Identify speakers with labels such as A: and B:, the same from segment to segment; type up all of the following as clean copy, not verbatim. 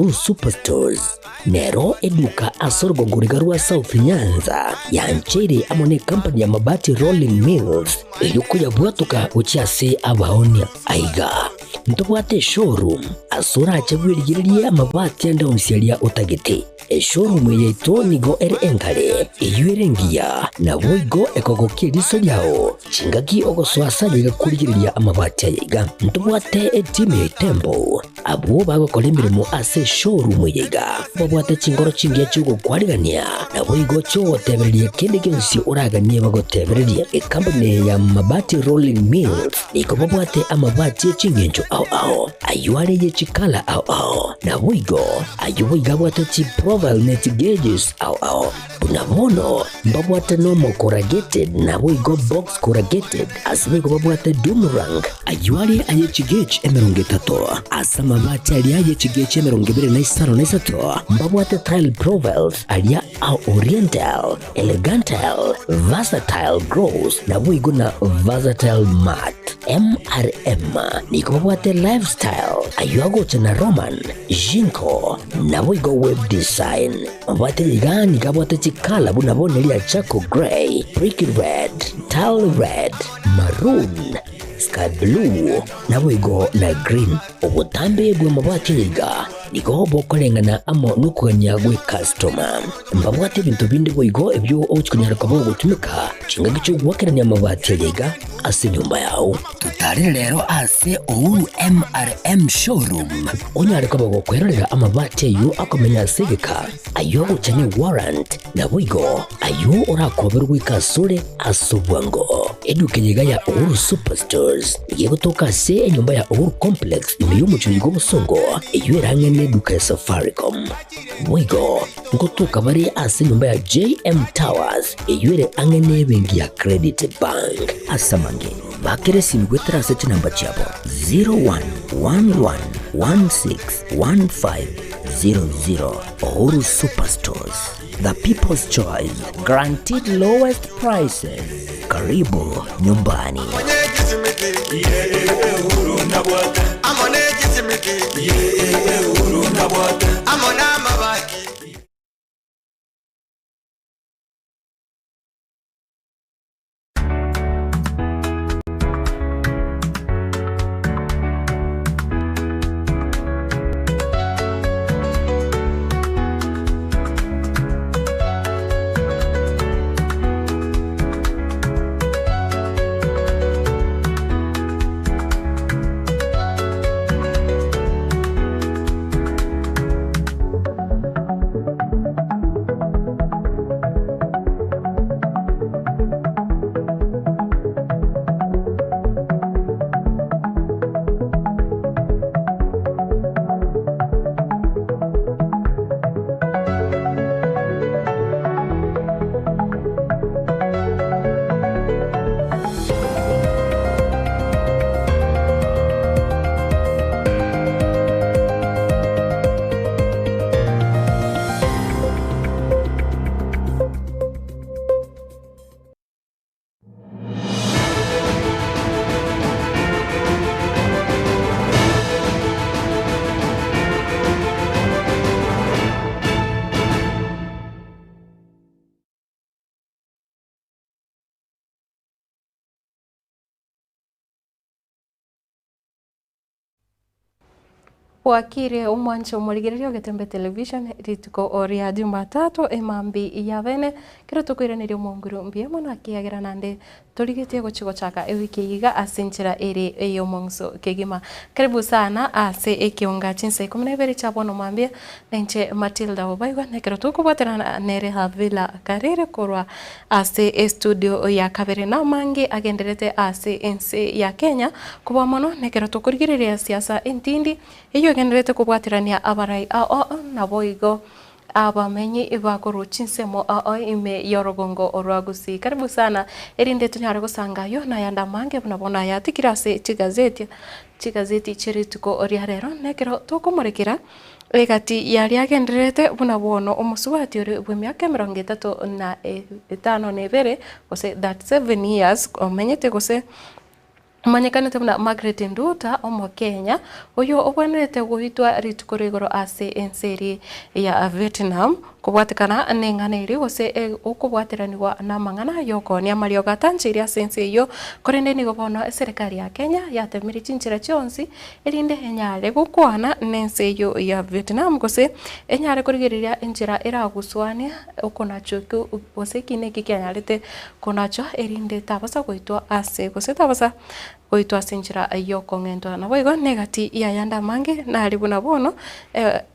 A: Uhuru Superstores nero eduka ase orogongo riga rwa South Nyanza yancheire amo ne company ya Mabati Rolling Mills erio koyabwatoka gochia ase abaonia. Aiga ntobwate eshowroom ase orache bwerigererie amabati ande onsi aria otagete. Eshowroom eye yaito nigo ere engare, eyio ere engiya, naboigo ekogokia eriso riao chingaki ogosoa ase aye iga korigereria amabati aya iga. Ntobwate etimu ya Itembo Abwo bagokora emeremo ase eshowroom eye iga babwate chinkoro chingiya chi'ogokwarigania, naboigo chi'ogotebereria kende gionsi oraganie bagotebererie. Ekampuni eye ya Mabati Rolling Mills nigo babwate amabati e chingencho ao ao, ayio are ye chikala ao ao, naboigo ayio boigo abwate chiprofile ne chigauges ao ao. Buna bono mbabwate nomo corrugated naboigo box corrugated, ase boigo babwate doom rank, ayio are aye chigauge 30, ase amabati aria aye chigauge 23, mbabwate tile profiles aria a oriental, elegantile, versatile gloss naboigo na versatile matte. MRM nigo babwate lifestyle, ayio agocha na Roman, Jinko, naboigo web design. Mabwate iga nigo abwate chikala buna bono eria charcoal grey, brick red, tile red, maroon, sky blue, naboigo na green. Obotambe bw'amabati aya iga nigo bokoreng'ana amo nokogania gw'ecustoma. Mbabwate ebinto binde boigo ebio ogochi konyara koba ogotumeka chingaki chi'ogoakerania amabati aya iga ase enyomba yao. Totarere rero ase Uhuru MRM Showroom onyare koba gokwerorera amabati ayio akomenya ase egeka, ayio agocha ne warrant, naboigo ayio orakoberwe goika asore ase obwango. Eduka eye iga ya Uhuru Superstores nigo egotoka ase enyomba ya Uhuru Complex ime y'omochie oyo bw'obosongo eyio ere ang'e neduka ya Safaricom. Boigo ngotoka bare ase enyomba ya JM Towers eyio ere ang'e nebenki ya Credit Bank. Ase amange, bakera esimi goetera ase chinamba chiabo 0111161500. Uhuru Superstores, the people's choice, guaranteed lowest prices. Karibu nyumbani.
B: Bwakire omwanche omorigereria ogetembe television rituko ria Jumatatu emambi ya bene kero tokoiraneria omonguru mbuya mono akiagera nande Torigetie gochia gochaka ewiki eye iga ase enchera ere ey'omong'uso kegima. Karibu sana ase ekeonga chinsa ikomi na ibere chia bono mambia, na inche Matilda Obaigwa, na ekero tokobwaterana nere Havila Karere korwa ase estudio ya kabere. Namange agenderete ase ense ya Kenya kobua mono na ekero tokorigereria siasa entindi eyio egenderete kobwaterania abarai ao naboigo Abamenyi bakorwa chinsemo ao ime y'orogongo orwa Gusii. Karibu sana erinde tonyare gosanga ayio na ayande amange buna bono ayatikire ase chigazeti chigazeti chie rituko ria rero. Nekero tokomorekera egati yaria agendererete buna bono omosubati ore bw'emiaka 35 na ebere gose 37 years omenyete gose. Omanyekanete buna Margaret Nduta, Omokenya, oyio obwenerete goitwa rituko ria igoro ase ense eria ya Vietnam, kobwatekana neng'ana eria gose okobwateranigwa namang'ana y'okoonia amariogo atancheiri ase ense eyio, korende nigo bono eserekari ya Kenya yatemire chinchera chionsi erinde enyare gokwana nense eyio ya Vietnam gose enyare korigereria enchera eraguswanie okonachwa ekio gose ekina eki kianyarete konachwa erinde tabasa goitwa ase gose tabasa goitwa ase enchera y'okong'entwa. Naboigo negati y'ayande amange nare buna bono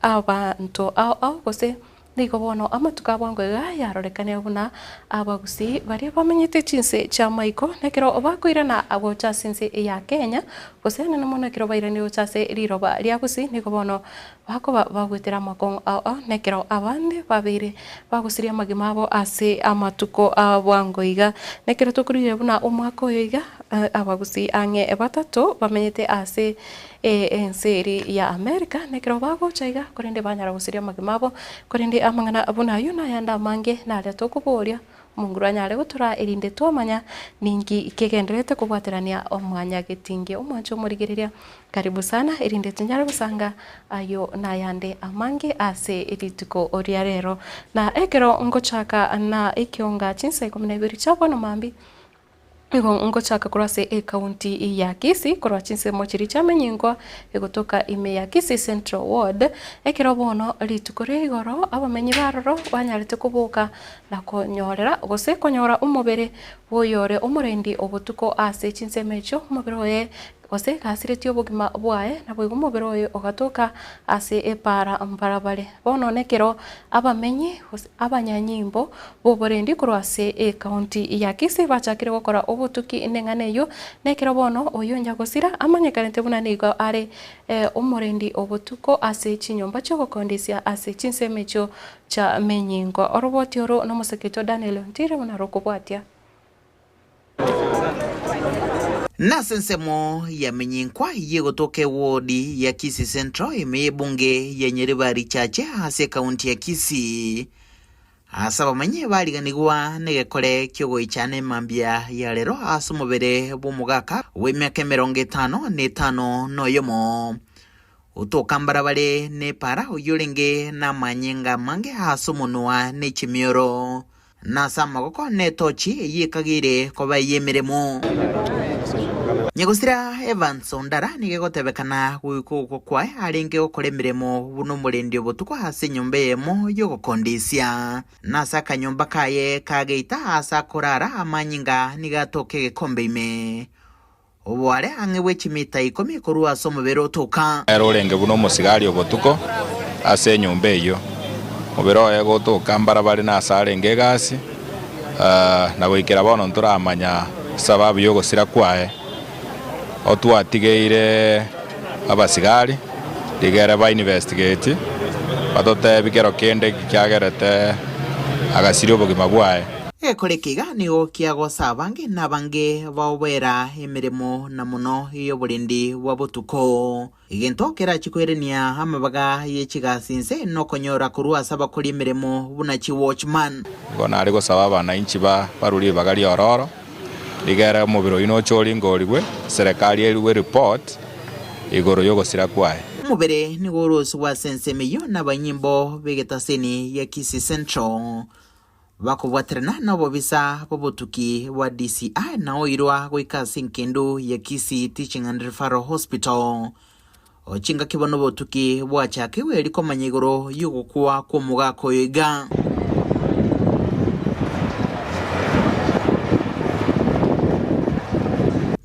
B: abanto ao ao gose nigo bono amatuko a bwango iga yarorekanire buna abagusii baria bamenyete chinse chi'amaiko nekero bakoirana gocha ase ense ya Kenya gose nene mono ekero bairanire gocha ase riroba ria Gusii nigo bono Bakoba bagwetera amakong'u ao ao, nekero abande babeire bagosiria amagima abo ase amatuko a bwango iga. Nekero tokorire buna omwaka oyo iga, abagusii ang'e batato bamenyete ase ense eria ya America, nekero bagocha iga korende banyara gosiria amagima abo, korende amang'ana buna ayio nayande amange naria tokoboria. Omonguru anyare gotoraa erinde twamanya ninki kegendererete kobwaterania omwanyagetinge omwanche omorigereria. Karibu sana erinde tonyare gosanga ayio nayande amange ase rituko ria rero. Na ekero ngochaka na ekionga chinsa ikomi na ibere chia bono mambia, Nigo ngochaka korwa ase ekaunti ya Kisii, korwa chinsemo chiria chiamenyengwa egotoka ime ya Kisii Central Ward, ekero bono rituko ria igoro abamenyi b'aroro banyarete koboka na konyorera gose konyora omobere bw'oyore omorendi obotuko ase chinsemo echio, omobere oye Gose gasiretie obogima bwaye, naboigo omobere oye ogatoka ase epaara mbarabare. Bono nekero abamenyi gose abanyanyimbo b'oborendi korwa ase ecounty ya Kisii bachakire gokora obotuki neng'ana eyio, nekero bono oyio nyagosira amanyekanete buna nigo are omorendi obotuko ase chinyomba chi'ogokondisia ase chinsemo echio chiamenyingwa. Oroboti oro nomoseketo Daniel Ontire buna rokobwatia.
C: Nase ensemo ya Menyinkwa y'egotoka ewodi ya Kisii Central ime y'ebunge ya Nyaribari Chache ase ekaunti ya Kisii. Ase abamenyi bariganigwa negekore ki'ogoichana emambia ya rero ase omobere bw'omogaka bw'emiaka emerongo etano na etano na oyomo. Otoka mbarabare nepara oyio orenge namanyinga amange ase omonwa ne chimioro. Na ase amaboko netochi eyio ekageire koba ey'emeremo. Nyagosira Evans Ondara nigo egotebekana goika ogokwa kwaye arenge gokora emeremo buna omorendi obotuko ase enyomba eyemo y'ogokondisia. Na ase akanyomba kaye ka geita aase akorara amanyinga nigo atoka egekombe ime. Oboare ang'e bwe chimita ikomi korwa ase omobere otoka.
D: Ere orenge buna omosigari obotuko ase enyomba eyio, mobere oye gotoka mbarabare nase arenge egasi, na goikera bono ntoramanya esababu y'ogosira kwaye. Otwatigeire abasigari rigere ba investigate batotebi kero kende kiagerete agasiria obogima bwaye.
C: Egekora eke iga nigo kiagosa abange na abange baoboera emeremo na mono ey'oborendi bwa botuko. Egento kerachie koirania amabaga ye chigasi inse nokonyora korwa ase abakori emeremo buna chiwatchman.
D: Nigo nare gosaba abanainchi barue ribaga ri'ororo, rigere omobere oyio noche oringorigwe, serekari erue report igoro y'ogosira kwaye.
C: Omobere nigo orosigwe ase ensemo eyio nabanyimbo b'egetaseni gia Kisii Central. Bakobwaterana nobobisa bw'obotuki bwa DCI na oirwa goika ase engendu ya Kisii Teaching and Referral Hospital. Chingaki bono obotuki bwachakigwe erio komanya igoro y'ogokwa kw'omogaka oyo iga.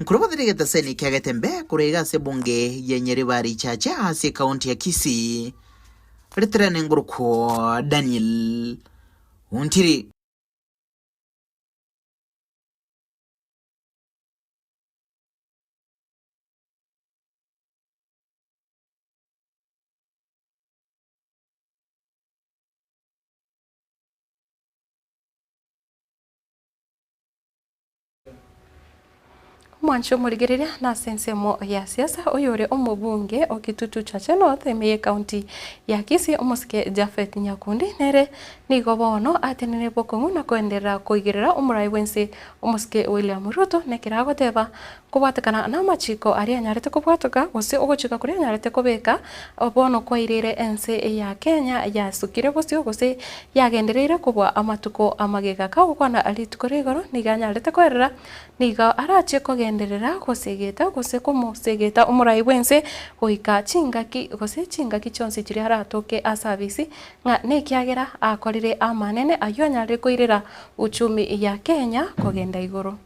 C: Nkorobotire egetaseni kia Getembe korwa iga ase ebunge ya Nyaribari Chache ase ekaunti ya Kisii. Ritirane ngorokwo Daniel Ontiri.
B: Omwanchi omorigereria nase ensemo ya siasa oyore omobunge o Kitutu Chache North ime y'ecounty ya Kisii omosike Japhet Nyakundi nere nigo bono atenenire bokong'u na koenderera koigerera omorai bwense omosike William Ruto nekero agoteba Kobwatekana namachiko aria anyarete kobwatoka, gose ogochika koria anyarete kobeka, bono kwaireire ense ya Kenya yasukire bosio gose yagendereire kobua amatuko amagega. Kagokwana rituko ria igoro nigo anyarete koerera, nigo arachie kogenderera gosegeta gose komosegeta omorai bw'ense goika chingaki gose chingaki chionsi chiria aratoke ase abisi, ng'a nekiagera akorire amanene ayio anyarire koirera uchumi ya Kenya kogenda igoro.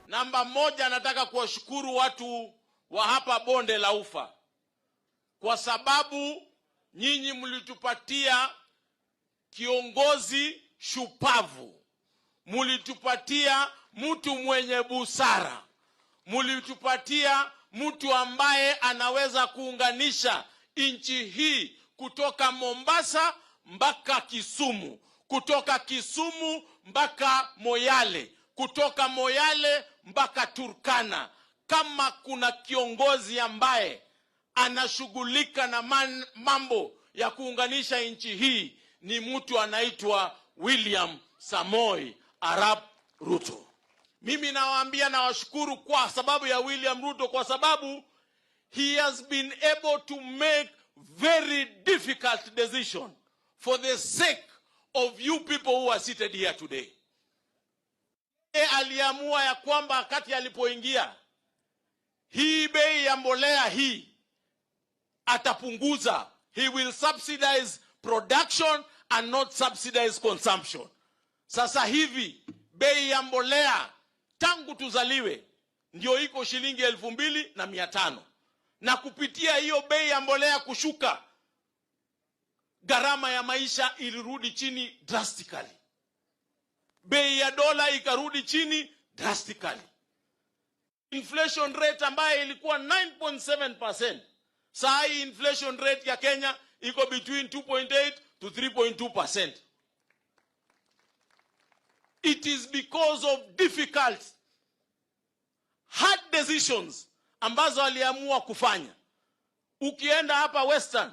E: Namba moja, nataka kuwashukuru watu wa hapa Bonde la Ufa kwa sababu nyinyi mlitupatia kiongozi shupavu, mulitupatia mtu mwenye busara, mulitupatia mtu ambaye anaweza kuunganisha nchi hii kutoka Mombasa mpaka Kisumu, kutoka Kisumu mpaka Moyale, kutoka Moyale mpaka Turkana. Kama kuna kiongozi ambaye anashughulika na man, mambo ya kuunganisha nchi hii ni mtu anaitwa William Samoi Arap Ruto. Mimi nawaambia, nawashukuru kwa sababu ya William Ruto, kwa sababu he has been able to make very difficult decision for the sake of you people who are seated here today. Yeye aliamua ya kwamba wakati alipoingia hii bei ya mbolea hii atapunguza. He will subsidize production and not subsidize consumption. Sasa hivi bei ya mbolea tangu tuzaliwe ndio iko shilingi 2,500 na kupitia hiyo bei ya mbolea kushuka, gharama ya maisha ilirudi chini drastically, bei ya dola ikarudi chini drastically. Inflation rate ambayo ilikuwa 9.7%, saa hii inflation rate ya Kenya iko between 2.8 to 3.2%. It is because of difficult hard decisions ambazo aliamua kufanya. Ukienda hapa Western,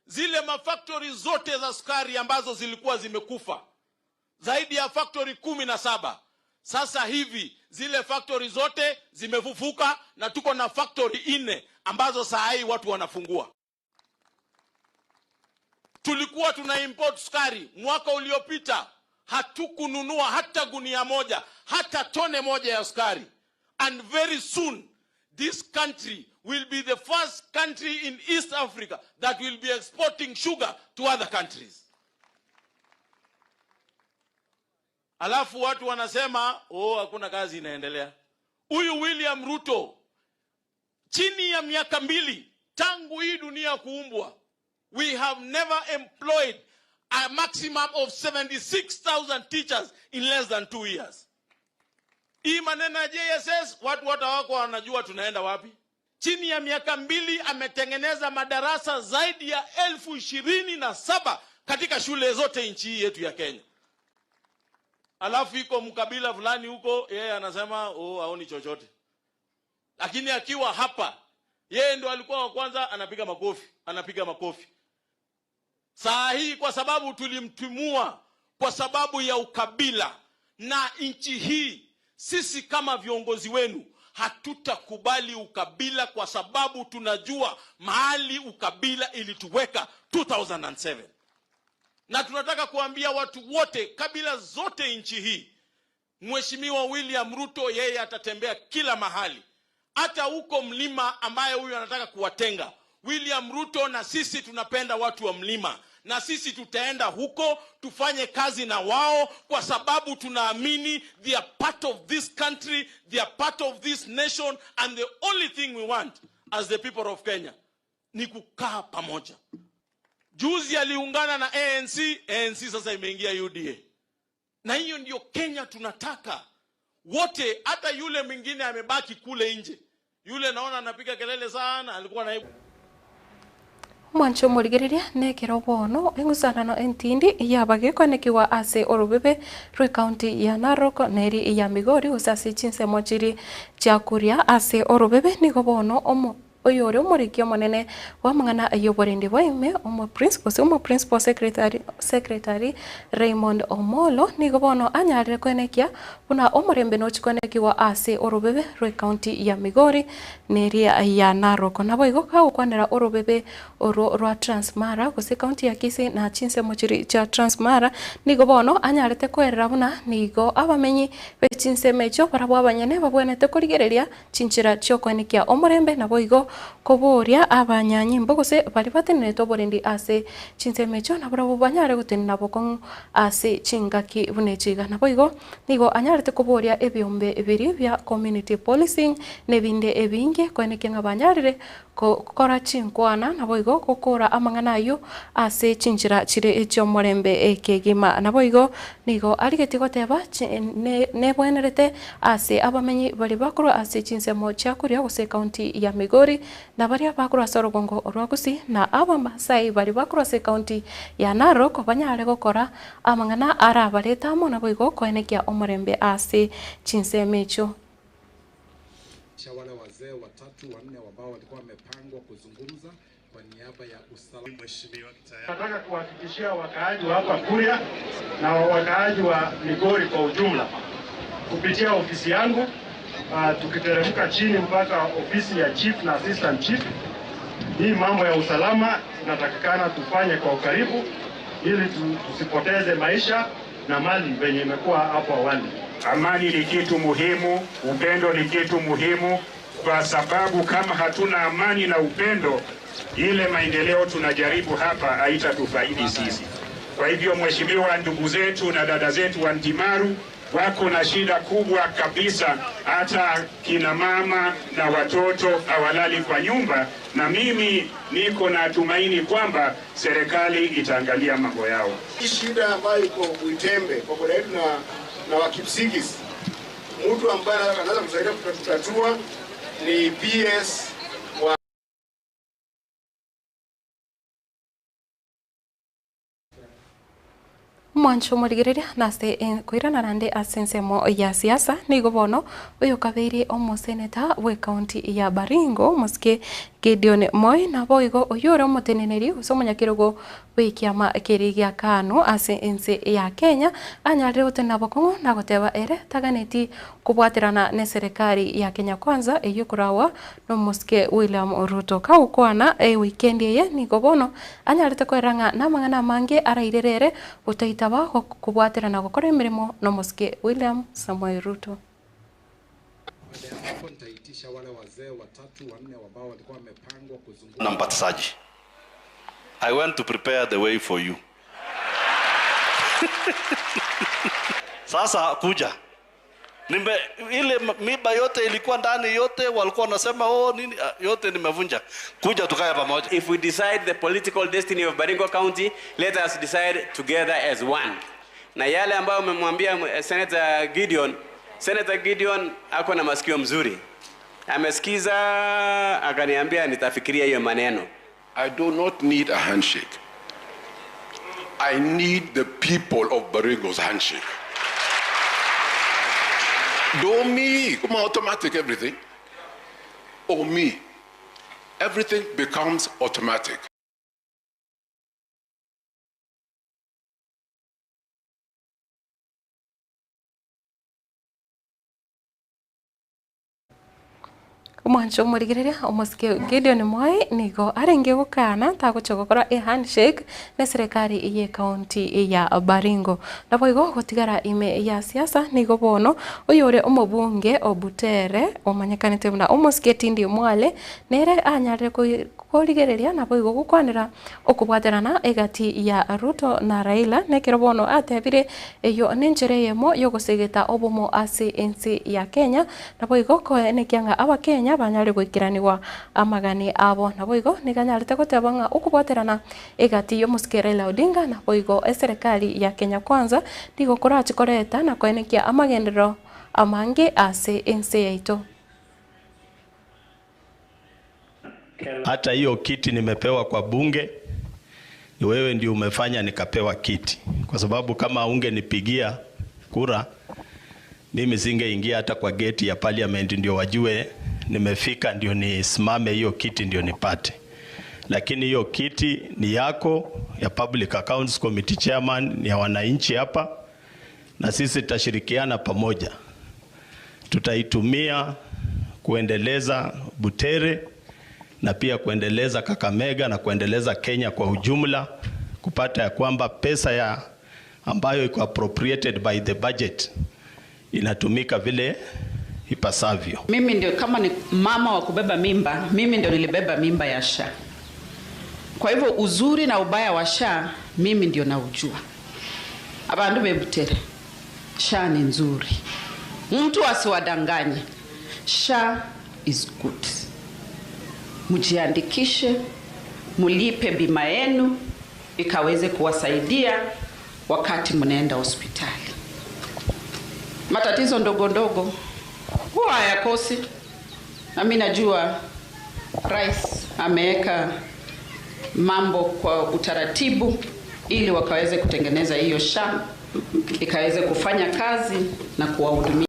E: zile mafactory zote za sukari ambazo zilikuwa zimekufa zaidi ya factory 17, sasa hivi zile factory zote zimefufuka na tuko na factory nne ambazo saa hii watu wanafungua. Tulikuwa tuna import sukari mwaka uliopita, hatukununua hata gunia moja, hata tone moja ya sukari. And very soon this country will be the first country in East Africa that will be exporting sugar to other countries. Alafu watu wanasema oh, hakuna kazi inaendelea. Huyu William Ruto chini ya miaka mbili tangu hii dunia kuumbwa, we have never employed a maximum of 76,000 teachers in less than 2 years. Hii maneno ya JSS watu hata wako wanajua tunaenda wapi. Chini ya miaka mbili ametengeneza madarasa zaidi ya 27,000 katika shule zote nchi hii yetu ya Kenya. Alafu iko mkabila fulani huko, yeye anasema oh, haoni chochote, lakini akiwa hapa yeye ndo alikuwa wa kwanza anapiga makofi, anapiga makofi. Saa hii kwa sababu tulimtimua kwa sababu ya ukabila, na nchi hii sisi kama viongozi wenu hatutakubali ukabila, kwa sababu tunajua mahali ukabila ilituweka 2007 na tunataka kuambia watu wote, kabila zote nchi hii, Mheshimiwa William Ruto yeye atatembea kila mahali, hata huko mlima ambaye huyu anataka kuwatenga. William Ruto na sisi tunapenda watu wa mlima, na sisi tutaenda huko tufanye kazi na wao, kwa sababu tunaamini they are part of this country, they are part of this nation, and the only thing we want as the people of Kenya ni kukaa pamoja. Juzi aliungana na ANC, ANC sasa imeingia UDA, na hiyo ndio Kenya tunataka wote. Hata yule mwingine amebaki kule nje, yule naona anapiga kelele sana, alikuwa na
B: Omwanche omorigereria nekero bono eng'usanano entindi yabagekonekigwa ase orobebe rw'ecounty ya Narok neri ya Migori gose ase chinsemo chiri chiakuria ase orobebe nigo bono omo oyore omoriki omonene bw'amang'ana y'oborendi bwa ime omo prince gose omo principal secretary secretary Raymond Omolo nigo bono anyarire koenekia buna omorembe nochikoenekigwa ase orobebe rw'ecounty ya Migori Neria ya Narok. Naboigo kagokwanera orobebe orwo rwa Trans Mara, gose ekaunti ya Kisii na chinsemo chiria chia Trans Mara, nigo bono anyarete koerera buna nigo abamenyi be chinsemo echio barabwo abanyene babwenerete korigereria chinchera chi'okoenekia omorembe naboigo koboria abanyanyimbo gose baria batenenerete oborendi ase chinsemo echio nabarabwo banyare gotenena bokong'u ase chingaki buna echi iga. Naboigo Nigo anyarete koboria ebiombe biria bia community policing na ebinde ebinge koenekia ng'a banyarire gokora chinkwana naboigo gokora amang'ana ayio ase chinchera chire chi'omorembe kegima. Naboigo nigo arigetie goteba nebwenerete ase abamenyi baria bakorwa ase chinsemo chia Kuria gose ecounty ya Migori na baria bakorwa ase orogongo rwa Gusii na Abamasai baria bakorwa ase ecounty ya Narok banyare gokora Amang'ana arabarete amo naboigo koenekia omorembe ase chinsemo echio.
F: Nataka kuhakikishia wakaaji wa hapa Kuria na wakaaji wa Migori kwa ujumla kupitia ofisi yangu uh, tukiteremka chini mpaka ofisi ya chief na assistant chief, hii mambo ya usalama inatakikana tufanye kwa ukaribu ili tusipoteze maisha na mali venye imekuwa hapo awali.
G: Amani ni kitu muhimu, upendo ni kitu muhimu, kwa sababu kama hatuna amani na upendo, ile maendeleo tunajaribu hapa haitatufaidi sisi. Kwa hivyo, mheshimiwa, ndugu zetu na dada zetu wa Ntimaru wako na shida kubwa kabisa, hata kina mama na watoto hawalali kwa nyumba, na mimi niko na tumaini kwamba serikali itaangalia mambo yao.
H: Hii shida ambayo iko Buitembe kwa boda yetu na, na Wakipsigis, mtu ambaye anaweza kusaidia kutatua ni PS wa
B: Omwancho omorigereria nase koirana naende ase ensemo ya siasa, nigo bono oyokabeire omoseneta bw'ecounty ya Baringo omosike Gideon Moi naboigo oyio ore omoteneneri gose omonyakerogo bw'ekiama keria gia Kanu ase ense ya Kenya anyarire gotenena bokong'u na goteba ere taganeti Kobwaterana neserekari ya Kenya Kwanza eyio ekoragwa nomosike William Ruto. Kagokwana ewikendi eye nigo bono anyarete koera ng'a namang'ana amange arairere ere gotaitaba kobwaterana gokora emeremo nomosike William Samoei Ruto.
I: Na mbatizaji. I went to prepare the way for you. Sasa kuja Nimbe, ile miba yote ilikuwa ndani yote walikuwa wanasema oh, nini ah, yote nimevunja. Kuja tukae pamoja.
J: If we decide the political destiny of Baringo County, let us decide together as one. Na yale ambayo umemwambia eh, Senator Gideon, Senator Gideon ako na masikio mzuri, amesikiza akaniambia nitafikiria hiyo maneno.
K: I do not need a handshake. I need the people of Baringo's handshake. Don't me, come on, automatic everything. Or me. Everything becomes automatic.
B: Omwancho omorigereria omosike Gideon Moi nigo arenge gokana tagochia gokora ehandshake neserekari yecounty ya Baringo. Naboigo gotigara ime ya siasa nigo bono oyore omobunge o Butere omanyekanete buna omosike Tindi Mwale nere anyarire korigereria naboigo gokwanera okobwaterana egati ya Ruto na Raila nekero bono atebire eyio nenchera eyemo yogosegeta obomo ase ense ya Kenya naboigo koenekia ng'a abakenya banyare goikeranigwa amagani abo. Naboigo nigo anyarete goteba ng'a okobwaterana egati y'omosike Raila Odinga naboigo eserekari ya Kenya Kwanza nigo korache koreta na koenekia amagenderero amange ase ense yaito.
I: Hata hiyo kiti nimepewa kwa bunge, ni wewe ndio umefanya nikapewa kiti, kwa sababu kama ungenipigia kura mimi singeingia hata kwa geti ya parliament, ndio wajue nimefika, ndio nisimame hiyo kiti ndio nipate. Lakini hiyo kiti ni yako ya Public Accounts Committee Chairman, ni ya wananchi hapa, na sisi tutashirikiana pamoja, tutaitumia kuendeleza Butere na pia kuendeleza Kakamega na kuendeleza Kenya kwa ujumla, kupata ya kwamba pesa ya ambayo iko appropriated by the budget inatumika vile ipasavyo.
L: Mimi ndio kama ni mama wa kubeba mimba, mimi ndio nilibeba mimba ya SHA. Kwa hivyo uzuri na ubaya wa SHA mimi ndio naujua. Abandu bebutere, SHA ni nzuri, mtu asiwadanganye. SHA is good. Mjiandikishe, mulipe bima yenu ikaweze kuwasaidia wakati mnaenda hospitali. Matatizo ndogo ndogo huwa hayakosi, na mimi najua rais ameweka mambo kwa utaratibu ili wakaweze kutengeneza hiyo SHA ikaweze kufanya kazi na kuwahudumia.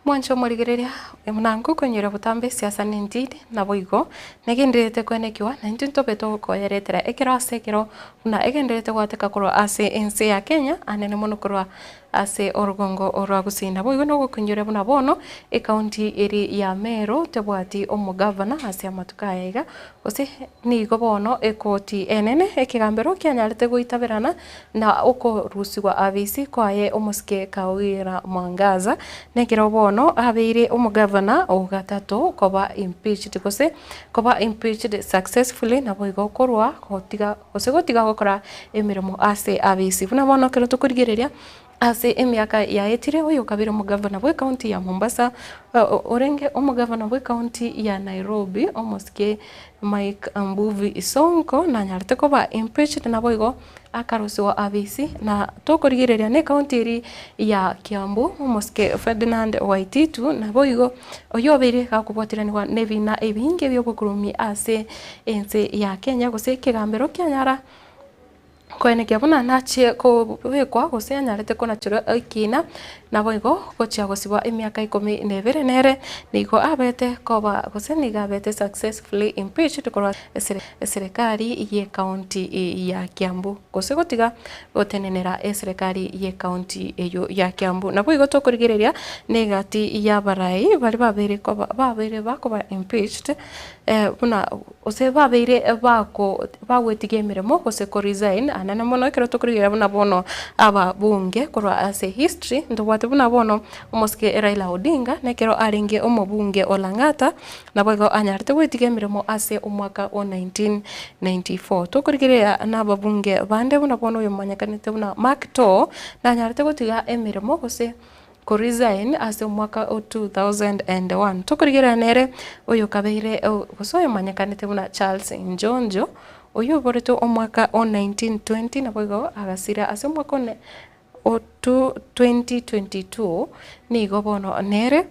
B: Mwanche omorigereria buna nkokonyora botambe esiasa nentindi, naboigo negendererete koenekiwa naintwe ntobe togokoyeretera ekero ase ekero buna egendererete goateka korwa ase ense ya Kenya anene mono korwa ase orogongo orwa Gusii. Naboigo nogokonyora buna bono ecounty eri ya Meru tebwati omogavana ase amatuko aya iga gose nigo bono ekoti enene ekegambero kianyarete goitaberana na okorusigwa abisi kwaye omosike Kawira Mwangaza nekero bono abeire omogavana ogatato koba impeached gose koba impeached successfully naboigo korwa gotiga gose gotiga gokora emeremo ase abisi. Buna bono ekero tokorigereria ase emiaka yaetire oyo okabere omogavana bwe county ya Mombasa orenge omogavana bwe county ya Nairobi omosike Mike Mbuvi Sonko nanyarete koba impeached naboigo akarosiwa abisi na tokorigereria ne county eri ya Kiambu omosike Ferdinand Waititu naboigo oyio obeire gakobwateranigwa na ebina ebinge bia obokurumi ase ense ya Kenya gose ekegambero kianyara Koenekia buna nachie kobekwa gose anyarete konacherwa ekina, naboigo gochia gosibwa emiaka ikomi na ebere nere nigo abete koba gose nigo abete successfully impeached korwa eserekari ye county ya Kiambu gose gotiga gotenenera eserekari ye county eyio ya Kiambu. Naboigo tokorigereria negati y'abarai baria babeire koba babeire bakoba impeached Buna gose babeire bako bagwetiga emeremo gose ko resign anene mono ekero tokorigereria buna bono ababunge korwa ase history ntobwate buna bono omosike Raila Odinga nekero arenge omobunge o Lang'ata naboigo anyarete gwetiga emeremo ase omwaka o 1994. Tokorigereria na ababunge bande buna bono oyomanyekanete buna Mark Too nanyarete gotiga emeremo gose Ko resign ase omwaka o 2001. Tokorigereria nere oyokabeire gose oyomanyekanete buna Charles Njonjo, oyio oiboretwe omwaka o 1920 naboigo agasira ase omwaka o 2022, nigo bono nere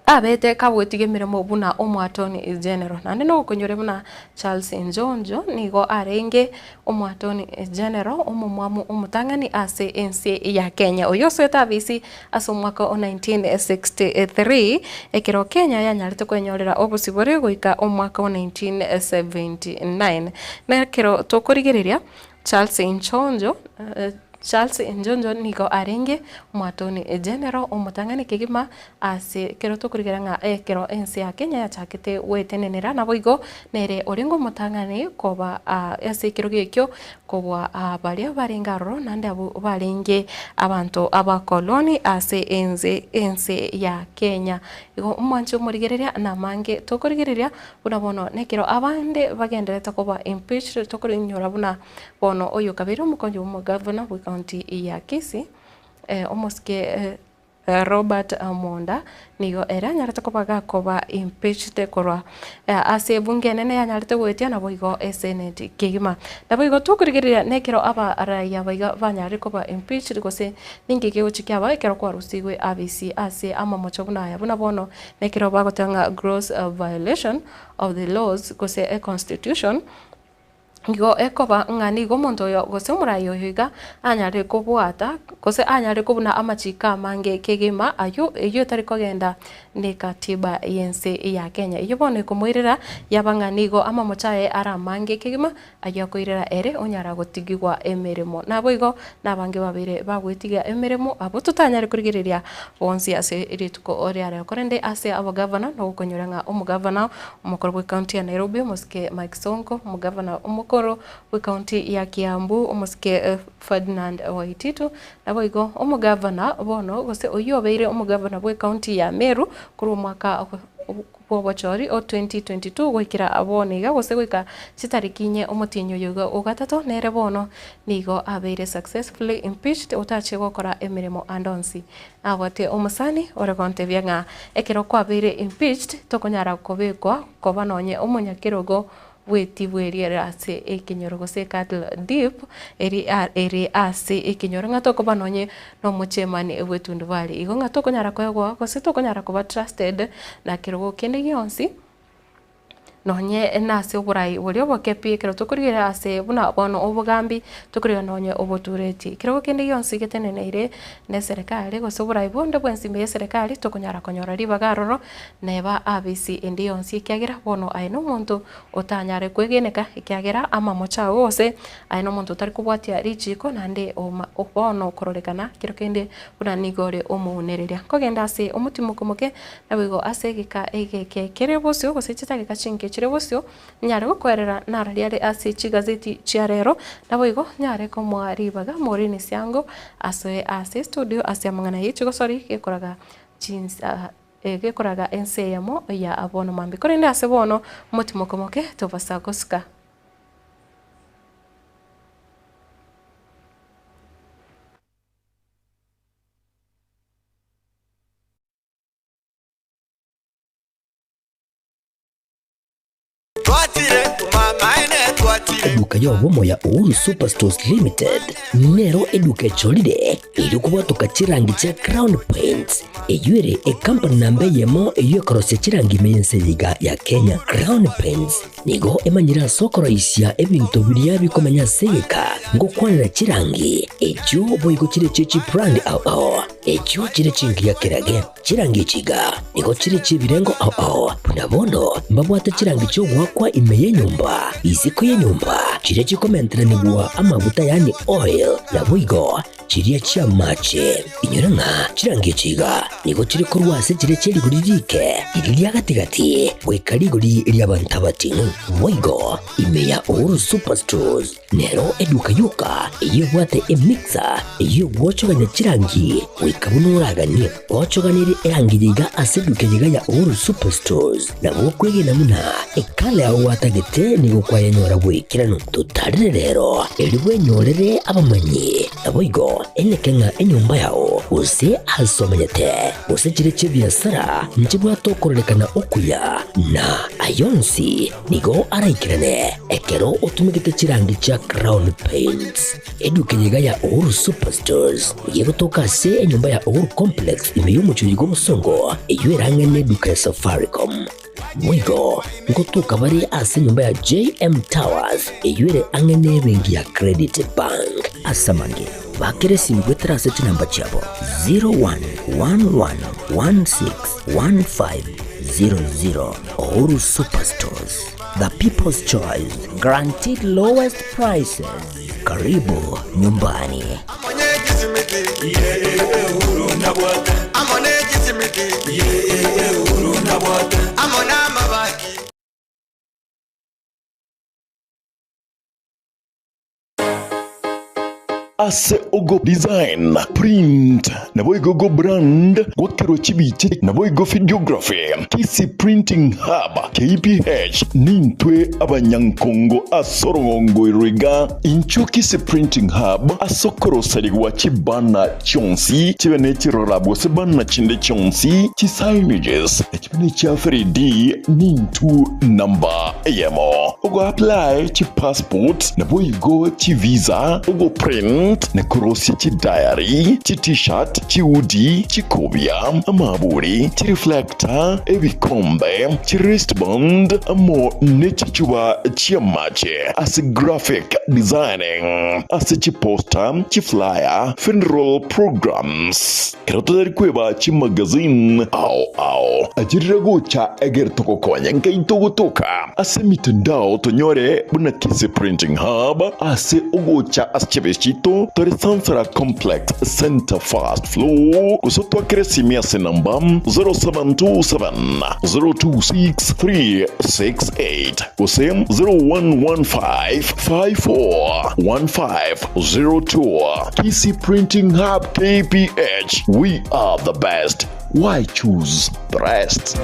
B: Abete kagoetiga emeremo buna Omoattorney General. Naende nogokonyora buna Charles Njonjo nigo arenge Omoattorney General omomwamu omotang'ani ase ense ya Kenya. Oyio osoete abisi ase omwaka o 1963 ekero Kenya yanyarete kwenyorera obosibore goika omwaka o 1979. Nekero tokorigereria Charles Njonjo Charles Njonjo nigo arenge Omwatoni General omotang'ani kegima ase ekero tokorigera ng'a ekero ense ya Kenya yachakete gwetenenera naboigo nere orenge omotang'ani koba ase ekerogo ekio kobua baria barenge aroro naende abwo barenge abanto abakoloni ase ense ense ya Kenya. Igo omwanche omorigereria namange tokorigereria buna bono nekero abande bagenderete koba impeached tokorinyora buna Bono oyo okabeire omokonyi bw'omogavana bw'ecounty ya Kisii, omosike. Robert Monda nigo ere anyarete koba gakoba impeached korwa ase ebunge enene yanyarete goetia naboigo eseneti kegima. Naboigo tokorigereria nekero abaraia baiga banyarire koba impeached gose ninki kegochi kiaba ekero kwarusigwe abisi ase amamocho buna aya buna bono nekero bagoteba ng'a gross violation of the laws gose econstitution. Nigo ekoba ng'a nigo omonto oyo gose omoraia oyo iga anyare kobwata gose anyare kobuna amachiko amange kegima ayio eyio etari kogenda nekatiba y'ense ya Kenya. Eyio bono ekomoirera yaba ng'a nigo amamocho aye are amange kegima ayio akoirera ere onyara gotigigwa emeremo. Naboigo nabange babeire bagoetiga emeremo abwo totanyare korigereria bonsi ase rituko riarero. Korende ase abagavana nogokonyora ng'a omogavana Omokoro bw'ecounty ya Nairobi, omosike Mike Sonko, omogavana omokoro bw'ecounty ya Kiambu, omosike Ferdinand Waititu, naboigo omogavana bono gose oyio obeire omogavana bw'ecounty ya Meru korwa omwaka bw'obochori o 2022 goikera bono iga gose goika chitariki inye omotienyi oyo iga ogatato nere bono nigo abeire successfully impeached otache gokora emeremo ande onsi. Nabwate omosani ore gontebia ng'a ekero kwabeire impeached tokonyara kobekwa koba nonye omonyakerogo bw'etibwa eria ere ase ekenyoro gose ecattle dip eri ere ase ekenyoro ng'a tokoba nonye na omochairman bw'etundubari. Igo ng'a tokonyara koegwa gose tokonyara koba trusted na kerogo kende gionsi. Nonye nase oborai boria oboke pi, ekero tokorigereria ase buna bono obogambi, tokorigereria nonye obotureti. Ekerogo kende gionsi geteneneire na eserekari gose oborai bonde bwensi ime y'eserekari tokonyara konyora ribaga aroro neba abisi ende yonsi ekiagera bono aye nomonto otanyare kwegeneka ekiagera amamocho ao gose aye nomonto otari kobwatia richiko naende oma bono okororekana kero kende buna nigo ore omounereria. Nkogenda ase omotimoko moke Naboigo ase egeka egeke kere bosio, gose chidageka chinke chire bosio, nyare gokoerera nararia are ase chigazeti chia rero, naboigo nyare komoa ribaga Maureen Siango asoe ase estudio ase amang'ana ye chigosori gekoraga chinsa gekoraga ense eyemo ya bono mambia. Korende ase bono motimoke moke tobasa gosuka.
A: Eduka y'obomo ya Uhuru Superstores Limited nero eduka echorire erio kobwatoka chirangi chia Crown Paints eyio ere ekampani namba eyemo eyio ekorosia chirangi ime y'ense eye iga ya Kenya. Crown Paints nigo emanyire ase okoroisia ebinto biria bikomenya ase egeka ngokwanera chirangi echio boigo chire chie chibrand ao ao echio chire chingiya kerage. Chirangi echi iga nigo chire chi'ebirengo ao ao, buna bono mbabwate chirangi chi'ogoakwa ime y'enyomba, isiko y'enyomba, chiria chikomenteranigwa amaguta yaani oil, naboigo chiria chi'amache. Inyora ng'a chirangi echi iga nigo chire korwa ase chiria chie rigori riike, riria ria gati-gati, goika rigori ri'abanto abating'u. Boigo ime ya Uhuru Superstores Nero eduka yoka eyio ebwate emixer eyio egwochogania chirangi goika buna oraganie. Gochoganerie erangi eye iga ase eduka eye iga ya Uhuru Superstores nabo okwegena buna ekala yao gwatagete nigo kwayenyora bw'ekeranu. Totarere rero erio bwenyorere abamanyi naboigo eneke ng'a enyomba yao gose ase omenyete gose chire chi'ebiasara nchibwate okororekana okuya na ayonsi Nigo araikerane ekero otumegete chirangi chia Crown Paints. Eduka eye iga ya Uhuru Superstores nigo egotoka ase enyomba ya Uhuru Complex ime y'omochie oyo bw'obosongo eyio erang'e neduka ya Safaricom. Boigo ngotoka bare ase enyomba ya JM Towers eyio ere ang'e nebenki ya Credit Bank. Ase amange, bakera esimi goetera ase chinamba chiabo 0111161500. Uhuru Superstores, the people's choice, guaranteed lowest prices. Karibu nyumbani.
M: Ase ogo design, print, naboigo go brand, gwakerwa chibicha naboigo videography. Kisii Printing Hub, KPH, nintwe abanyankongo ase orogongo ero iga. Inchuo Kisii Printing Hub ase okoroserigwa chibanner chionsi, chibe ne chirora gose banner chinde chionsi, chi signages, chibe ne chia 3D, nintwe namba eyemo. Ogo apply chi passport naboigo chi visa, ogo print na korosia chi diary, chi t-shirt, chi hoodie, chikobia, amaburi, chi reflector, ebikombe, chi wristband, amo ne chichuba chi'amache ase graphic designing, ase chi poster, chi flyer, funeral programs. Ekero totari kweba chimagazine ao ao, achirire gocha egere togokonye nkaito gotoka ase emitandao tonyore buna Kisii Printing Hub ase ogocha ase chiabesi chiaito tore Sansara Complex Center First Floor gose otwakere esimi ase enamba 0727 026 368 gose 0115 54 1502. Kisii Printing Hub KPH, we are the best, why choose the rest?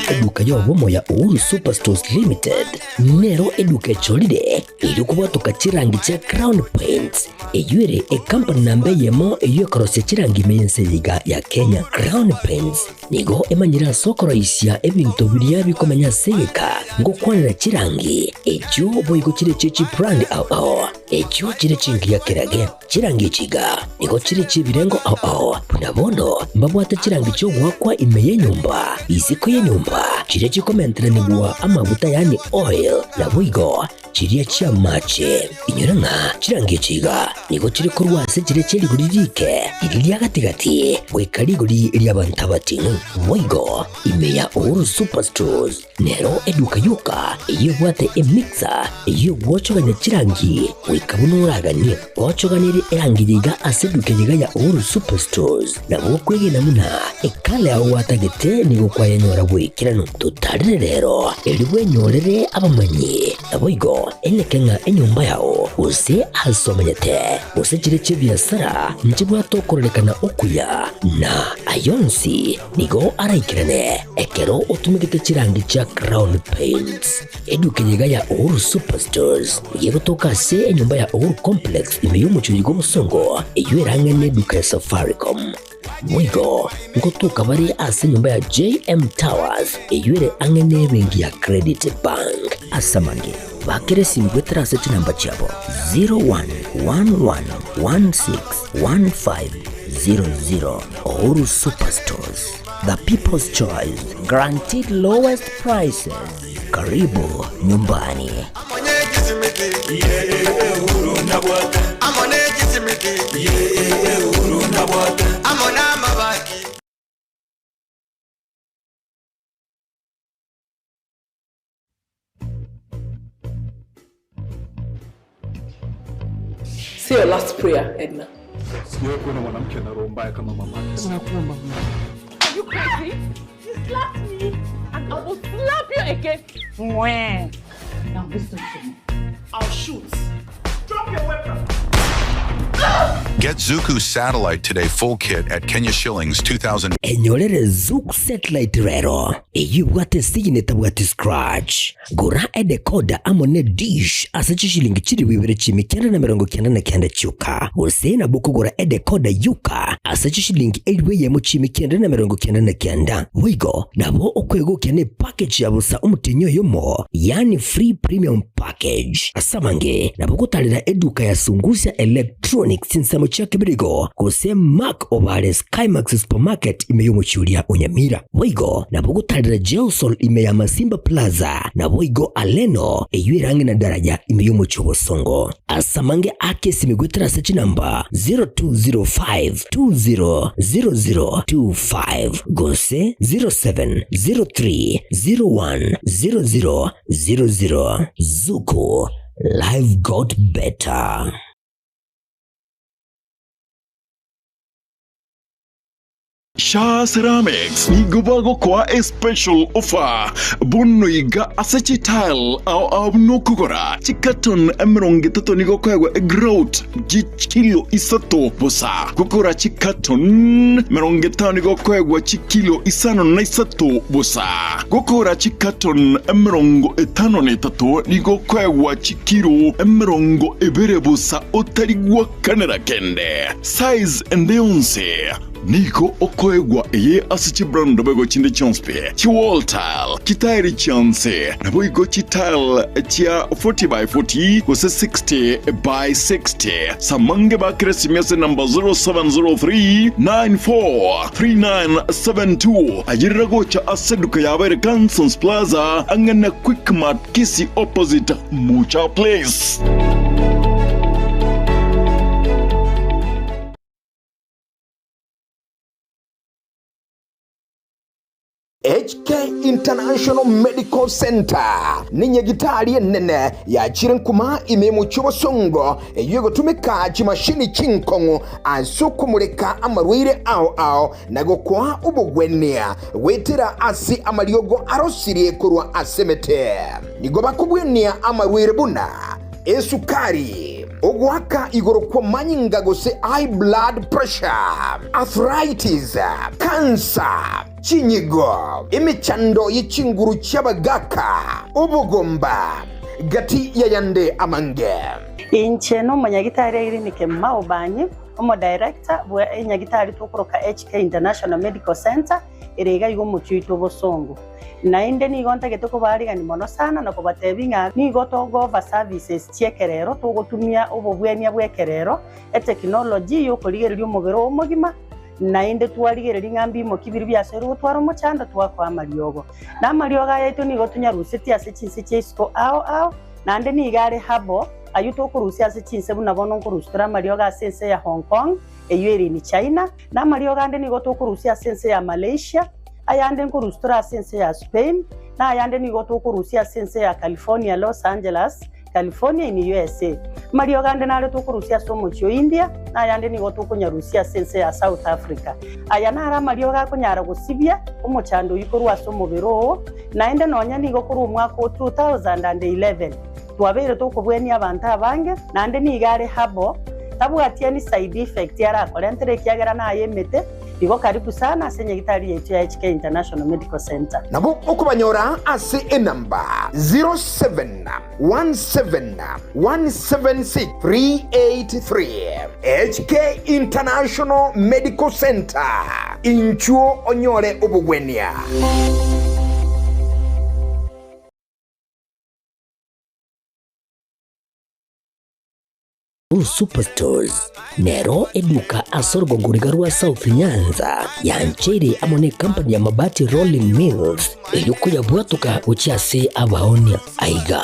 A: Eduka y'obomo ya Uhuru Superstores Limited nero eduka echorire erio kobwatoka chirangi chia Crown Paints eyio ere ekampani namba eyemo eyio ekorosia chirangi ime y'ense eye iga ya Kenya. Crown Paints nigo emanyire ase okoroisia ebinto biria bikomenya ase egeka ngokwanera chirangi echio boigo chire chie chibrand ao ao echio chire chingiya kerage. Chirangi echi iga nigo chire chi'ebirengo ao ao, buna bono mbabwate chirangi chi'ogoakwa ime y'enyomba, isiko y'enyomba, chiria chikomenteranigwa amaguta yaani oil, naboigo chiria chi'amache. Inyora ng'a chirangi echi iga nigo chire korwa ase chiria chie rigori riike, riria ria gati-gati, goika rigori ri'abanto abating'u. Boigo ime ya Uhuru Superstores Nero eduka yoka eyio ebwate emixer eyio egwochogania chirangi goika buna oraganie. Gochoganerie erangi yiga ase eduka yiga ya Uhuru Superstores nabo okwegena buna ekala yao gwatagete nigo kwayenyora bw'ekeranu. Totarire rero erio bwenyorere abamanyi naboigo eneke ng'a enyomba yao gose ase omenyete gose chire chi'ebiasara nchibwate okororekana okuya na ayonsi Nigo araikerane ekero otumegete chirangi chia Crown Paints. Eduka eye iga ya Uhuru Superstores nigo egotoka ase enyomba ya Uhuru Complex ime y'omochie oyo bw'obosongo eyio erang'e neduka ya Safaricom. Boigo ngotoka bare ase enyomba ya JM Towers eyio ere ang'e nebenki ya Credit Bank. Ase amange, bakera esimi goetera ase chinamba chiabo 0111161500. Uhuru Superstores, the people's choice, guaranteed lowest prices. Karibu nyumbani.
N: Say your last prayer, Edna.
O: Sijawahi kuona mwanamke ana roho mbaya kama mama.
N: Nakuomba Mungu.
P: Are you crazy? You slapped me and I will slap you again. Mwah.
N: Now listen to me.
P: I'll shoot. Drop your weapon.
Q: Get Zuku Satellite Today full kit at Kenya shillings 2000.
A: Enyorere Zuku Satellite rero eyio ebwate esigini etabwati scratch. Gora edecoder amo ne dish ase chishilingi chilifu ibere chiimi kianda na emerongo kianda na kianda chioka, gose nabo okogora edecoder yoka ase chishilingi elifu eyemo chiimi kianda na emerongo kianda na kianda. Boigo nabo okwegokia ne package ya bosa omotienyi oyomo, yaani free premium package. Ase abange nabo ogotarera eduka ya Sungusia Electronics chinsemo chia Kebirigo gose Mark Obare Skymax Supermarket ime y'omochie oria o Nyamira. Boigo nabo ogotarera Jelsol ime ya Masimba Plaza naboigo Aleno eyio ere ang'e na daraja ime y'omochie o Bosongo. Ase amange ake esimi goetera ase chinamba 0205200025 gose 0703010000. Zuku, life got better.
M: Shaa Ceramics nigo bagokoa a special offer bono iga ase chitile ao ao buna okogora chicarton 30 nigo okoegwa egrout chikilo isato bosa. Gokora chicarton 50 nigo okoegwa chikilo 53 bosa. Gokora chicarton 53 nigo okoegwa chikilo 20 bosa otari gwakanera kende. Size ende yonsi. Nigo okoegwa eye ase chibrand boigo chinde chionsi pi, chiwall tile, chitairi chionsi, naboigo chitile chia 40 by 40 gose 60 by 60. Samange bakere esimi ase enamba 0703 94 3972. Ayerera gocha ase eduka yabo ere Cansons Plaza ang'e na Quickmart Kisii opposite Mucha Place.
R: HK International Medical Center nenyagitari enene yachire nkuma ime y'omochie obosongo eyio egotumeka chimashini chinkong'u ase okomoreka amarwaire ao ao na gokoa obogwenia goetera ase amariogo arosirie korwa ase emete. Nigo bakobwenia amarwaire buna esukari, Ogoaka igoro kw'amanyinga gose high blood pressure, arthritis, cancer, chinyigo, emechando ye chinguru chi'abagaaka, obogomba, gati y'ayande amange.
S: Inche nomonyagitari Irene Kemuma Obanyi, omodirector bwe enyagitari tokoroka HK International Medical Centre ere iga iga omochie oito obosongo. Naende nigo ntagete kobaarigania mono sana na kobatebia ng'a nigo togo-offer services chi'ekerero, togotumia obobwenia bw'ekerero, etekinoloji y'okorigereria omobere oo omogima, naende twarigereria ng'a mbimoki biria biasoirwe gotwara omochando twakoa amariogo. Na amariogo aya aito nigo tonyarusetie ase chinse chia isiko ao ao, naende nigo are herbal, ayio tokorusia ase chinse buna bono nkorusia tore amariogo ase ense ya Hong Kong, eyio ere in China, na amariogo ande nigo tokorusia ase ense ya Malaysia, Ayande nkorusia tore ase ense ya Spain, na ayande nigo tokorusia ase ense ya California, Los Angeles, California in USA. Amariogo ande nare tokorusia ase omochie o India, na ayande nigo tokonyarusia ase ense ya South Africa. Aya naro amariogo akonyara gosibia omochando oyio korwa ase omobere oo, naende nonya nigo korwa omwaka o 2011 twabeire tokobwenia abanto abange, naende nigo are herbal, tabwati any side effect arakorentere ekiagera naye emete. Igo karibu sana ase nyagitari yaito ya HK International Medical Centre.
R: Nabo okobanyora ase enamba 0717176383. HK International Medical Centre, inchuo onyore obogwenia.
A: Blue Superstores nero eduka ase orogongo riga rwa South Nyanza yancheire amo ne company ya Mabati Rolling Mills erio koyabwatoka gochia ase abaonia. Aiga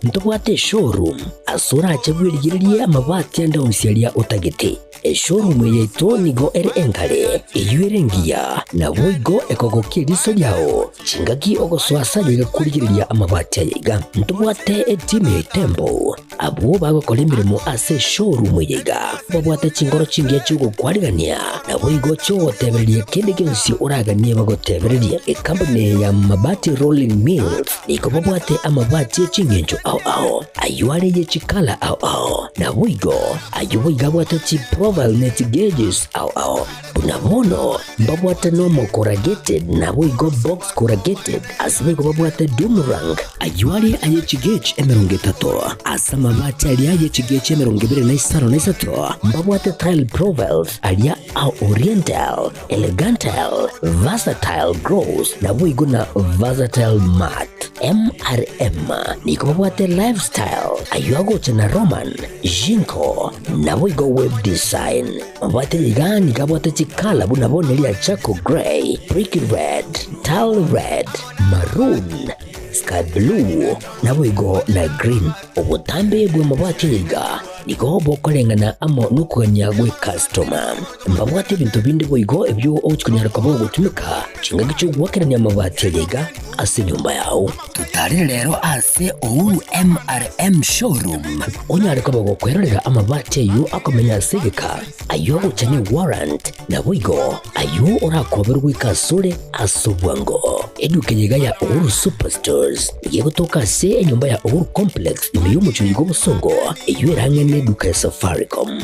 A: ntobwate eshowroom ase orache bwerigererie amabati ande onsi aria otagete. Eshowroom eye yaito nigo ere engare, eyio ere engiya, naboigo ekogokia eriso riao chingaki ogosoa ase ayaiga korigereria amabati ayaiga. Ntobwate etimu ya Itembo Abwo bagokora emeremo ase eshowroom eye iga babwate chinkoro chingiya chi'ogokwarigania, naboigo chi'ogotebereria kende gionsi oraganie bagotebererie. Ekampuni eye ya Mabati Rolling Mills nigo babwate amabati e ching'encho ao ao, ayio are ye chikala ao ao, naboigo ayio boigo abwate chiprofile ne chigeges ao ao. Buna bono mbabwate normal corrugated naboigo box corrugated, ase boigo babwate doomerang, ayio are aye chigauge 30, ase amabati aria aye chigauge 25, mbabwate tile profiles aria a oriental, elegantal, versatile gloss naboigo na versatile matte. MRM nigo babwate lifestyle, ayio agocha na Roman, Jinko, naboigo web design. Mabwate iga nigo abwate chikala buna bono eria charcoal grey, brick red, tile red, maroon, sky blue, naboigo na green. Obotambe bw'amabati aya iga Nigo bokoreng'ana amo nokogania gw'ekastoma. Mbabwate ebinto binde boigo ebio ogochia konyara koba ogotumeka chingaki chi'ogoakerania amabati aya iga ase enyomba yao. Totarere rero ase Uhuru MRM Showroom onyare koba gokwerorera amabati ayio akomenya ase egeka, ayio ogocha ne warrant, naboigo ayio orakoberwe goika asore ase obwango. Eduka eye iga ya Uhuru Superstores nigo egotoka ase enyomba ya Uhuru Complex ime y'omochie oyo bw'obosongo eyio erang'e neduka ya Safaricom.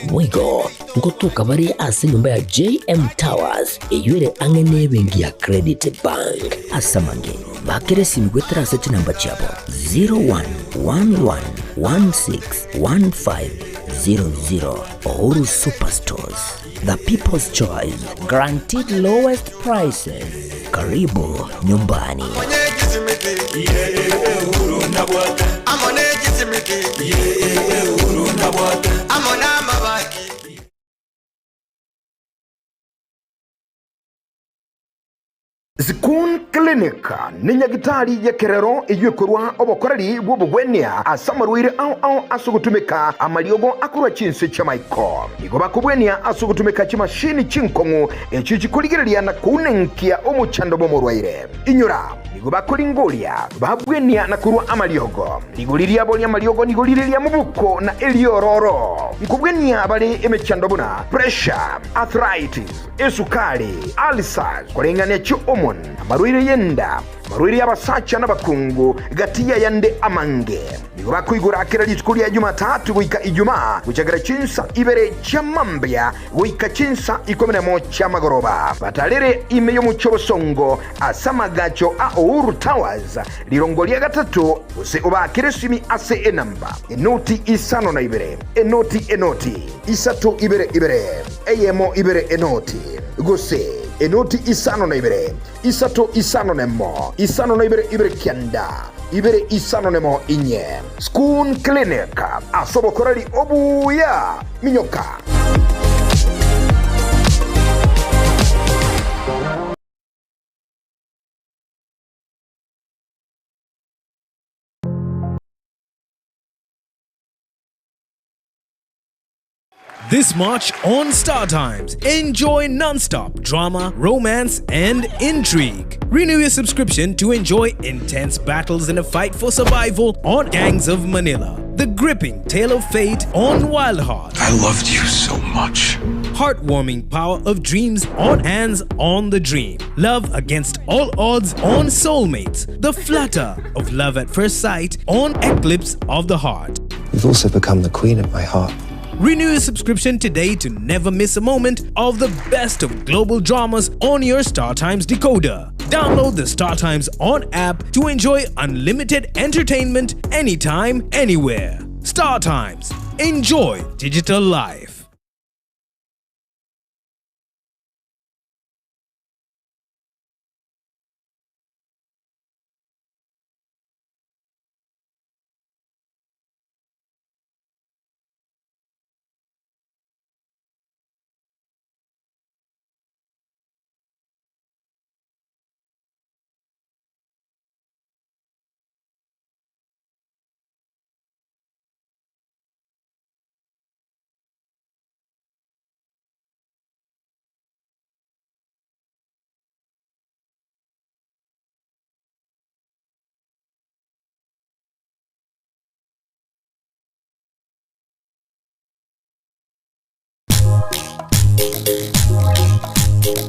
A: Boigo ngotoka bare ase enyomba ya JM Towers eyio ere ang'e nebenki ya Credit Bank. Ase amange, bakera esimi goetera ase chinamba chiabo 0111161500. Uhuru Superstores, the people's choice, guaranteed lowest prices. Karibu nyumbani.
R: Zikun Clinic nenyagitari y'ekerero eyio ekorwa obokoreri bw'obogwenia ase amarwaire ao ao ase ogotumeka amariogo akorwa chinse chi'amaiko. Nigo bakobwenia ase ogotumeka chimashini chinkong'u echio chikorigereria na kounenkia omochando bw'omorwaire. Inyora, nigo bakoringoria, babwenia na korwa amariogo. Rigori riabo ri'amariogo nigo rire ria mobuko na eriororo. Nkobwenia bare emechando buna pressure, arthritis, esukari, ulcers, koreng'ania chi'hormone, amarwaire y'enda, amarwaire y'abasacha n'abakungu, gati y'ayande amange. Nigo bakoigora kera rituko ria Jumatatu goika Ijumaa, gochakera chinsa ibere chia mambia goika chinsa ikomi nemo chi'amagoroba. Batarere ime y'omochie obosongo ase amagacho a Uhuru Towers, rirongo ria gatato, gose obaakere esimi ase enamba, enoti isano na ibere, enoti enoti, isato ibere ibere, eyemo ibere enoti, gose enoti isano na ibere, isato isano nemo, isano na ibere ibere kianda, ibere isano nemo inye. Schoon Clinic, ase obokoreri obuya. Minyoka!
T: This March on Star Times, enjoy non-stop drama, romance, and intrigue. Renew your subscription to enjoy intense battles in a fight for survival on Gangs of Manila, the gripping tale of fate on Wild Heart.
O: I loved you so much.
T: Heartwarming power of dreams on Hands on the Dream. Love against all odds on Soulmates. The flutter of love at first sight on Eclipse of the Heart.
U: You've also become the queen of my heart.
T: Renew your subscription today to never miss a moment of the best of global dramas on your StarTimes decoder. Download the StarTimes On app to enjoy unlimited entertainment anytime, anywhere. StarTimes. Enjoy digital life.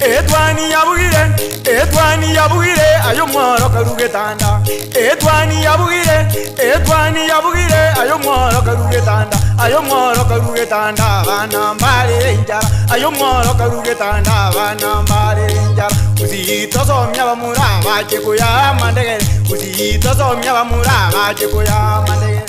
V: Etwani yabugire, etwani yabugire, ayo mworo karugetanda. Etwani yabugire, etwani yabugire, ayo mworo karugetanda. Ayo mworo karugetanda, abana mbare enjara. Ayo mworo karugetanda, abana mbare enjara. Usitosomia bamura bache kuya mandegere. Usitosomia bamura bache kuya mandegere.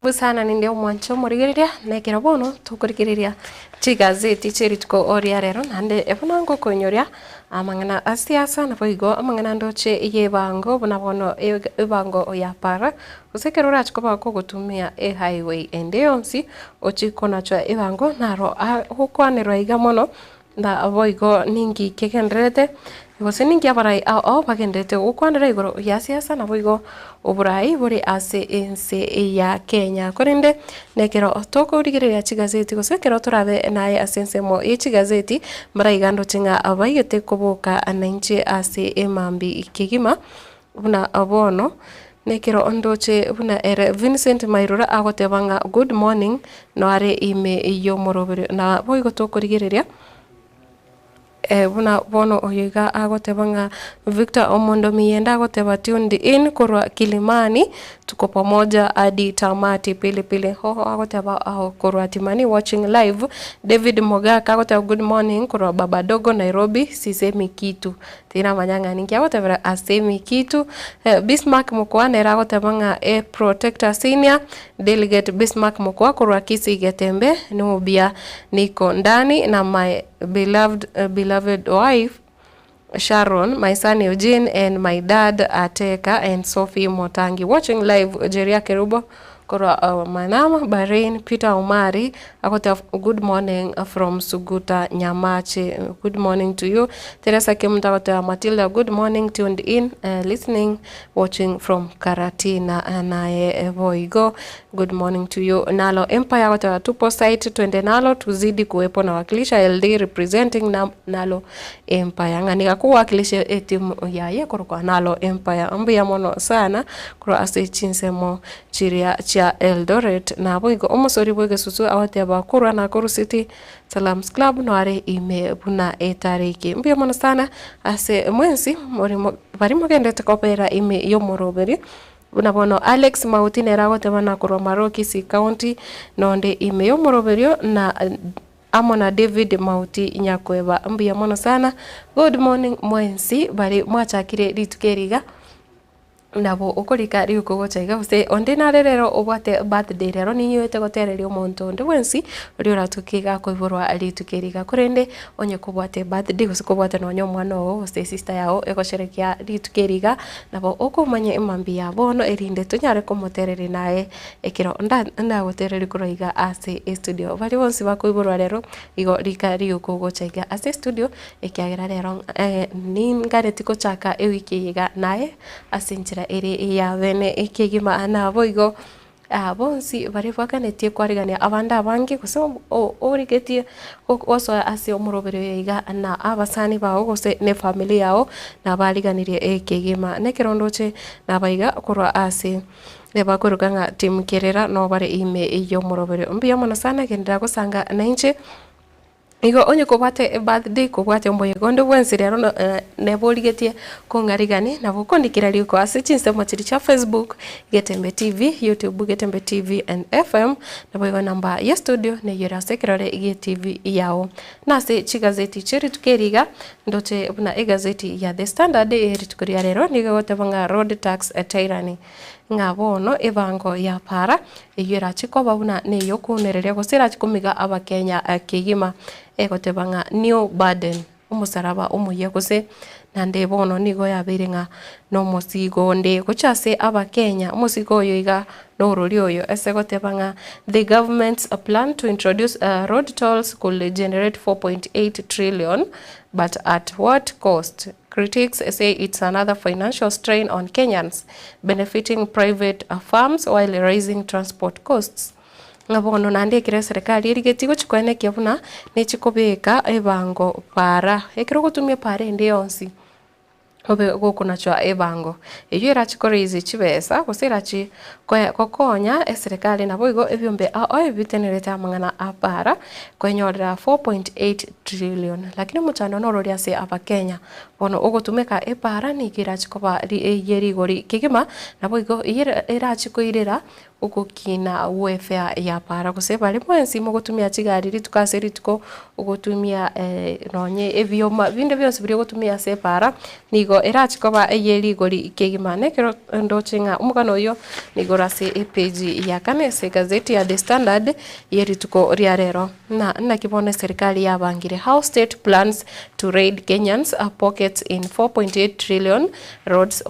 B: Busana ninde omwanche omorigereria, na ekero bono tokorigereria chigazeti chie rituko oria rero, naende buna ngokoinyoria amang'ana a siasa naboigo amang'ana ndoche y'ebango buna bono ebango ya para, gose ekero orache koba kogotumia ehighway ende yonsi ochie konachwa ebango naro agokwanerwa iga mono. Naboigo ninki kegendererete, gose ninki abarai ao bagendererete gokwanera igoro ya siasa, naboigo oborai bore ase ense ya Kenya. Korende nekero tokorigereria chigazeti gose ekero torabe naye ase ensemo ye chigazeti, mbaraiga ndoche ng'a baigete koboka nainche ase emambia kegima buna bono, nekero ndoche buna ere Vincent Mairura agoteba ng'a good morning, noare ime y'omoroberio. Naboigo tokorigereria buna bono oyo iga agoteba ng'a Victor Omondo Miyenda agoteba tuned in korwa Kilimani, tuko pamoja hadi tamati Pilipili Hoho agoteba aho korwa Timani watching live, David Mogaka agoteba good morning korwa Babadogo Nairobi, sisemi kitu. Tinamanya ng'a ninki agotebera ase emikitu. Bismark Mokua nere agoteba ng'a e Protector Senior Delegate Bismark Mokua korwa Kisii Getembe Nubia niko ndani na my beloved beloved wife Sharon, my son Eugene and my dad Ateka and Sophie Motangi watching live Jeria Kerubo Korwa Manama, Bahrain, Peter Omari agoteba good morning from Suguta Nyamache, good morning to you. Teresa Kemunto agoteba Matilda good morning tuned in listening watching from Karatina naye boigo good morning to you. Nalo Empire agoteba tupo site twende nalo tuzidi kuwepo na wakilisha LD representing na, Nalo Empire ng'a niga kowakilisha etimu yaye korokwa Nalo Empire mbuya mono sana korwa ase chinsemo Chiria chia Eldoret, naboigo omosori bw'egesusu agoteba korwa Nakuru City Salams Club noare ime buna etariki. Mbuya mono sana ase mwensi more baria mogendete kobera ime y'omoroberi buna bono Alex Mauti nere agoteba na korwa Maroo Kisii County nonde ime y'omoroberio na amo na David Mauti Nyakweba mbuya mono sana. Good morning mwensi baria mwachakire rituko eri iga. Nabo okorika rioka ogocha iga gose onde nare rero obwate birthday rero ninyuete gotereria omonto onde bwensi oria oratoke iga akoiborwa rituko eri iga. Korende onye kobwate birthday gose kobwate nonye omwana oo gose esister yago egosherekea rituko eri iga, nabo okomanya emambia ya bono erinde tonyare komotereria naye ekero nda ndagotereria korwa iga ase estudio. Baria bonsi bakoiborwa rero igo rika rioka ogocha iga ase estudio. Ekiagera rero ningareti gochaka ewiki eye iga naye ase enchera ere ey'abene kegima. Naboigo bonsi baria baganetie kwarigania abande abange gose origetie gosoa ase omoroberi oyo iga na abasani bao gose ne efamiri yao nabariganirie kegima. Nekero ndoche nabaiga korwa ase bakoruga ng'a team kerera nobare ime y'omoroberi. Mbuya mono sana genderera gosanga nainche. Igo onye kobwate ebirthday kobwate omoyega onde bwensi rero neborigetie kong'arigani nabo okondikera riko ase chinsemo chiria chia Facebook, Getembe TV, YouTube, Getembe TV and FM, naboigo enamba ye studio neyio ere ase ekerore gie TV yao. Na ase chigazeti chie rituko eri iga, ndoche buna egazeti ya The Standard eye rituko ria rero nigo egoteba ng'a road tax tyranny. Ng'a bono ebango ya para eyio erache koba buna ney'okounereria gose erache komiga Abakenya kegima, egoteba ng'a new burden, omosaraba omoyia gose naende bono nigo yabeire ng'a nomosigo onde gocha ase Abakenya, omosigo oyo iga norori oyo ase goteba ng'a the government's plan to introduce road tolls could generate 4.8 trillion but at what cost? Critics say it's another financial strain on Kenyans, benefiting private firms while raising transport costs. Ng'a bono naende ekero eserekari erigetie gochia koenekia buna nechikobeka ebango para, ekero ogotumia para ende yonsi obe gokonachwa ebango, eyio erache ko raise chibesa gose erache gokonya eserekari naboigo ebiombe ao ebitenerete amang'ana a para kwenyorera 4.8 trillion. Lakini omochando norori ase abakenya. Bono ogotumeka epaara nigo erache koba eye rigori kegima, naboigo eyio erache koirera. Ogokina gw'efea ya para gose bare mwensi mogotumia chigari rituko ase rituko, ogotumia nonye ebioma binde bionsi biria ogotumia ase epara, nigo erache koba eye rigori kegima. Na ekero ndoche ng'a omogano oyio nigo ore ase epage ya kane ase egazeti ya The Standard ye rituko ria rero. Na naki bono eserikari yabangire How state plans to raid Kenyans pockets in 4.8 trillion roads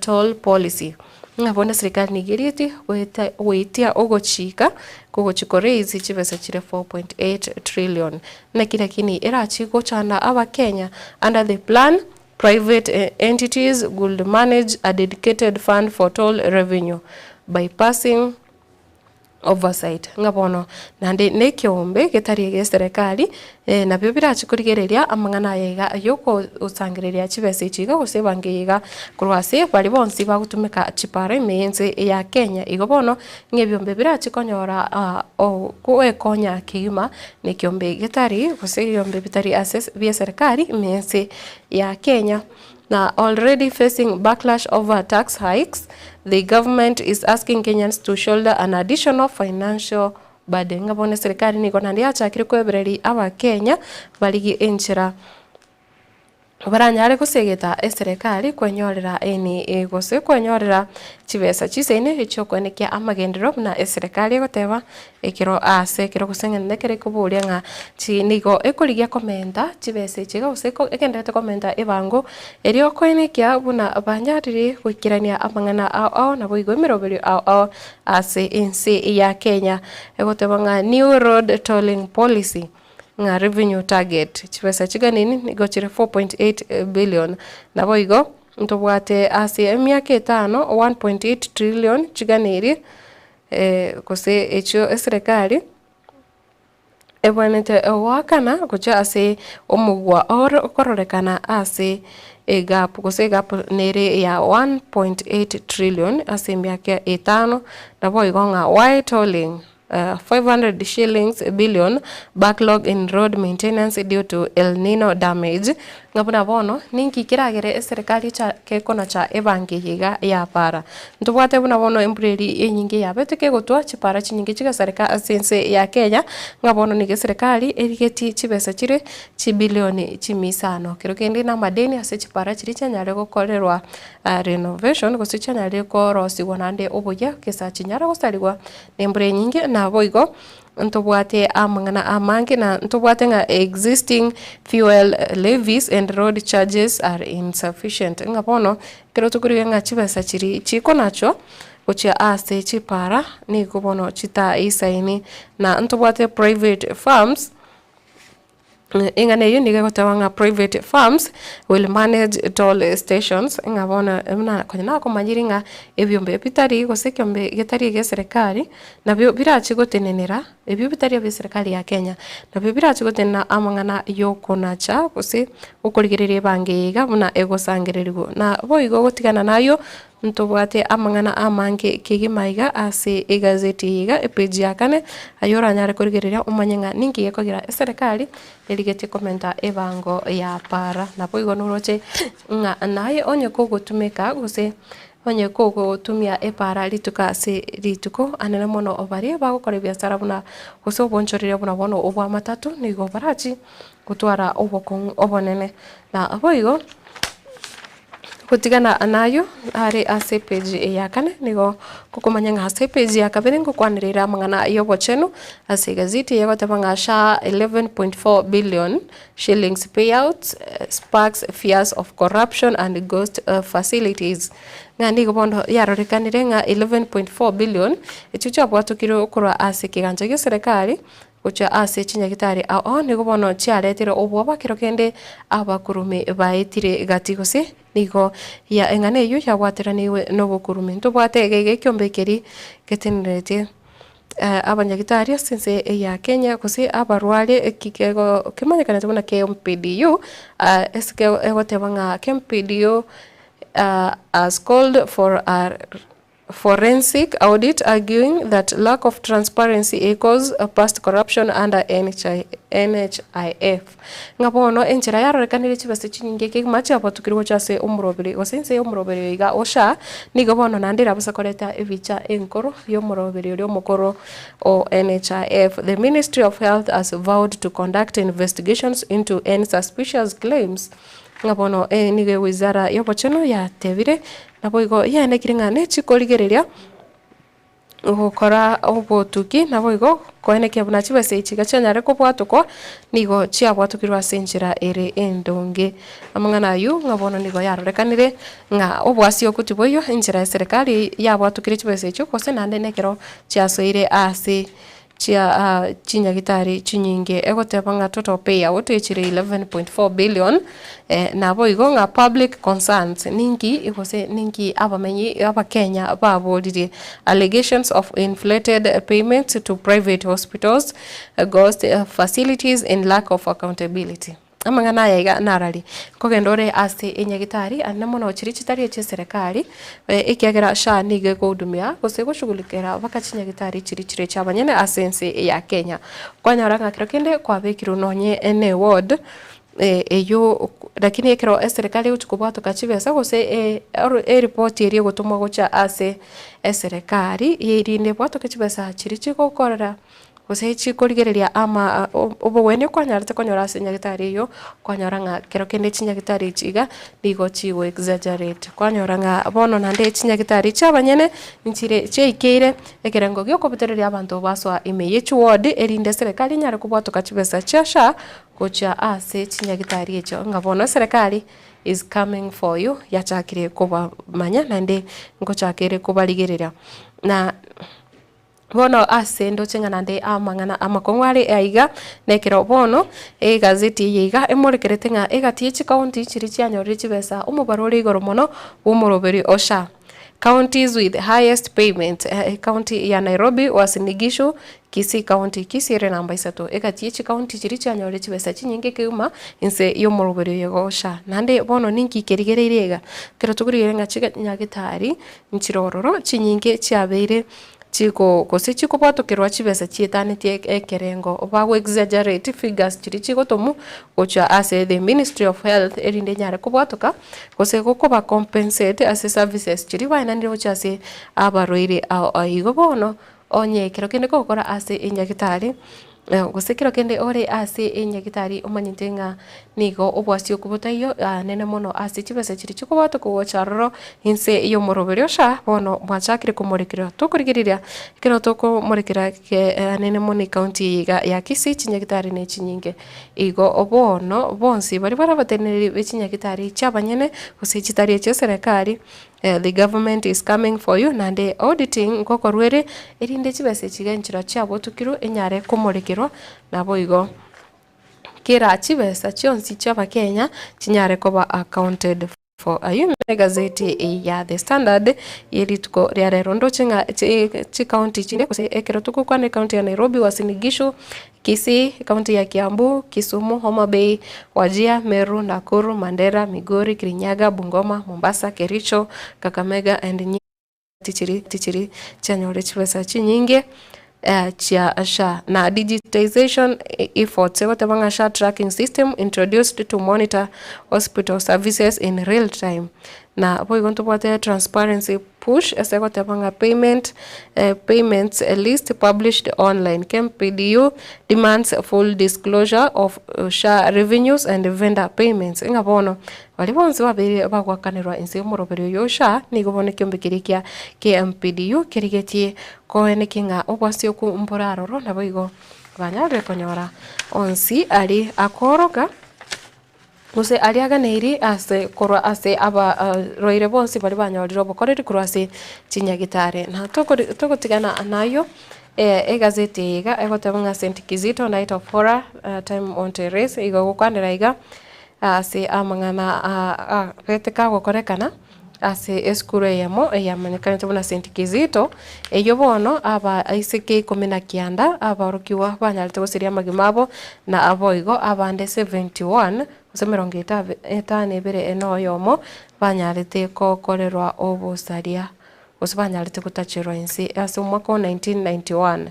B: toll policy. Ng'a bono eserikari nigo erieti goeta goetia ogochika kogochi ko raise chibesa chire 4.8 trillion. Naki lakini erachi gochanda abakenya under the plan private entities would manage a dedicated fund for toll revenue bypassing oversight, ng'a bono naende na ekeombe getari egeserekari, nabio birache korigereria amang'ana aya iga ay'ogosangereria chibesa echi iga gose ebango eye iga korwa ase baria bonsi bagotumeka chipara ime y'ense ya Kenya. Igo bono ng'a ebiombe birache konyora goekonya kegima na ekeombe getari gose ebiombe bitari ase bia eserekari ime y'ense ya Kenya. Na already facing backlash over tax hikes, the government is asking Kenyans to shoulder an additional financial burden. Ng'a bono eserikari nigo naende yachakire koebereria abakenya barigie enchera baranyare gosegeta eserekari kwenyorera eni gose kwenyorera chibesa chisaine echiokoenekia amagenderero buna eserekari egoteba Ekero aase ekero gose ng'a nekero ekoboria ng'a chi nigo ekorigia komenta chibesa echi iga gose egendererete komenta ebango, erio okoenekia buna banyarire goikerania amang'ana ao ao naboigo emeroberio ao ao ase ense ya Kenya. Egoteba ng'a new road tolling policy, ng'a revenue target, chibesa chiganini nigo chire 4.8 billion. Naboigo ntobwate ase emiaka etano 1.8 trillion chiganeirie. Gose echio eserekari ebwenerete goakana gochia ase omogwa oro okororekana ase egap gose egap nere ya 1.8 trillion ase emiaka etano, naboigo ng'a why tolling 500 shillings billion backlog in road maintenance due to El Nino damage, ng'a buna bono ninki keragere eserekari echake konacha ebanki eye iga ya para. Ntobwate buna bono embura eria enyinge yabete kegotwa chipara chinyinge chigasareka ase ense ya Kenya, ng'a bono nigo eserekari erigetie chibesa chire chibilioni chimia isano. Kero kende na amadeni ase chipara chiria chianyare gokorerwa renovation gose chianyare korosigwa naende obuya gesa chinyare gosarigwa na embura enyinge naboigo Ntobwate amang'ana amange na ntobwate ng'a existing fuel levies and road charges are insufficient. Ng'a bono ekero tokorigia ng'a chibesa chiria chikonachwa gochia ase chipara nigo bono chitaisaini. Na ntobwate private firms. Eng'ana eyio nigo egoteba ng'a private firms will manage toll stations, ng'a bono buna konya nakomanyiri ng'a ebiombe bitari gose ekiombe getari egia eserekari, nabio birache gotenenera ebio bitari ebia eserekari ya Kenya, nabio birache gotenena amang'ana ya okonacha gose okorigereria ebango eye iga buna egosangereriwa. Na boigo gotigana nayio. Ntobwate amang'ana amange kegima iga ase egazeti eye iga, epage ya kane, aye oranyare korigereria omanye ng'a ninki gekogera eserekari erigetie komenta ebango ya para. Naboigo noroche ng'a naye onye kogotumeka gose onye kogotumia epara rituko ase rituko, anene mono baria bagokora ebiasara buna gose obonchoreria buna bono obwa matatu nigo barachi gotwara obokong'u obonene. Naboigo. Gotigana nayio are ase epeji ya kane nigo gokomanya ng'a ase epeji ya kabere ngokwanerera amang'ana y'obochenu ase egazeti eye egoteba ng'a SHA 11.4 billion shillings payouts sparks fears of corruption and ghost facilities. Ng'a nigo bono yarorekanire ng'a 11.4 billion echio chiabwatokirwe korwa ase ekegancha gi'eserekari Gochia ase chinyagitari ao nigo bono chiaretire obwoba kero kende abakurume baetire gati gose nigo ya eng'ana eyio yabwateranigwe nobokurume. Ntobwate iga iga ekiombe keria geteneretie abanyagitari ase ense ya Kenya gose abarware eki kego kemanyekanete buna KMPDU ase egoteba ng'a KMPDU has called for a. Forensic audit arguing that lack of transparency echoes past corruption under NHIF. Ng'a bono enchera yarorekanire chibesa chinyinge kegima chiabatukire gocha ase omoroberi gose inse y'omoroberi oyo iga o SHA, nigo bono naende erabase koreta ebicha enkoro y'omoroberi oria omokoro o NHIF. The Ministry of Health has vowed to conduct investigations into any suspicious claims. Ng'a bono nigo ewizara y'obochenu yatebire, Naboigo yaenekire ng'a nechikorigereria gokora obotuki, naboigo koenekia buna chibesa echi iga chianyare kobwatokwa, nigo chiabwatokirwe ase enchera ere endonge. Amang'ana ayio ng'a bono nigo yarorekanire ng'a oboasioku tiboiyo enchera eserekari yabwatokire chibesa echio gose naende nekero chiasoire ase chia chinyagitari chinyinge egoteba ng'a total payout echire 11.4 billion naboigo ng'a public concerns ninki gose ninki abamenyi abakenya baboririe allegations of inflated payments to private hospitals, ghost facilities and lack of accountability. Amang'ana aya iga narari, nkogenda ore ase enyagitari ande mono chiria chitari echieserekari, ekiagera SHA nigo ekohudumia gose egoshughulikera mpaka chinyagitari chiria chire chiabanyene ase ense ya Kenya. Kwanyora ng'a kero kende kwabekirwe nonye ne eward eywo lakini ekero eserekari egochia kobwatoka chibesa gose eripoti eria egotomwa gocha ase eserekari erinde ebwatoke chibesa chiria chigokorera. Gose chikorigereria ama obogwenia kwanyarete konyora ase nyagetari eyio, kwanyora ng'a kero kende chinyagitari echi iga, nigo chigo exaggerate. Kwanyora ng'a bono naende chinyagitari chia abanyene, nchire chiaikeire ekerengo gia okobutereria abanto basoa ime ye chiward, erinde eserekari enyare kobwatoka chibesa chia SHA gochia ase chinyagitari echio, ng'a bono eserekari is coming for you, yachakire kobamanya naende ngochaka ere kobarigereria. Na. Bono ase ndoche ng'a naende amang'ana amakong'u are aiga, nekero bono egazeti eye iga emorekerete ng'a egati ye chikaunti chiria chianyorire chibesa omobaro ore igoro mono bw'omoroberi o SHA. Counties with highest payment, ekaunti ya Nairobi, Uasin Gishu, Kisii County, Kisii ere namba isato. Egati ye chikaunti chiria chianyorire chibesa chinyinge kegima inse y'omoroberi oyo iga o SHA. Naende bono ninki kerigereirie iga? Ekero tokorigereria ng'a chinyagitari nchire ororo chinyinge chiabeire Chiko gose chikobwatokerwa chibesa chietanetie ekerengo, bago exaggerate figures chiria chigotomwa gochia ase the ministry of health erinde enyare kobwatoka gose gokoba compensate ase services chiria baenanire gochia ase abarwaire ao. Igo bono onye ekero kende kogokora ase enyagitari Gose kero kende ore ase enyagitari omanyete ng'a nigo obwasioku botaiyo anene mono ase chibesa chiria chikobwatwa kogocha aroro inse y'omoroberi osha bono mwachakire komorekerwa. Tokorigereria ekero tokomorekera anene mono ecounty eye iga ya Kisii chinyagitari ne chinyinge. Igo bono bonsi baria bare abateneneri be chinyagitari chiabanyene gose chitari echia eserekari The government is coming for you naende auditing ngokorwa ere erinde chibesa echi iga enchera chiabotukirwe enyare komorekerwa naboigo kera chibesa chionsi chia abakenya chinyare koba accounted for. Ayio negazeti ya The Standard ye rituko ria rero. Ndoche ng'a chicounty chinde gose ekero togokwana ecounty ya Nairobi, Uasin Gishu, Kisii, Ekaunti ya Kiambu, Kisumu, Homa Bay, Wajir, Meru, Nakuru, Mandera, Migori, Kirinyaga, Bungoma, Mombasa, Kericho, Kakamega and Nyeri tichiri tichiri chianyore chibesa chinyinge chia SHA. Na digitization efforts egoteba ng'a SHA tracking system introduced to monitor hospital services in real time. Na boigo ntobwate transparency push ase egoteba ng'a payment payments list published online. KMPDU demands full disclosure of SHA revenues and vendor payments. Ng'a bono baria bonsi babeire bagoakanerwa inse y'omoroberi oyo o SHA nigo bono ekiombe keria kia KMPDU kerigetie koenekia ng'a obwasioku mbore aroro naboigo banyarire konyora onsi aria akooroka. Gose aria aganeiri ase korwa ase abarwaire bonsi baria banyorire obokoreri korwa ase chinyagitari. Na togotigana nayio, egazeti eye iga egoteba ng'a Saint Kizito night of horror, time won't erase, igo egokwanera iga ase amang'ana abete kagokorekana. Ase esukuru eyemo eyamanyekanete buna St. Kizito, eyio bono abaiseke ikomi na kianda aborokigwa banyarete gosiria amagima abo, na boigo abande 71 gose emerongo etano ebere na oyomo banyarete gokorerwa obosaria. gose banyarete gotacherwa inse ase omwaka o 1991.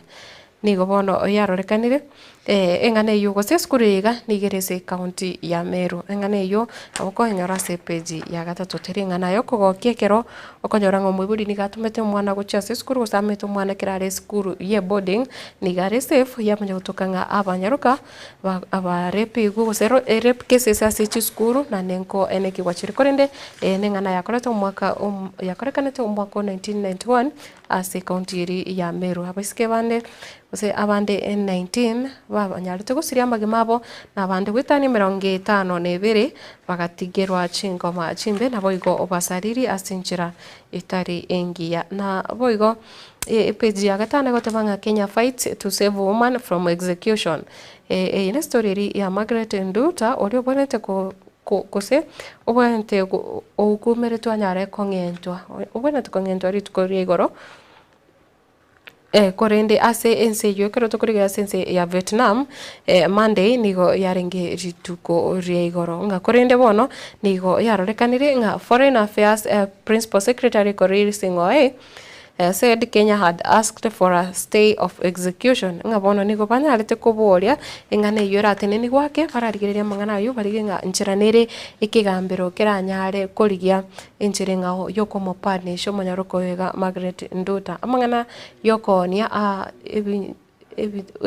B: Nigo bono yarorekanire eng'ana eyio gose esukuru eye iga nigo ere ase ecounty ya Meru. Eng'ana eyio nabo okoyenyora ase epage ya gatato. Teri eng'ana ya okogokia ekero okonyora ng'a omoibori nigo atomete omwana gochia ase esukuru gose amete omwana ekero are esukuru ya eboarding, nigo are safe yamanya gotoka ng'a abanyaroka ba abarepigwe gose rape cases ase chisukuru naende nko enekigwa chire. Korende eye neng'ana yakorete omwaka omo yakorekanete omwaka o 1991 ase ecounty eria ya Meru. Abaiseke bande gose abande 19 babanyarete gosiria amagima abo, na abande goetania emerongo etano na ebere bagatigerwa chingoma chimbe, naboigo obasariri ase enchera etari engiya. Naboigo epage ya gatano egoteba ng'a Kenya fights to save woman from execution. Eye nestory eria ya Margaret Nduta oria obwenerete ko gose obwenerete oukumeretwe anyare kong'entwa, obwenerete kong'entwa rituko ria igoro, korende ase ense eyio ekero tokorigereria ase ense ya Vietnam, Monday nigo yarenge rituko ria igoro ng'a korende bono nigo yarorekanire ng'a Foreign Affairs Principal Secretary Korir Sing'oei, said Kenya had asked for a stay of execution, ng'a bono nigo banyarete koboria eng'ana eyio eratenenigwe ake, bararigererie amang'ana ayio barige ng'a nchera nere ekegambero keranyare korigia enchera eng'ao yokomopanisha omonyaroka oyo iga Margaret Nduta. Amang'ana yokoonia aa ebi.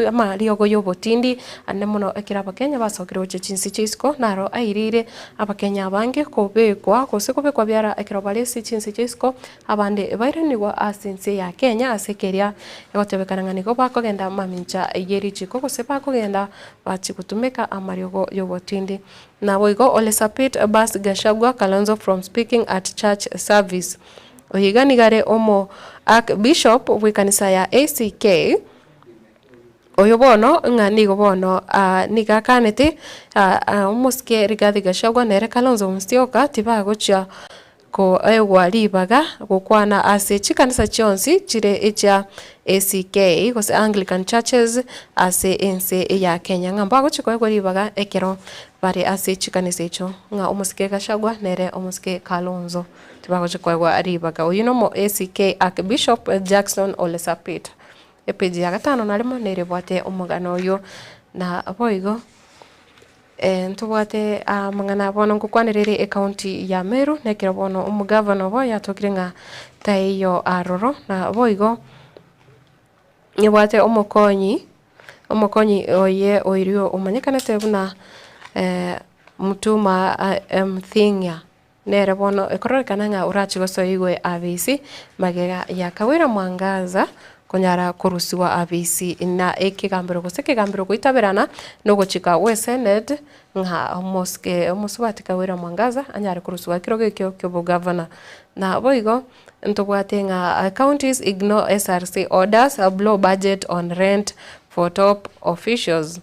B: Amariogo y'obotindi ande mono ekero Abakenya basokire gochia chinse chia isiko naro airire Abakenya abange kobekwa gose kobekwa biara ekero bare ase chinse chia isiko abande bairanigwa ase ense ya Kenya ase keria egotebekana ng'a nigo bakogenda mamincha ye richiko gose bakogenda bachie gotumeka amariogo y'obotindi. Naboigo Ole Sapit bars Gachagua Kalonzo from speaking at church service. Oyo iga nigo are omo Archbishop bw'ekanisa ya ACK, oyo bono ng'a nigo bono nigo akanete omosike Rigathi Gachagua nere Kalonzo Musyoka tibagochia koegwa ribaga gokwana ase chikanisa chionsi chire echia ACK gose Anglican Churches ase ense ya Kenya ng'a mbagochia koegwa ribaga ekero bare ase chikanisa echio ng'a omosike Gachagua nere omosike Kalonzo. Tibagochia koegwa ribaga. Oyio nomo ACK Archbishop Jackson Ole Sapit. Epeji ya gatano na rimo nere ebwate omogano oyio. Na boigo ntobwate amang'ana bono ngokwanera ere ecounty ya Meru na ekero bono omogavana obo yatokire ng'a taiyo aroro. Na boigo nebwate omokonyi, omokonyi oye oirio omanyekanete buna Mutuma Mthing'a. Nere bono ekororekana ng'a orache gosoigwe abisi magega ya Kawira Mwangaza konyara korusigwa abisi na ekegambero gose ekegambero goitaberana nogochika gwe Senate ng'a omosike omosubati Kawira Mwangaza anyare korusigwa ekerogo ekio kiobogavana. Na boigo ntobwate ng'a counties ignore SRC orders blow budget on rent for top officials.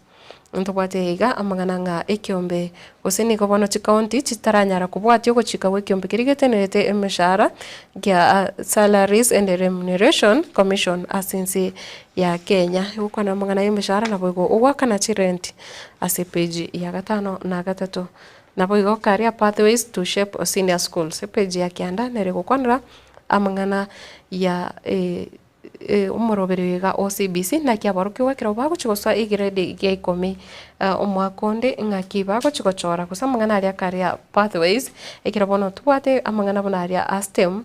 B: Ntobwate iga amang'ana ng'a ekiombe gose nigo bono chikaunti chitaranyara kobwatia ogochika gw'ekiombe keria getenerete emeshahara gia Salaries and Remuneration Commission ase ense ya Kenya. Egokwana amang'ana y'emeshahara naboigo ogoakana chirenti ase epage ya gatano na gatato. Naboigo Career Pathways to Shape Senior Schools epage ya kianda nere egokwanera amang'ana ya. Omoroberi oiga o CBC naki aborokigwa ekero bagochia gosoa egrade gia ikomi omwaka onde ng'aki bagochia gochora gose amang'ana aria career pathways ekero bono tobwate amang'ana buna aria a STEM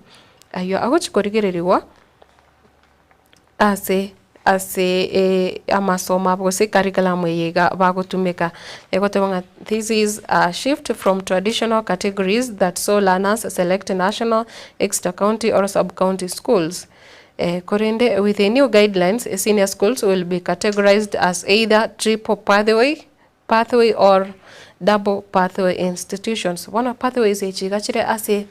B: aywo agochia korigereriwa ase ase amasomo abo gose ecurriculum eye iga bagotumeka. Egoteba ng'a this is a shift from traditional categories that saw learners select national, extra county or sub county schools. Korende with the new guidelines, senior schools will be categorized as either triple pathway pathway or double pathway institutions. Bono pathways echi iga chire ase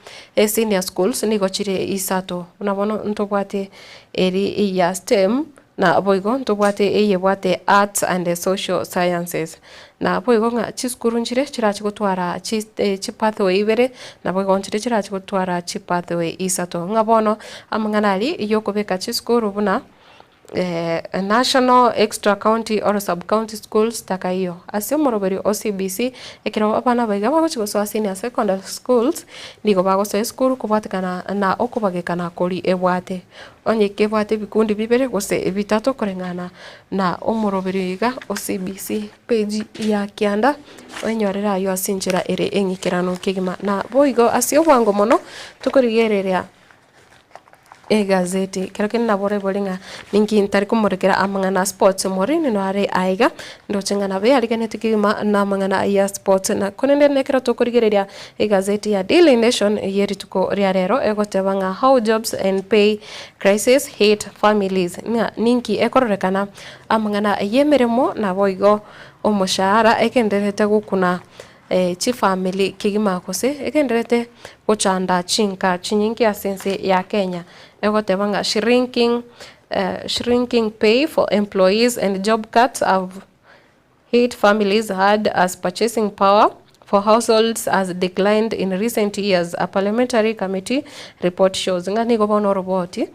B: senior schools nigo chire isato. Buna bono ntobwate eri ya STEM, Naboigo ntobwate eyebwate Arts and Social Sciences. Naboigo ng'a chisukuru nchire chirache gotwara chipathway ibere, naboigo nchire chirache gotwara chipathway isato. Ng'a bono amang'ana aria yokobeka chisukuru buna. National, extra county or sub county schools takaiyo. Ase omoroberi o CBC, ekero abana aba iga bagochia gosoa senior secondary schools, nigo bagosoa esukuru kobwatekana na okobagekana koria ebwate. Onye kebwate ebikundi bibere gose bitato koreng'ana na omoroberi iga o CBC page ya kianda, oenyorere aywo ase enchera ere eng'ikeranu kegima. Na boigo ase obwango mono, tokorigereria Egazeti, kero kende nabo orebori ng'a ninki ntari komorekera amang'ana a sports Maureen nare aiga, ndoche ng'a nabo yariganeti kegima na amang'ana ya sports na korende nekero tokorigereria egazeti ya Daily Nation ye rituko ria rero egoteba ng'a how jobs and pay crisis hit families ng'a ninki ekororekana amang'ana y'emeremo naboigo omoshahara egendererete gokuna chifamiri kegima gose egendererete gochanda chinka chinyinge ase ense ya Kenya. Egoteba ng'a shrinking shrinking pay for employees and job cuts have hit families hard as purchasing power for households has declined in recent years, a parliamentary committee report shows. Ng'a nigo bono oroboti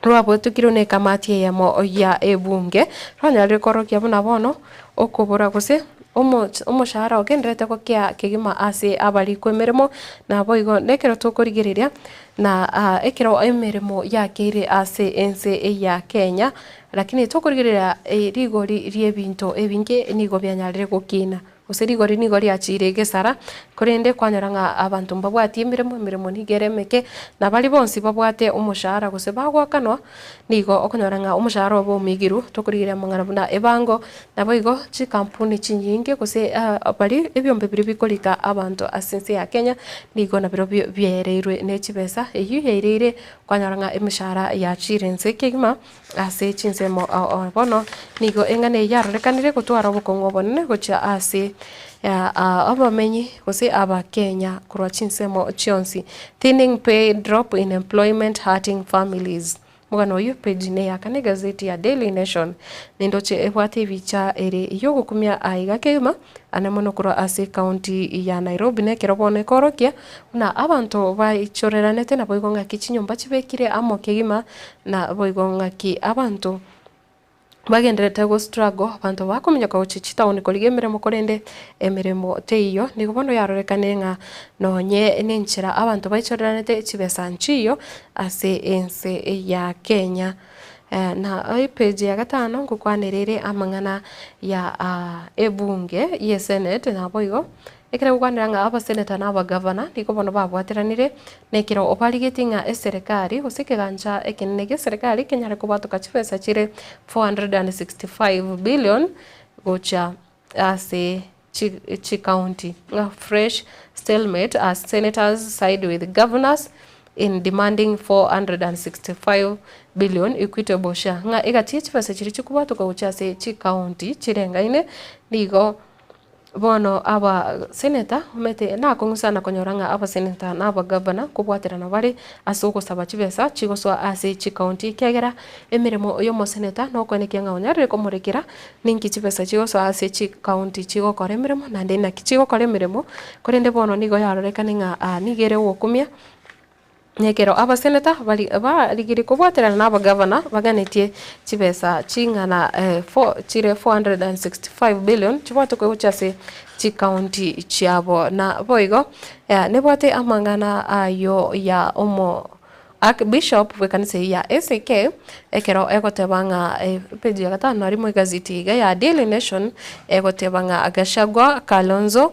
B: rwabwatokirwe nekamati eyemo ya ebunge, rwanyarire korokia buna bono okobora gose omoshahara ogendererete gokea kegima ase abarikwa emeremo, naboigo nekero tokorigereria na ekero emeremo yakeire ase ense ya Kenya, lakini tokorigereria rigori riebinto ebinge nigo bianyarire gokina. Gose rigori nigo riachiire egesara, korende kwanyora ng'a abanto mbabwati emeremo, emeremo nigo ere emeke, na baria bonsi babwate omoshahara gose bagoakanwa, nigo okonyora ng'a omoshahara obo omoigiru, tokorigereria amang'ana buna ebango, naboigo chikampuni chinyinge gose baria ebiombe biria bikorika abanto ase ense ya Kenya, nigo nabirobio biaereirwe ne chibesa, eyio yaereire kwanyora ng'a emeshahara yachiire inse kegima. Ase chinsemo ao ao bono nigo eng'ana eye yarorekanire gotwara obokong'u obonene gochia ase abamenyi gose abakenya korwa chinsemo chionsi. Thinning pay drop in employment hurting families. Omogano oyio page ne ya kane egazeti ya Daily Nation nindoche ebwate ebicha ere yogokumia aiga kegima ane mono korwa ase ecounty ya Nairobi nekero bono ekorokia buna abanto baichoreranete naboigo ng'aki chinyomba chibekire amo kegima Naboigo ng'aki abanto bagendererete go struggle, abanto bakominyoka gochia chitaoni korigia emeremo korende emeremo teiyo, nigo bono yarorekane ng'a nonye nenchera abanto baichoreranete chibesa nchiyo ase ense ya Kenya. Na epage ya gatano ngokwanera ere amang'ana ya ebunge ye senate naboigo. Ekero egokwanera ng'a abaseneta na abagavana nigo bono babwateranire, na ekero barigetie ng'a eserekari gose ekegancha ekenene gi'eserekari kenyare kobwatoka chibesa chire 465 billion gocha ase chicounty. Ng'a fresh stalemate as senators side with governors in demanding 465 billion equitable share. Ng'a egati ye chibesa chiria chikobwatoka gochia ase chicounty chirengaine nigo Bono abaseneta omanyete nakong'u sana konyora ng'a abaseneta na abagavana nkobwaterana bare ase ogosaba chibesa chigosoa ase chikaunti ekiagera emeremo ya omoseneta nokoenekia ng'a onyarire komorekera ninki chibesa chigosoa ase chikaunti chigokora emeremo naende naki chigokora emeremo korende bono nigo yarorekane ng'a nigo ere ogokumia. Nekero abaseneta barigirie kobwaterana nabagavana baganetie chibesa ching'ana chire 465 billion chibwate gocha ase chikaunti chiabo. Na boigo nebwate amang'ana ayio ya omo Archbishop bw'ekanisa eyio ya ACK ekero egoteba ng'a epage ya gatano na rimo egazeti iga ya Daily Nation egoteba ng'a Gachagua, Kalonzo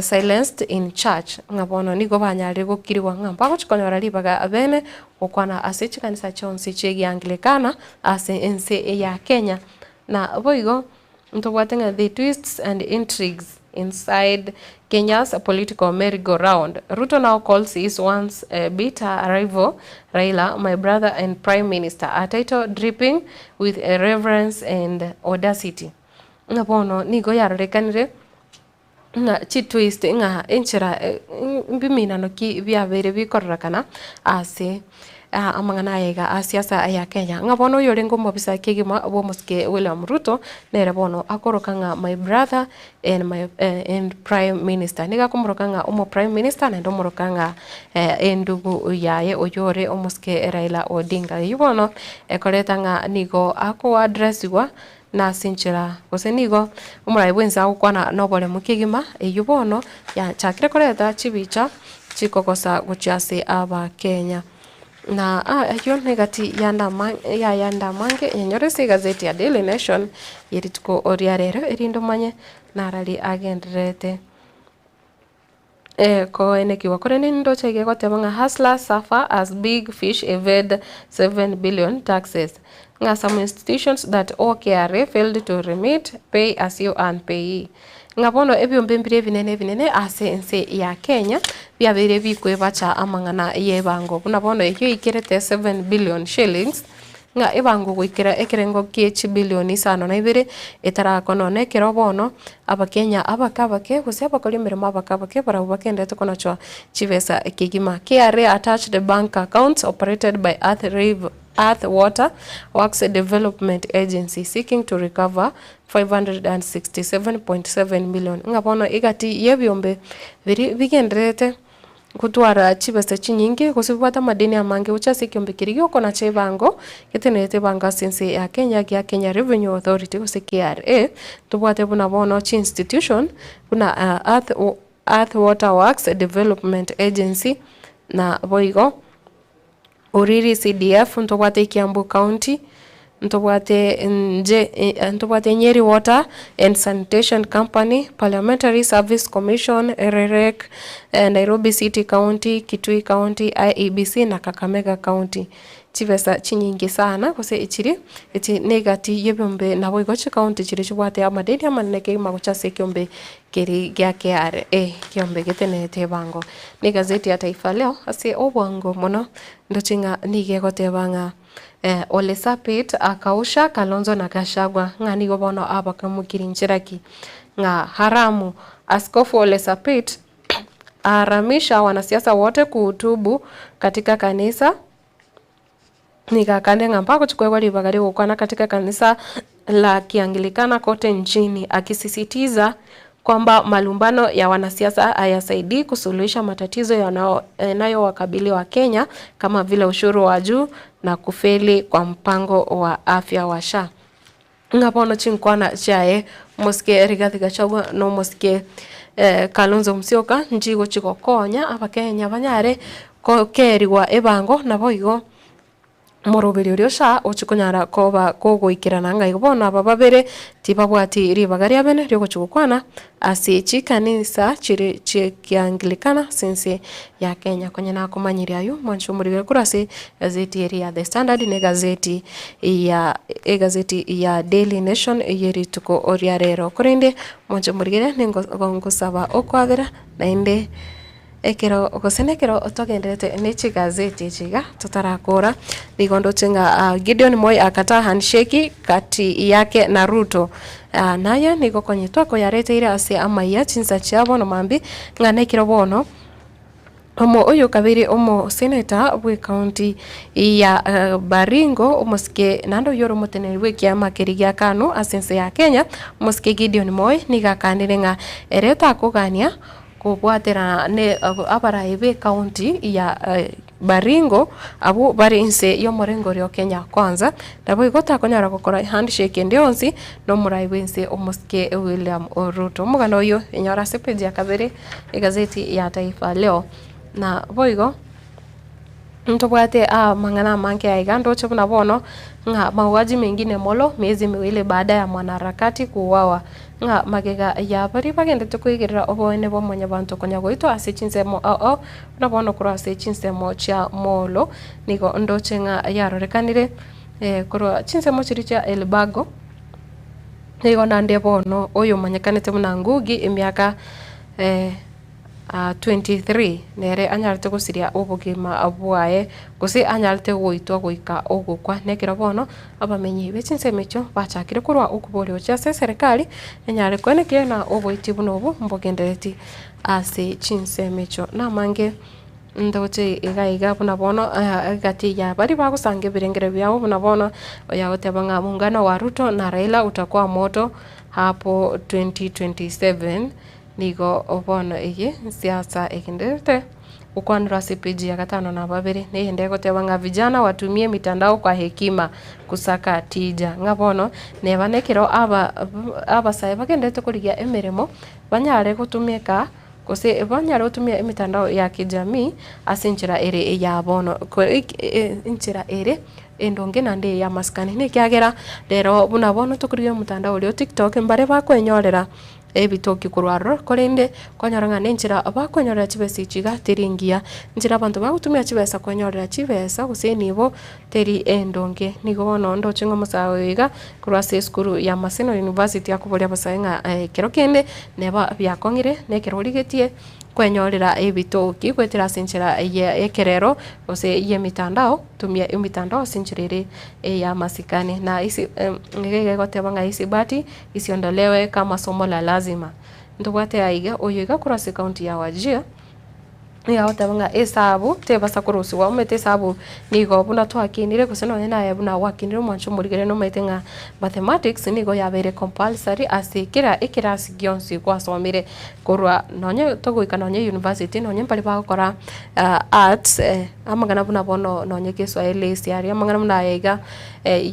B: Silenced in church, ng'a bono nigo banyarire gokirigwa ng'a mbagochi konyora ribaga bene gokwana ase chikanisa chionsi chi'Egianglikana ase ense ya Kenya. Na boigo ntobwate ng'a the twists and intrigues inside Kenya's political merry-go-round. Ruto now calls his once bitter rival Raila my brother and prime minister, a title dripping with reverence and audacity. Ng'a bono nigo yarorekanire ng'a chitwist ng'a enchera mbiminano ki biabeire bikororekana ase. Amang'ana aya iga a siasa ya Kenya, ng'a bono oyorenge omobisa kegima bw'omosike William Ruto nere bono akoroka ng'a my brother and my and prime minister. Nigo akomoroka ng'a omo prime minister naende omoroka ng'a endugu yaye oyore omosike Raila Odinga. Eyio bono ekoreta ng'a nigo ako address igwa nase enchera gose nigo omorai bwensi agokwana noboremu kegima, eyio bono yachakire koreta chibicha chikogosa gochia ase abakenya. Na ayio negati y'ayande amange nyanyore ase egazeti ya Daily Nation ye rituko ria rero erinde omanye narari agendererete koenekigwa. Korende nindoche iga egoteba ng'a hustlers suffer as big fish evade 7 billion taxes. Ng'a some institutions that owe KRA failed to remit pay as you earn payee. Ng'a bono ebiombe mbire ebinene ebinene ase ense ya Kenya, biabeire bikwebacha amang'ana y'ebango. Buna bono eyio eikerete 7 billion shillings, ng'a ebango goikera ekerengo gie chibilioni isano na ibere etarakwa nonye ekero bono Abakenya abake abake gose abakori emeremo abake abake barabwo bagenderete konachwa chibesa kegima. KRA attached bank accounts operated by Earth Riv Earth Water Works Development Agency seeking to recover 567.7 million ng'a bono egati y'ebiombe biria bigendererete gotwara chibesa chinyinge gose bibwate amadeni amange gochia ase ekiombe keria giokonacha ebango getenerete ebango ase ense ya Kenya gia Kenya Revenue Authority gose KRA tobwate buna bono chi institution buna Earth Earth Water Works Development Agency na boigo. Uriri CDF, ntobwate Kiambu County, ntobwate nje ntobwate Nyeri Water and Sanitation Company, Parliamentary Service Commission, REREC, Nairobi City County, Kitui County, IEBC na Kakamega County. Chibesa chinyinge sana gose echiri, echi na egati y'ebiombe naboigo chicounty chiria chibwate amadeni amanene kegima gocha ase ekiombe Keri gia KRA kiombe getenerete ebango negazeti ya Taifa Leo ase obwango mono ndoche ng'a nigo egoteba ng'a Ole Sapit akausha Kalonzo na Gachagua ng'a nigo bono abakamokiri nchera ki ng'a haramu Askofu Ole Sapit aharamisha wanasiasa wote kuhutubu katika kanisa Nigo akande ng'a mbagochia koegwa ribaga ri'ogokwana katika ekanisa la Kianglikana kote nchini, akisisitiza kwamba malumbano ya wanasiasa hayasaidii kusuluhisha matatizo yanayowakabili Wakenya kama vile ushuru wa juu na kufeli kwa mpango wa afya wa SHA. Ng'a bono chinkwana chiaye omosike Rigathi Gachagua na omosike Kalonzo Musyoka nchigochi gokonya abakenya banyare kokerigwa ebango naboigo omoroberi oria ocha ochi konyara koba kogoikerana ng'a igo bono aba babere tibabwati ribaga ria bene riogochi gokwana ase chikanisa chire chiekianglikana ase ense ya Kenya. Konya nakomanyirie aywo mwanche omorigere korwa ase egazeti eria ya The Standard na egazeti ya egazeti ya Daily Nation eye rituko ria rero. Korende mwanche omorigere ningo ngosaba okwabera naende Ekero gose nekero togenderete ne chigazeti echi iga totarakora, nigo ndoche ng'a Gideon Moi akataa handshake kati yake na Ruto. Naye nigo konye twakoyareteire ase amaiya chinsa chia bono mambia ng'a nekero bono omo oyo okabeire omo senator bwe county ya Baringo omosike naende oyio ore omoteneneri bwe ekiama keria gia KANU ase ense ya Kenya, omosike Gideon Moi nigo akanire ng'a ere takogania Kobwaterana ne abarai b'ecounty ya Baringo abwo bare inse y'omorengo oria o Kenya Kwanza, naboigo takonyara gokora handshake ende yonsi nomorai bw'ense omosike William Ruto. Omogano oyio inyore ase page ya kabere egazeti ya Taifa Leo. Na boigo Ntobwate amang'ana amange aiga ndoche buna bono, ng'a mauaji mengine Molo, miezi miwili baada ya mwanaharakati kuuawa, ng'a magega ya baria bagendete koigerera oboene bwa mwanyabanto konya goitwa ase chinsemo ao ao, buna bono korwa ase chinsemo chia Molo, nigo ndoche ng'a yarorekanire korwa chinsemo chiria chia Elbago, nigo naende bono oyomanyekanete buna Ngugi emiaka. 23 nere anyarete gosiria obogima bwaye, gose anyarete goitwa goika ogokwa. Nekero bono abamenyi be chinsemo echio bachakire korwa okoboria gochia ase eserekari, enyare koenekia ng'a oboiti buna obo mbogendereti ase chinsemo echio. Namange. Ndoche iga iga buna bono egati ya baria bagosanga ebirengero biabo buna bono oyagoteba ng'a muungano wa Ruto na Raila utakuwa moto hapo 2027 nigo bono eye siasa egendererete gokwanera ase epeji ya gatano na babere. Na eyende egoteba ng'a vijana watumie mitandao kwa hekima kusaka tija ng'a bono neba nekero aba abasae bagendererete korigia emeremo banyare gotumeka. Gose banyare gotumia emetandao ya kijamii ase enchera ere eya bono, enchera ere endonge naende ey'amasikani. Nekiagera rero buna bono tokorigia omotandao oria o tiktok mbare bakwenyorera ebitoki korwa aroro, korende kwanyora ng'a nenchera bakwenyorera chibesa echi iga teri engiya. Enchera abanto bagotumia chibesa kwenyorera chibesa gose enibo teri endonge. Nigo bono ndoche ng'a omosae oyo iga korwa ase esukuru ya Maseno University akoboria abasae ng'a ekero kende neba biakong'ire na ekero origetie kwenyorera ebitoki goetera ase enchera ye ekerero gose y'emitandao, tumia emitandao ase enchera ere ey'amasikani. Na isi nigo iga egoteba ng'a hisibati isiondolewe kama somo la lazima. Ntobwate aiga oyo iga korwa ase ekaunti ya Wajir. Nigo agoteba ng'a esabu tebasa korusigwa, omanyete esabu nigo buna twakinire gose nonye naye buna gwakinire omwancho omorigere nomanyete ng'a mathematics nigo yabeire compulsory ase kera ekerasi gionsi gwasomire korwa nonye togoika nonye university nonye mbaria bagokora arts amang'ana buna bono nonye kiswahili esiaria amang'ana buna aya iga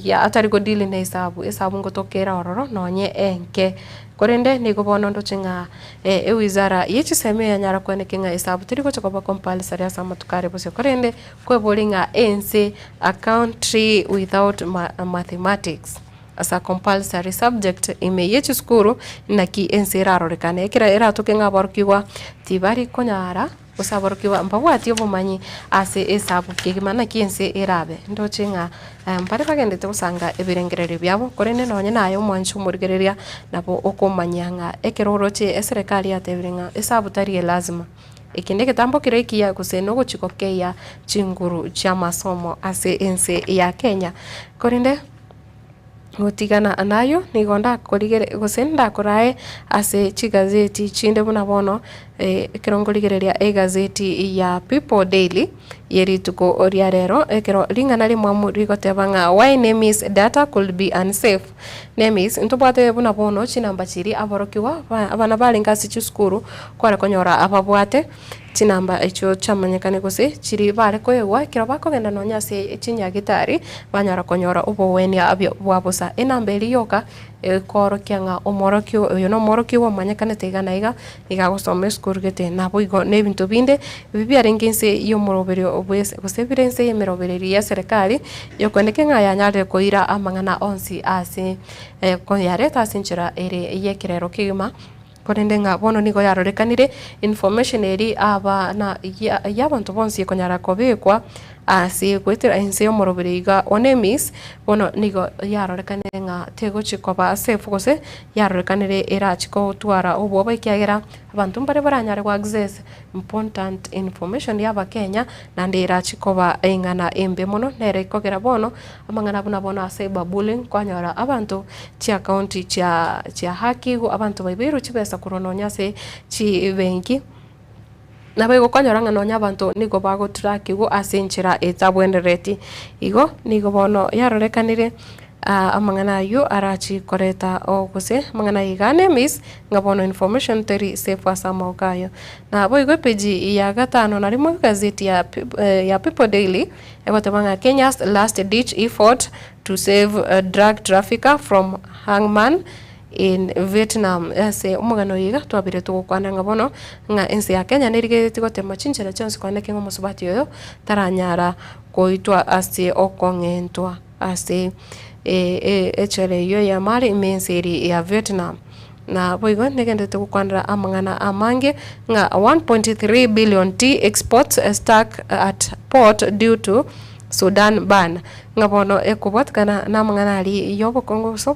B: ya atari go deal na esabu, esabu ngotokera ororo nonye enke. Korende nigo bono ndoche ng'a Ewizara ye chisemi yanyara kweneka ng'a esabu teri gocha koba compulsory ase amatuko are bosio korende kwebori ng'a ense a country without mathematics as a compulsory subject ime ye chisukuru naki ense erarorekane ekero eratoke ng'a aborokigwa tibari konyara Gose aborokigwa mbabwati obomanyi ase esabu kegima naki ense erabe. Ndoche ng'a mbare bagendete gosanga ebirengererio biabo, korende nonye naye omwanchi omorigereria nabo okomanya ng'a ekero oroche eserekari yatebire ng'a esabu tari elazima. Eke negetambo kere ekiya gose nogochi gokeia chinguru chi'amasomo ase ense ya Kenya. Korende. Gotigana nayio nigo ndakorigere gose ndakorae ase chigazeti chinde buna bono ekero nkorigereria egazeti ya People Daily ye rituko ria rero ekero ring'ana rimwamu rigoteba ng'a why NEMIS data could be unsafe. NEMIS ntobwate buna bono chinamba chiria aborokigwa abana barenge ase chisukuru kware konyora ababwate. Chinamba echio chiamanyekane gose chiria bare koegwa ekero bakogenda nonya ase chinyagitari, banyara konyora obogwenia bwa bosa. Enamba eria yoka ekoorokia ng'a omworokia oyo nomworokia omanyekanete iga na iga, nigo agosoma esukuru gete. Naboigo na ebinto binde ebi biarenge inse y'omoroberio bw'ense gose bire inse y'emeroberio y'eserekari, yokoendeka ng'a yanyarire koira amang'ana onsi ase koyareta ase enchera ere y'ekerero kegima. Korende ng'a bono nigo yarorekanire information eria aba na y'abanto bonsi ekonyara kobekwa ase goetera ense y'omoroberi iga o NEMIS, bono nigo yarorekanire ng'a tegochi koba safe gose yarorekanire erachi gotwara obwoba ekiagera abanto mbare baranyare go access important information y'abakenya naende erachi koba eng'ana embe mono nere ekogera bono Amang'ana buna bono ase Babuli nkwanyora abanto chiakaunti chia chia haki igo abanto baibeirwe chibesa korwa nonya ase chibenki. Naboigo kwanyora ng'a nonya abanto nigo bagotrackigwa ase enchera etabwenereti. Igo nigo bono yarorekanire amang'ana ayio arachi koreta gose amang'ana aya iga nemis ng'a bono information teri safe ase amaboko ayo. Naboigo epeji ya gatano na rimo egazeti ya ya People Daily. Egoteba ng'a Kenya's last ditch effort to save drug trafficker from hangman in Vietnam. Ase omogano oyo iga twabeire togokwana ng'a bono ng'a ense ya Kenya nerigeretie gotema chinchera chionsi kwane ki ng'a omosubati oyo taranyara koitwa ase okong'entwa ase echela eyio ya mare ime ense eria ya Vietnam. Naboigo negenderete gokwanera amang'ana amange ng'a 1.3 billion tea exports stuck at port due to Sudan ban. Ng'a bono ekobwatikana namang'ana aria y'obokongu gose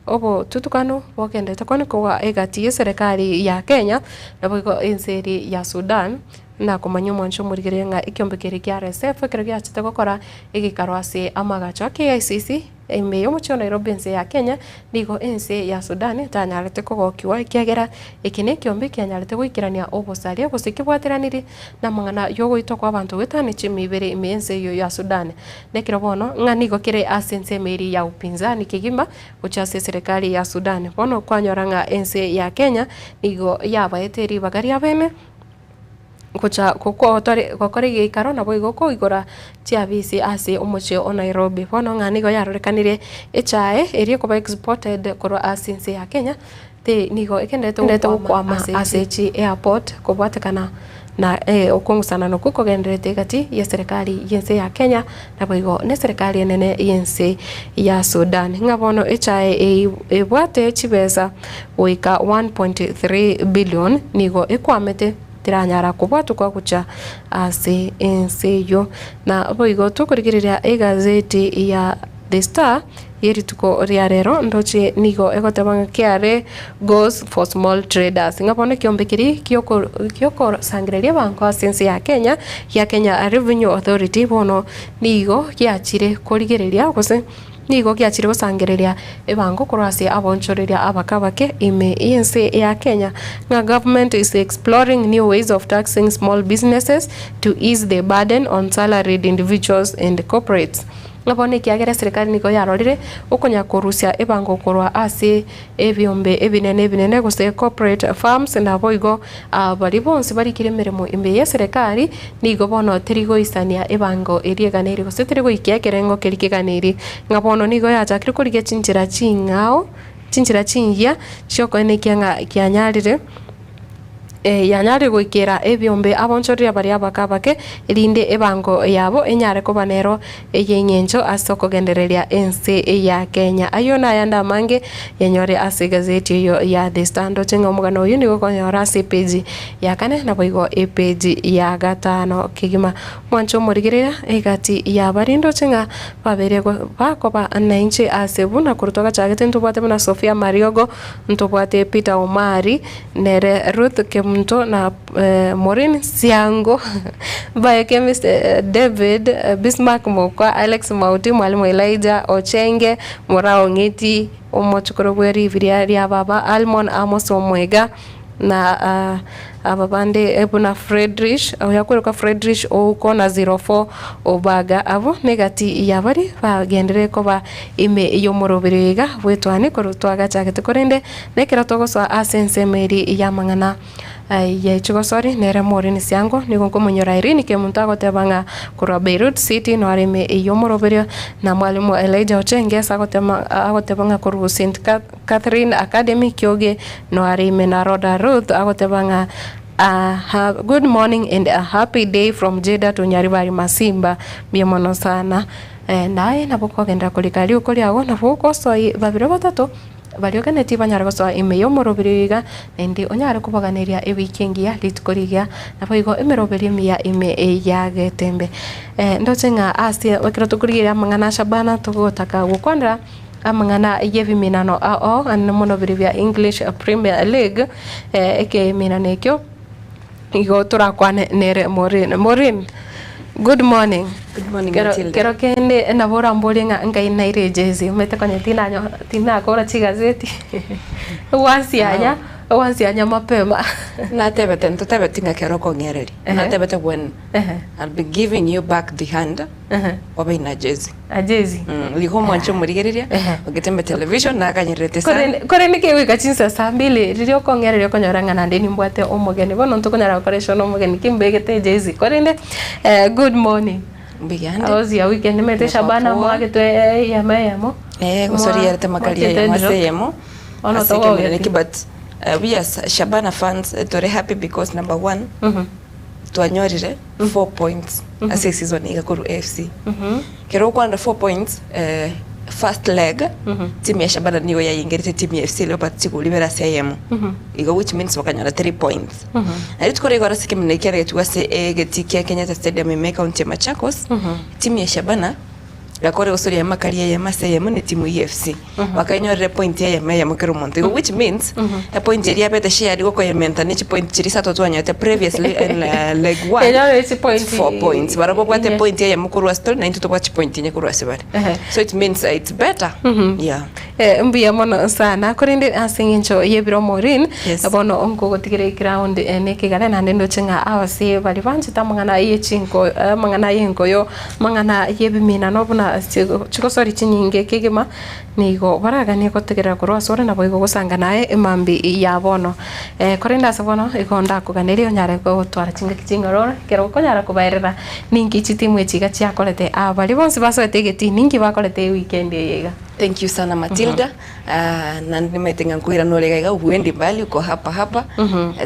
B: obotutukanu bogenderete kwane kogwa egati y'eserekari ya Kenya naboigo ense eria ya Sudan. Nakomanya omwancho omorigereria ng'a ekiombe keria kia RSF ekero giachete gokora egekaro ase amagacho a KICC ime y'omochie o Nairobi ense ya Kenya, nigo ense ya Sudan etanyarete kogokigwa ekiagera eke nekiombe kianyarete goikerania obosaria gose kebwateranirie namang'ana yogoitwa kw'abanto goetania chimibere ime y'ense eyio ya Sudan. Nekero bono ng'a nigo kere ase ensemo eria ya upinzani kegima gochia ase eserekari ya Sudan. Bono kwanyora ng'a ense ya Kenya nigo yabaete ribaga riabene. Gocha gokora egeikaro naboigo koigora chiabisi ase omochie o Nairobi. Bono ng'a nigo yarorekanire echae eria ekoba exported korwa ase ense ya Kenya te nigo egenderete gokwama ase chi airport kobwatekana na okong'usanana okwo kogendererete egati ye serikali ye ense ya Kenya naboigo ne eserekari enene y'ense ya Sudan. Ng'a bono echae eye ebwate chibesa goika 1.3 billion nigo ekwamete teranyara kobwatokwa gochia ase ense eyio. Na boigo tokorigereria egazeti ya The Star ye rituko ria rero ndoche nigo egoteba ng'a KRA goes for small traders. Ng'a bono ekiombe keria giokosangereria abanto ase ense ya Kenya gia Kenya Revenue Authority bono nigo giachire korigereria gose nigo giachire gosangereria ebango korwa ase aboonchoreria abake abake ime y'ense ya Kenya. Ng'a government is exploring new ways of taxing small businesses to ease the burden on salaried individuals and corporates. Ng'a bono ekiagera eserekari nigo yarorire okonya korusia ebango korwa ase ebiombe ebinene ebinene gose corporate firms naboigo baria bonsi barikire emeremo ime y'eserekari nigo bono teri goisania ebango eria eganeiri gose teri goikia ekerengo keria keganeiri. Ng'a bono nigo yachakire korigia chinchera ching'ao chinchera chingiya chiokoenekia ng'a kianyarire. Yanyare goikera ebiombe abonchoreria baria abake abake, erinde ebango yabo enyare koba nero ey'engencho ase okogendereria ense ya Kenya. Ayio nayande amange yanyore ase egazeti eyio ya The Star. Ndoche ng'a omogano oyio nigo okonyora ase epeji ya kane naboigo epeji ya gatano kegima. Mwanche omorigereria egati ya baria ndoche ng'a babeire bakoba nainche ase buna korwa twagachagete ntobwate buna Sophia Mariogo, ntobwate Peter Omari, Nere Ruth Kemunto na Maureen Siango, Biochemist David, Bismark Mokwa, Alex Mauti, Mwalimu Elijah Ochenge, Murao Ng'iti, omochokoro bwe ribiria ria baba Almon Amos Omwega, na aba bande buna Fredrish, oyo akorokwa Fredrish Ouko na 04 Obaga. Abwo negati ya baria bagenderere koba ime y'omoroberi iga bw'etwani korwa twagachagete korende Nekero togosoa ase ensemo eria y'amang'ana ye chigosori, nere Maureen Siango, nigo nkomonyora Irene Kemunto agoteba ng'a korwa Beirut City noare ime y'omoroberio, na Mwalimu Elijah Ochenge ase agotema agoteba ng'a korwa St Catherine Academy Kioge noare ime na Rhoda Ruth agoteba ng'a a good morning and a happy day from Jeddah to Nyaribari Masimba mbuya mono sana. Naye nabo okogenderera korika riuko riago nabo ogosoa babere batato. Baria oganetie banyare gosoa ime y'omoroberio iga, naende onyare kobaganeria ewiki engiya, rituko rigiya, naboigo emeroberio emiya ime ya getembe. Ndoche ng'a ase ekero tokorigereria amang'ana a Shabana togotaka gokwanera amang'ana y'ebiminano ao ao mono biria bia English Premier League, ekeminano ekio. Igo torakwane nere Maureen. Maureen, good morning.
C: Good morning,
B: Kero,
C: Matilda.
B: kero kende nabo oramborie ng'a nkai naire ejezi, omanyete konya tinanyo tinakora chigazeti gwansianya, gwansianya mapema.
C: Natebete ntotebeti ng'a kero okong'ereria.
B: Ehe.
C: Natebete when
B: Ehe.
C: I'll be giving you back the hand
B: Ehe.
C: obe ina jezi.
B: A jezi.
C: Mm, igo omwanche omorigereria, ogetembe television nakanyererete sana.
B: Korende korende kegoika chinsa saa mbili riria okong'ereria okonyora ng'a naende nimbwate omogeni bono ntokonyara gokora eshow na omogeni ki mbegete ejezi korende good morning.
C: Mbuyande.
B: How was your weekend? Nimanyete
C: Niko
B: Shabana
C: poa.
B: mwagetwe eyemo eyemo.
C: Eh, gosoriarete makari
B: Mwachete
C: eyemo
B: drop.
C: ase eyemo.
B: Bono
C: Ase ekemerero
B: togogeti.
C: eke but we as Shabana fans tore happy because number one twanyorire 4 points ase eseason iga korwa AFC. Kero okwanera 4 points eh, first leg timu ya Shabana nigo yayengerete timu ya FC Leopards chigori ibere ase eyemo. Igo which means bakanyora 3 points. Na rituko riria igoro ase ekeminwa ekiaregetwe ase egetii kia Kenyatta Stadium ime ekaunti ya Machakos, timu ya Shabana. Bakore gosoria amakari eyemo ase eyemo ne timu EFC. Bakanyorera epoint eyemo eyemo kera omonto igo which means epoint eria yabete shared gokoyementa ne chipoint chiria isato twanyorete previously in leg one
B: Enyore chipoint
C: four points. Barabwo babwate
B: inye.
C: epoint eyemo korwa ase tore naintwe tobwate chipoint inye korwa ase bare.
B: Ehe.
C: So it means it's better. Yeah.
B: Eh, mbuya mono sana korende ase eng'encho y'ebiro Maureen
C: Yes.
B: bono nkogotigera eground eh, nekegare naende ndoche ng'a abase baria banchete amang'ana ye chinko amang'ana y'enkoyo Amang'ana y'ebiminano buna chigosori chinyinge kegima nigo baraganie gotegerera korwa asore naboigo gosanga naye emambia ya bono. Korende ase bono igo ndakoganerie onyare gotwara chingaki ching'ororo ekero okonyara kobaerera ninki chitimu echi iga chiakorete aa baria bonsi basoete egetii ninki bakorete ewikendi eye iga.
C: Thank you sana Matilda. Ah, naende nimaete ng'a nkoirana ore iga iga huendi mbali uko hapa hapa.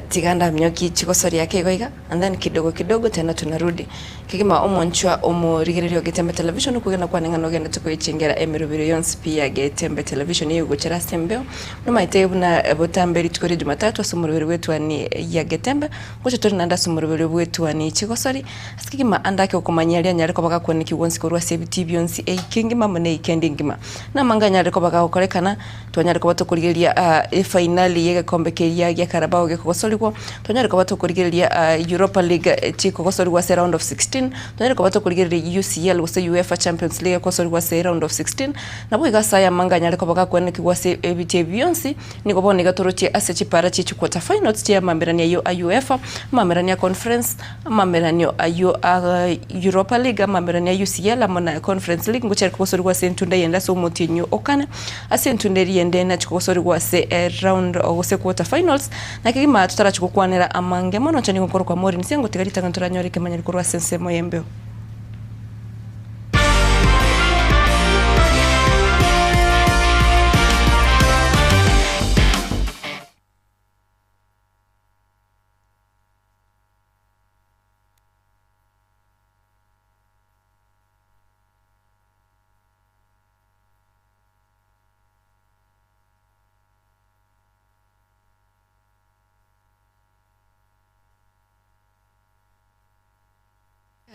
C: Tiga ndaminyokie chigosori ake igo iga. And then kidogo kidogo tena tunarudi. Kegima omonchwa omorigereria o Getembe Television okwegena kwane ng'a nogenderete koyechengera emerobero yonsi pi ya Getembe Television eyogochera ase embeo. Nomaete buna botambe rituko ria Jumatatu ase omoroberi bw'etuani ya Getembe, ngocha tore naende ase omoroberi bw'etuani chigosori. Ase kegima ande ake okomanyia aria anyare koba gakwanekigwa onsi korwa ase ebitii bionsi eiki engima amo na eiki ende engima. Namanga anyare koba gagokorekana Twanyare koba tokorigereria efainali y'egekombe keria gia Carabao gekogosorigwa, twanyare koba tokorigereria Europa League chikogosorigwa ase round of 16, twanyare koba tokorigereria UCL gose UEFA Champions League ekogosorigwa ase round of 16, naboigo ase aya amange anyare koba gakwenekigwa ase ebitii ebi bionsi, nigo bono iga torochie ase chipaara chie chiquarter finals chi'amamerani ayio a UEFA, amamerani a Conference, amameranio ayio a Europa League, amamerani a UCL amo na Conference League ngochia kogosorigwa ase entunda eyende ase omotienyi o kane. Ase entunda eria ende nachia kogosorigwa ase eround gose quarter finals, na kegima totarachia gokwanera amange mono inche nigo nkorokwa Maureen Siango tiga ritang'ani toranyore ekemanyero korwa ase ensemo y'embeo.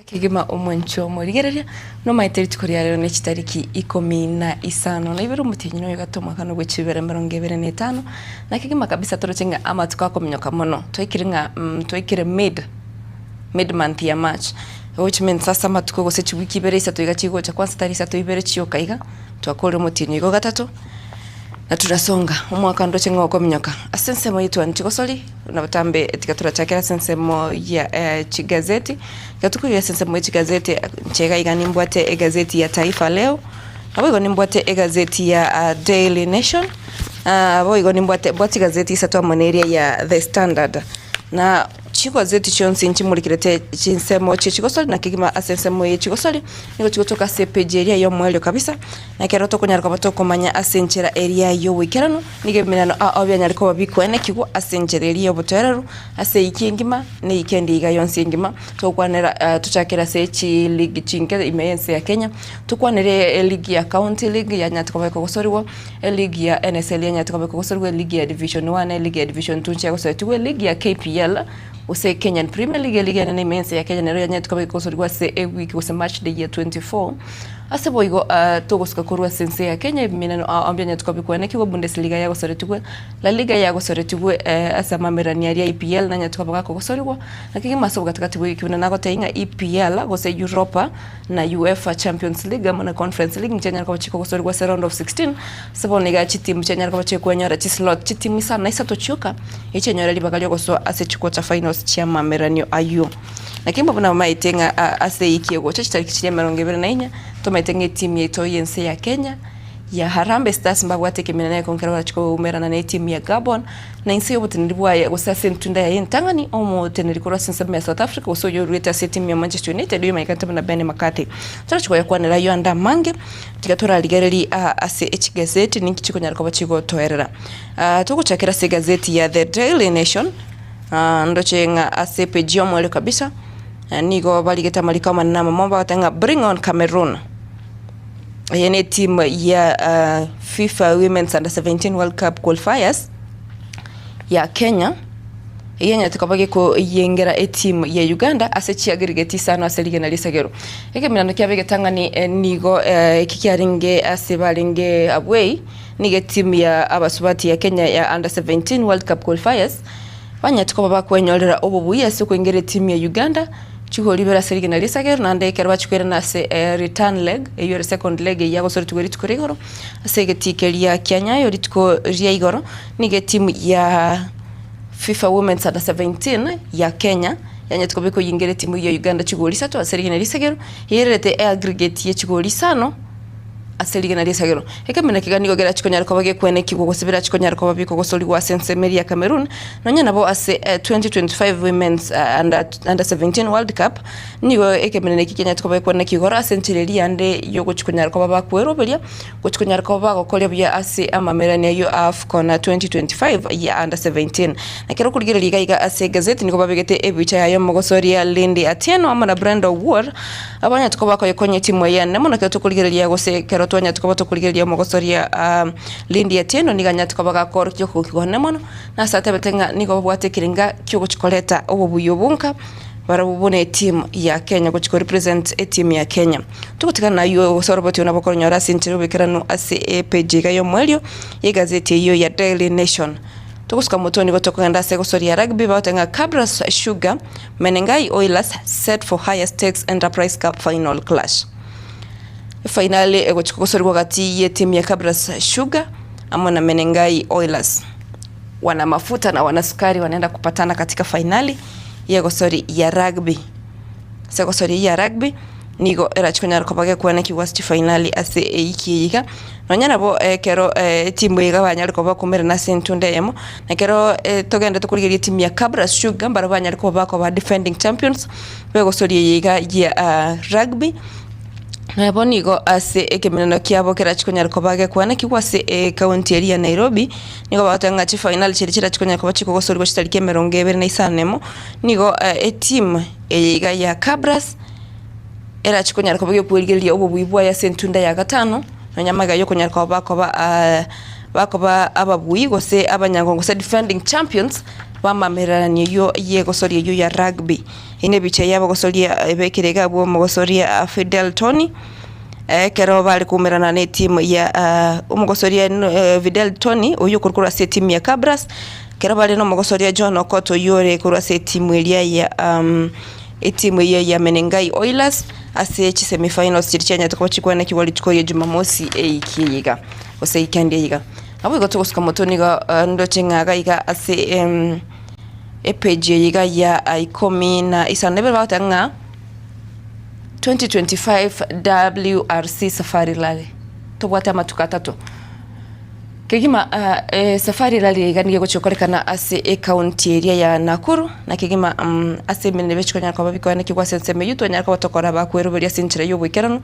C: Kegima omwancho omorigereria, nomaete rituko ria rero ne chitariki ikomi na isano na ibere omotienyi noyo gati omwaka nobwe chibere emerongo ebere na etano, na kegima kabisa toroche ng'a amatuko akominyoka mono, twaikire ng'a twaikire mid mid month ya March, which means ase amatuko gose chiwiki ibere isato iga chigocha kwanza tari isato ibere chioka iga, twakorire omotienyi oiga ogatato, na turasonga omwaka ndoche ng'a okominyoka. Ase ensemo ya etwani chigosori, buna botambe tiga torachakere ase ensemo ya chigazeti, tiga tokoira ase ensemo ya chigazeti, inche iga iga nimbwate egazeti ya Taifa Leo, naboigo nimbwate egazeti ya Daily Nation, boigo nimbwate mbwate chigazeti isato amo na eria ya The Standard. Na chigazeti chionsi nchimurikirete chinsemo chie chigosori na kegima ase ensemo ye chigosori nigo chigotoka ase epeji eria y'omoerio kabisa, na ekero tokonyara koba tokomanya ase enchera eria y'oboikeranu, nigo ebimenano ao bianyare koba bikoenekigwa ase enchera eria y'obotoereru, ase eiki engima na eiki ende iga yonsi engima. Togokwanera tochakere ase chiligi chinke ime y'ense ya Kenya, tokwanere eligi ya county league yanyarete koba ekogosorigwa, Eligi ya NSL yanyarete koba ekogosorigwa, eligi ya Division One, eligi ya Division Two nchiagosoretigwe, eligi ya KPL gose Kenyan Premier League, eligi enene ime y'ense ya Kenya nero yanyarete koba ekogosorigwa ase ewiki gose match day ya 24. Ase boigo togosuka korwa ase ense ya Kenya ebimeneno ao mbianyarete koba bikoenekigwa, Bundesliga yagosoretigwe, La Liga yagosoretigwe ase amamerani aria EPL nanyarete koba gakogosorigwa, na kegima ase obogatagati bw'ewiki buna nagotebia ng'a EPL gose Europa na UEFA Champions League amo na Conference League nchianyare koba chikogosorigwa ase round of 16 ase bono iga chitimu chianyare koba chikwenyora chislot chitimu isano na isato chioka echianyore ribaga riogosoa ase chiquarter finals chi'amameranio ayio. Naki mbabuna bamaete ng'a ase eyiki egocha chitariki chiria emerongo ebere na inya tomaete ng'a etimu yaito y'ense ya Kenya ya Harambee Stars mbabwate ekeminana egekongu ekero barachie koumerana na etimu ya Gabon Na inse y'oboteneneri bwaye, gose ase entunda yaye entang'ani, omoteneneri korwa ase ensemo ya South Africa, gose oyoruete ase etimu ya Manchester United, oyomanyekanete buna Benni McCarthy. Torachi koyakwanera ayio ande amange, tiga torarigererie aa ase echigazeti ninki chikonyara koba chigotoerera. Togochakera ase egazeti ya The Daily Nation, ndoche ng'a ase epeji y'omoerio kabisa, nigo barigete amariko amanene amamo bagoteba ng'a bring on Cameroon. Eye ne etimu ya FIFA Women's Under 17 World Cup Qualifiers ya Kenya. Egenyarete koba gekoyengera etimu ya Uganda ase chiaggregate isano ase rigena risagero. Ekeminano kiabo egetang'ani nigo eki kiarenge ase barenge away nigo etimu ya abasubati ya Kenya ya Under 17 World Cup Qualifiers banyarete koba bakwenyorera obobui ase okoingera etimu ya Uganda chigori ibere ase rigena risagero naende ekero bachikoirana ase return leg eyio ere second leg eyio yagosoretigwe rituko ria igoro ase egetii keria kia Nyayo rituko ria igoro nigo etimu ya Fifa Women's Under 17 ya Kenya yanyete koba ekoyingera etimu ya Uganda chigori isato ase rigena risegero, eyererete eaggregate ye chigori isano ase rigena risegero. Ekemina kiga nigo gerachi konyara koba gekwenekigwa gose birachi konyara koba bikogosorigwa ase ensemo eria ya Cameroon nonya nabo ase 2025 Women's Under Under 17 World Cup nigo ekeminana eki kianyarete koba gekwenekigwa igoro ase enchera eria yande yogochi konyara koba bakweroberia Gochia konyara koba bagokoria buya ase amamerani ayio a Afcon 2025 ya Under 17. Na kero okorigereria iga iga ase egazeti nigo babegete ebicha yaye omogosoria Lindy Atieno amo na Brenda Owuor abanyarete koba bakoyekonya etimu eye ene mono ekero tokorigereria gose ekero twanyarete koba tokorigereria omogosoria Lindy Atieno nigo anyarete koba gakorokia okogokigwa one mono na ase atebete ng'a nigo babwate ekerenga kiogochia koreta obobuya obonka barabwo buna etimu ya Kenya gochia korepresent etimu ya Kenya. Togotigana nayio gose oroboti nabo okoronyora ase enchera y'oboikeranu ase epeji iga y'omoerio y'egazeti eyio ya Daily Nation. Togosuka motwe nigo tokogenda ase egosori ya rugby bagoteba ng'a Kabras Sugar, Menengai Oilers set for higher stakes Enterprise Cup final clash. Efainali egochia kogosorigwa gati y'etimu ya Kabras Sugar amo na Menengai Oilers. Wana mafuta na wana sukari wanaenda kupatana katika fainali y'egosori ya rugby. Ase egosori eyio ya rugby nigo erachi konyara koba gekwanekigwa ase chifainali ase eiki eye iga, nonya nabo ekero etimu eye iga banyare koba bakomerana ase entunda eyemo, na ekero togenderete korigereria etimu ya Kabras Sugar mbarabwo banyare koba bakoba defending champions b'egosori eye iga ya rugby, nabo nigo ase ekemeneno kiabo kerachi konyara koba gekwanekigwa ase ecounty eria ya Nairobi, nigo bagoteba ng'a chifainali chiria chirachi konyara koba chikogosorigwa chitariki emerongo ebere na isano na emo, nigo etimu eye iga ya Kabras erache konyara koba gekwerigereria obobui bwaye ase entunda ya gatano, nonya amaiga ayio okonyara koba bakoba bakoba ababui gose abanyangongo gose defending champions b'amamererani eyio y'egosoria eyio ya rugby. Eye nebicha y'abagosoria ebekire iga abwo omogosoria Fidel Tony ekero bare koumerana na etimu ya omogosoria Fidel Tony oyio okorwa korwa ase etimu ya Kabras, ekero bare na omogosoria John Okot oyio ore korwa ase etimu eria ya Etimu eyio ya Menengai Oilers ase chisemi-finals chiria chianyarete koba chikwanekigwa rituko ria Jumamosi eiki eye iga, gose weekend eye iga. Naboigo togosuka motwe nigo ndoche ng'a iga iga ase epage eye iga ya ikomi na isano na ibere bagoteba ng'a 2025 WRC Safari Rally tobwate amatuko atato. Kegima esafari rally iga nigo egochia gokorekana ase ecounty eria ya Nakuru na kegima ase emeremo egochia konyara koba bikoanekigwa ase ensemo eyio twanyara koba tokora abakweroberia ase enchera ya oboikeranu.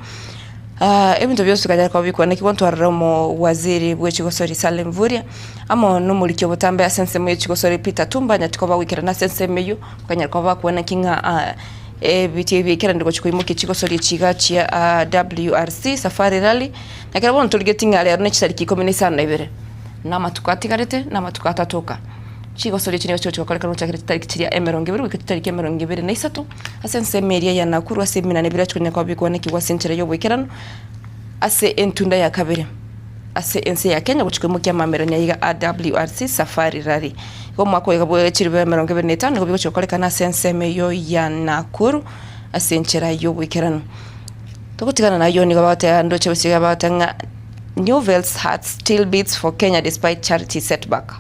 C: Ebinto bionsi bikanyara koba bikoanekigwa ntwarora omowaziri bwe chigosori Salim Mvurya amo na omoriki obotambe ase ensemo ye chigosori Peter Tumba nyati koba goikerana ase ensemo eyio bakanyara koba bakoaneki ng'a ebitii ebi biaikeranire gochia koimokia chigosori echi iga chia WRC Safari Rally. Ekero bono torigetie ng'a rero ne chitariki ikomi na isano na ibere, na amatuko atigarete namatuko atato oka, chigosori echi nigo chigochia gokorekana gochakera chitariki chiria emerongo ebere goika chitariki emerongo ebere na isato, ase ensemo eria ya Nakuru ase ebiminane biria chikonyara koba bikwanekigwa ase enchera y'oboikeranu ase entunda ya kabere ase ense ya Kenya gochia koimokia amamerani aiga a WRC Safari Rally. Igo omwaka oyo iga bwe chilifu emerongo ebere na etano nigo bigochia gokorekana ase ensemo eyio ya Nakuru ase enchera y'oboikeranu. Togotigana nayio nigo bagoteba ndoche gose bagoteba ng'a Newell's heart still beats for Kenya despite charity setback.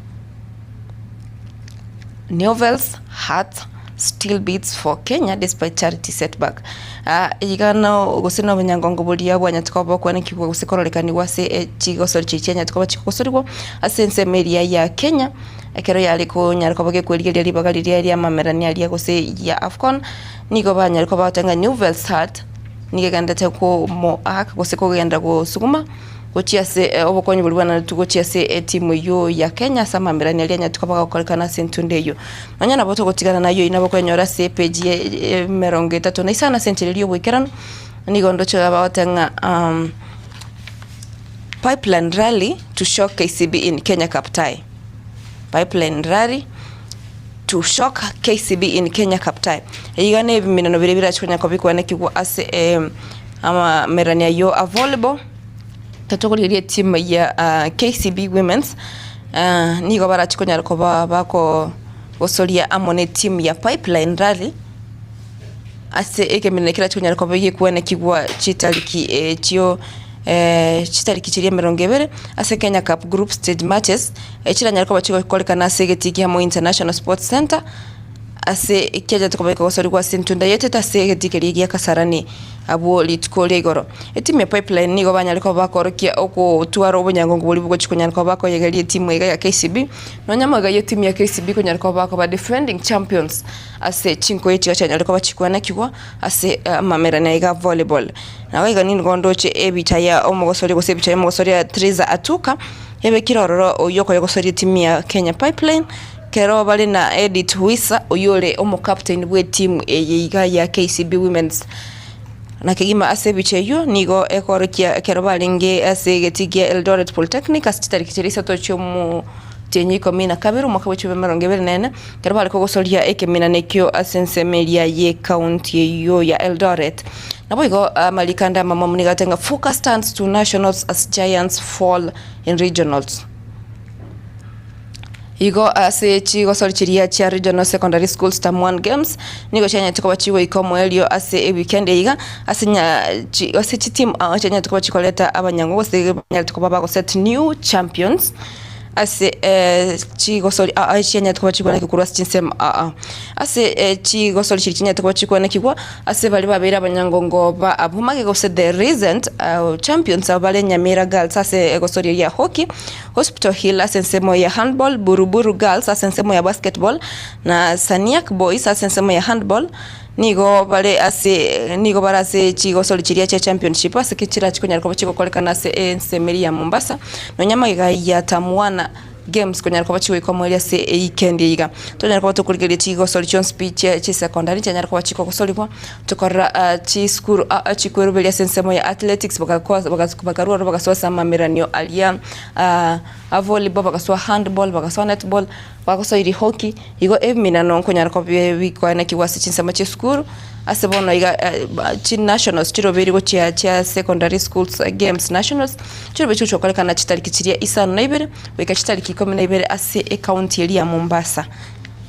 C: Newell's heart still beats for Kenya despite charity setback. Ah, iga no gose na obonyangongo boria bwanyete koba bokwanekigwa gose kororekanigwa ase eh, chigosori chiria chianyete koba chikogosorigwa ase ensemo eria ya Kenya ekero yare konyara koba gekwerigeria ribaga riria ri'amamerani aria gose ya Afcon Nigo banyare koba bagoteba ng'a Newell's heart nigo egenderete komoaka gose kogenda gosuguma gochia ase obokonyi boria bwanaretwe gochia ase etimu eyio ya Kenya ase amamerani aria anyarete koba agokorekana ase entunda eyio. Nonya nabo togotigana nayio oyio nabo okwenyora ase epeji ya emerongo etato na isano ase enchera eria y'oboikeranu, nigo ndoche bagoteba ng'a Pipeline rally to shock KCB in Kenya Cup tie, Pipeline rally. To shock KCB in Kenya Cup tie. Iga nebiminano biria birache konya kobikwanekigwa ase amamerani ayio a volleyball. Totogorigereria etimu ya KCB Women's nigo barache konyara koba bakogosoria amo ne etimu ya Pipeline Rally ase ekeminano kerache konyara koba gekwanekigwa chitariki echio chitariki chiria emerongo ebere ase Kenya Cup Group Stage matches chiranyare koba chigokorekana ase egetii kia Moi International Sports Centre ase ekiagera tokoba ekogosorigwa ase entunda yaetete ase egetii keria gia Kasarani abwo rituko ria igoro. Etimu ya Pipeline nigo banyare koba bakorokia ogotwara obonyangongo boria bogochia konyara koba bakoyegeria etimu iga ya KCB nonya amaiga ya etimu ya KCB konyara koba bakoba defending champions ase chinkoyo chiria chianyare koba chikwanekigwa ase amamerani aiga a volleyball. Nabo iga nigo ndoche ebicha ya omogosori gose ebicha ya omogosori ya Triza Atuka ebekire ororo oyio okoyogosoria etimu ya Kenya Pipeline kero bare na Edith Wisa oyio ore omocaptain bwe etimu eye iga ya KCB Women's. Na kegima ase ebicha eyio nigo ekoorokia ekero barenge ase egetii gia Eldoret Polytechnic ase chitariki chiria isato chiomotienyi ikomi na kabere omwaka bwe chibia emerongo ebere na ene, ekero bare kogosoria ekeminano ekio ase ensemo eria y'ecounty eyio ya Eldoret. Naboigo amariko ande amamwamu nigo agoteeba ng'a focus turns to nationals as giants fall in regionals. Igo ase chigosori chiria chia Regional Secondary Schools Term One Games nigo chianyarete koba chigoika omoerio ase ewikendi eye iga ase nya chi ase chitimu ao chianyarete koba chikoreta abanyango gose banyarete koba bagoset new champions ase chigosori aa chianyarete koba chikwanekigwa korwa ase chinsemo aa. Ase chigosori chiria chinyarete koba chikwanekigwa ase baria babeire abanyangongo ba abwo magega gose the recent champions abwo bare Nyamira Girls ase egosori eria ya hockey. Hospital Hill ase ensemo ya handball, Buruburu Girls ase ensemo ya basketball, na Saniak Boys ase ensemo ya handball nigo bare ase nigo bare ase chigosori chiria chia championship ase ki chirachi konyara koba chigokorekana ase ensemo eria ya Mombasa nonya magega ya term one games konyara koba chigoika omoerio ase eikendi eye iga. Tonyare koba tokorigereria chigosori chionsi pi chia chisecondary chianyare koba chikogosorigwa Tokorora chisukuru chikweruberia ase ensemo ya athletics bakarua ororo bagasoa ase amameranio aria a volleyball, bagasoa handball, bagasoa netball, bagosoirie hockey, igo ebiminano nkonyara koba bikoenekigwa ase chinsemo chia esukuru ase bono iga chinationals chirobeiri gochia chia secondary schools games nationals, chirobe chigochia gokorekana chitariki chiria isano na ibere goika chitariki ikomi na ibere ase ecounty eria ya Mombasa.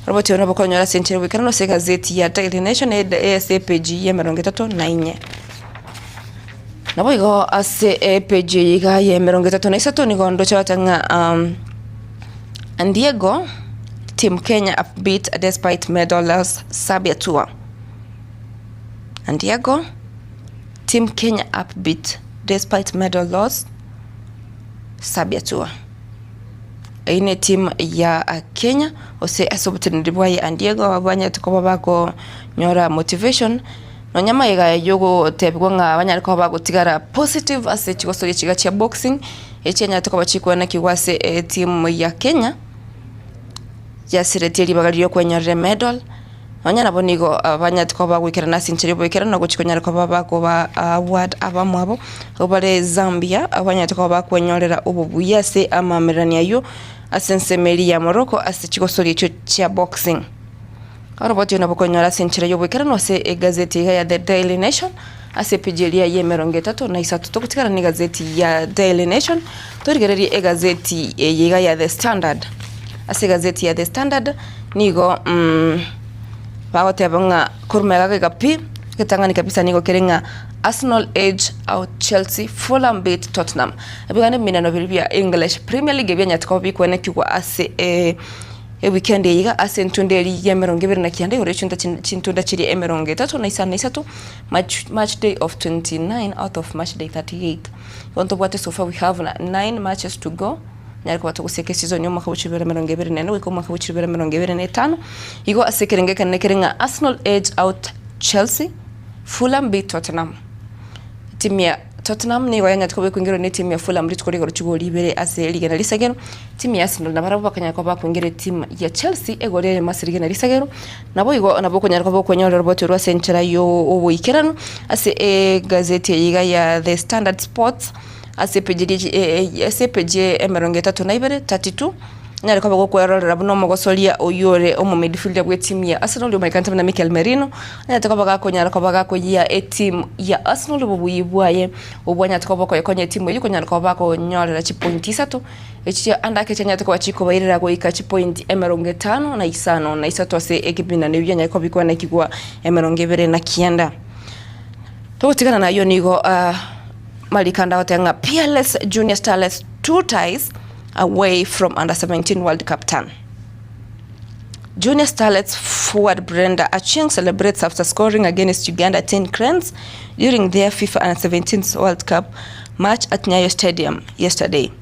C: Roboti oyo nabo okonyora ase enchera goikeranu ase egazeti ya Daily Nation ase epeji y'emerongo etato na inye. Naboigo ase epeji eye iga y'emerongo etato na isato nigo ndoche bagoteba ng'a Diego team Kenya upbeat despite medal loss Serbia tour. Diego team Kenya upbeat despite medal loss Serbia tour. Eyio netimu ya Kenya gose ase oboteneneri bwaye Andiego abwo banyarete koba bakonyora motivation nonya magega yogotebigwa ng'a banyare koba bagotigara positive ase chigosoria chiga chia boxing echianyarete koba chikwenekigwa ase etimu ya Kenya yasiretie ribaga riria okwenyorera emedal. Nonya nabo nigo banyarete koba bagoikerana ase enchera y'oboikeranu na gochia konyara koba bakoba award abamwabo abwo bare Zambia abwo banyarete koba bakwenyorera obobuya ase amamererania ayio ase ensemo eria ya Morocco ase chigosori echio chia boxing. Oroboti oyo nabo okonyora ase enchera y'oboikeranu ase egazeti iga ya The Daily Nation ase epeji eria y'emerongo etato na isato. Togotigana na egazeti ya Daily Nation torigererie egazeti eye iga ya The Standard. Ase egazeti ya The Standard nigo bagoteba ng'a korwa magega goika pi, egetang'ani kabisa nigo kere ng'a Arsenal edge out Chelsea, Fulham beat Tottenham. Ebigana ebiminano biria bia English Premier League ebianyarete koba bikwenekigwa ase ewikendi eye iga ase entunda eria ya emerongo ebere na kianda igoro ye chintunda chiria emerongo etato na isano na isato, match day of 29 out of match day 38. Igo ntobwate so far we have 9 matches to go. Nyare koba togosieka esizoni y'omwaka bwe chibere emerongo ebere na ene goika omwaka bwe chibere emerongo ebere na etano. Igo ase ekerengo ekenene kere ng'a Arsenal edge out Chelsea, Fulham beat Tottenham. Timu ya Tottenham nigo yanyarete koba ekoingerwa ne etimu ya Fulham rituko rigoro chigori ibere ase rigena risagero. Timu ya Arsenal nabarabwo bakanyara koba bakoingera etimu ya Chelsea egori eyemo ase rigena risagero. Naboigo nabo okonyara koba okwenyorera oroboti orwo ase enchera y'oboikeranu ase egazeti eye iga ya The Standard Sports. Ase epeji eri ase epeji emerongo etato na ibere, 32. Onyare koba gokwerorera buna omogosoria oyio ore omomidfielder bw'etimu ya Arsenal oyomanyekanete buna Mikel Merino, onyarete koba gakonyara koba gakoyia etimu ya Arsenal obobuyi bwaye obwo anyarete koba okoyekonya etimu eyio konyara koba bakonyorera chipointi isato echi ande ake chianyarete koba chikobairera goika chipointi emerongo etano na isano na isato ase ekebinano ebio bianyare koba bikwanekigwa emerongo ebere na kianda. Togotigana nayio nigo marikanda agoteba ng'a Peerless Junior Starlets two ties away from Under 17 World Cup turn. Junior Starlets forward Brenda Achieng celebrates after scoring against Uganda Tin Cranes during their FIFA Under 17 World Cup match at Nyayo Stadium yesterday.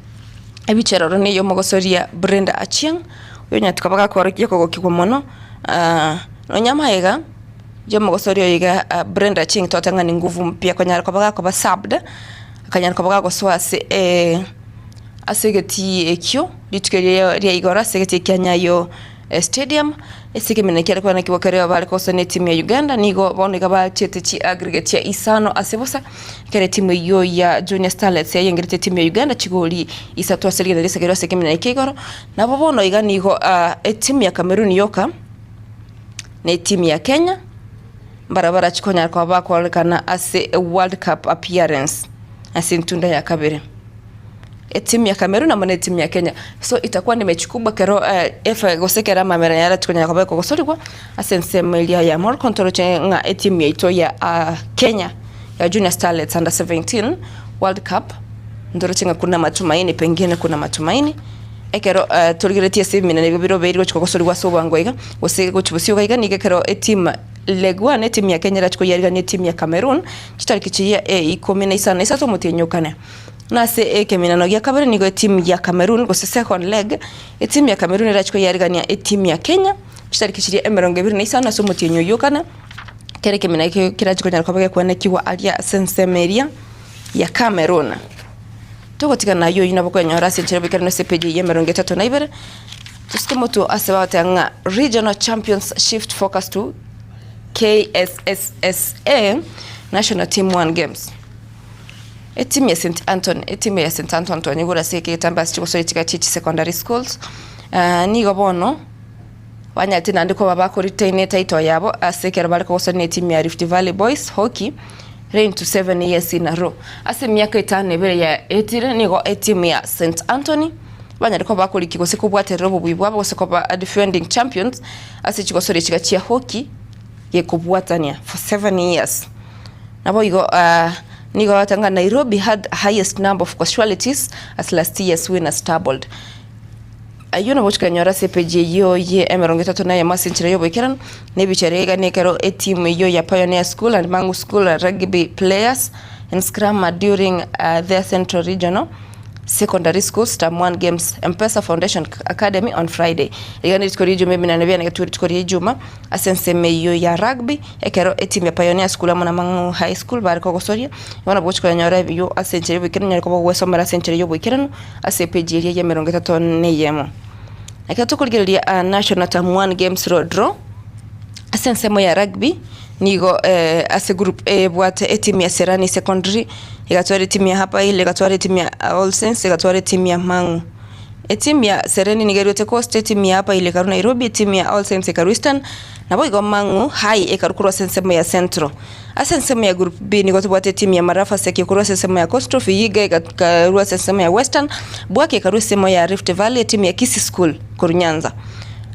C: Ebicha eroro neye omogosoria Brenda Achieng oyonyarete koba gakorokia okogokigwa mono ah, nonya amaiga yomogosoria oyo iga ah, Brenda Achieng toteba ng'a ni nguvu mpya konyara koba gakoba subbed akanyara koba gagosoa ase eh Ase egetii ekio, rituko erio ria igoro ase egetii kia Nyayo Stadium, ase ekeminwa kiare kwanekigwa keria bare kogosana etimu ya Uganda, nigo bono iga bachete chi aggregate chia isano ase bosa, ekero etimu eyio ya Junior Starlets yayengerete etimu ya Uganda chigoli isato ase rigena riasagerwe ase ekeminwa ekia igoro. Nabo bono iga nigo etimu ya Cameroon yoka na etimu ya Kenya mbarabwo barachi konyara koba bakorekana ase World Cup appearance ase entunda ya kabere. Etimu ya Cameroon amo netimu ya Kenya. So itakuwa ni mechi kubwa kero efa gose kero amamera yare tikonyara koba ekogosorigwa ase ensemo eria ya Morocco ntoroche ng'a etimu yaito ya Kenya ya Junior Starlets Under 17 World Cup ntoroche ng'a kuna matumaini pengine kuna matumaini ekero torigeretie ase ebiminwa ebio birobeire gochia kogosorigwa ase obwango iga gose gochia bosio iga iga nigo ekero etimu League One etimu ya Kenya erachi koyarigania etimu ya Cameroon chitariki chiria ikomi na isano na isato omotienyi okane. Na ase ekeminano gia kabere nigo etimu ya Cameroon gose second leg, etimu ya Cameroon erache koyarigania etimu ya Kenya chitariki chiria emerongo ebere na isano ase omotienyi oyio okane, kera ekeminano ekio kerache konyara koba gekwanekigwa aria ase ensemo eria ya Cameroon. Togotigana ayio oyio nabo okwenyora ase enchera oboikeranu ase epage eyio emerongo etato na ibere, tosike motwe ase bagoteba ng'a regional champions shift focus to KSSSA national team one games. Etimu ya St Anthony, Etimu ya St Anthony twanyigure ase egetambe ase chigosori chiga chie chisecondary schools, nigo bono banyarete naende koba bako retain etitle yabo ase ekero bare kogosana na etimu ya Rift Valley Boys Hockey reign to 7 years in a row. Ase emiaka etano ebere yaetire nigo etimu ya St Anthony banyare koba bakorikia gose kobwaterera obobui bwabo gose koba defending champions ase chigosori chiga chia hockey gekobwatania for 7 years. Naboigo nigo agoteba ng'a Nairobi had highest number of casualties as last year's winners doubled. Ayio nabo chikanyora ase epeji eyio ye emerongo etato na eyemo ase enchera y'oboikeranu, na ebicha eria iga nekero etimu eyio ya Pioneer School and Mangu School rugby players in scrum during their Central Regional Secondary Schools Term One Games Mpesa Foundation Academy on Friday. Iga nerituko ria ijuma eminane biane gatwe rituko ria ijuma ase ensemo eyio ya rugby ekero etimu ya Pioneer School amo na Mang'u High School bare kogosoria igo nabo gochia koyanyora ebiyo ase enchera y'oboikeranu onyare koba ogwesomera ase enchera y'oboikeranu ase epeji eria y'emerongo etato na eyemo. Ekero tokorigereria National Term One Games Draw ase ensemo ya rugby Nigo ase group A ebwate etimu ya Serani Secondary, egatwara etimu ya Upper Hill, egatwara etimu ya All Saints, egatwara etimu ya Mang'u. Etimu ya Sereni nigo eruete Coast, etimu ya Upper Hill ekarwa Nairobi, etimu ya All Saints ekarwa Eastern, naboigo Mang'u High ekarwa korwa ase ensemo ya Central. Ase ensemo ya group B nigo tobwate etimu ya Marafa Seki korwa ase ensemo ya Coastal, Vihiga ekarwa ase ensemo ya Western, Bwaki ekarwa ensemo ya Rift Valley, etimu ya Kisii School korwa Nyanza.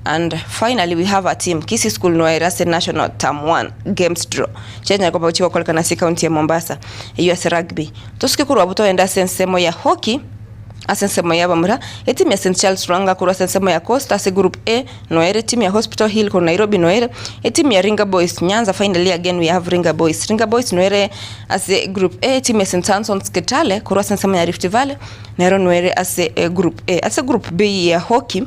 C: And finally we have a team Kisii School noere ase national term 1 games draw chianyara koba chigokorekana ase county ya Mombasa eyio ase rugby. Tosuke korwa abwo togende ase ensemo ya hockey ase ensemo ya abamura etimu ya St Charles Lwanga korwa ase ensemo ya Coast ase group A noere etimu ya Hospital Hill korwa Nairobi noere etimu ya Ringa Boys Nyanza finally again we have Ringa Boys Ringa Boys noere ase group A etimu ya St Hansons Kitale korwa ase ensemo ya Rift Valley nero noere ase group A. Ase group B ya hockey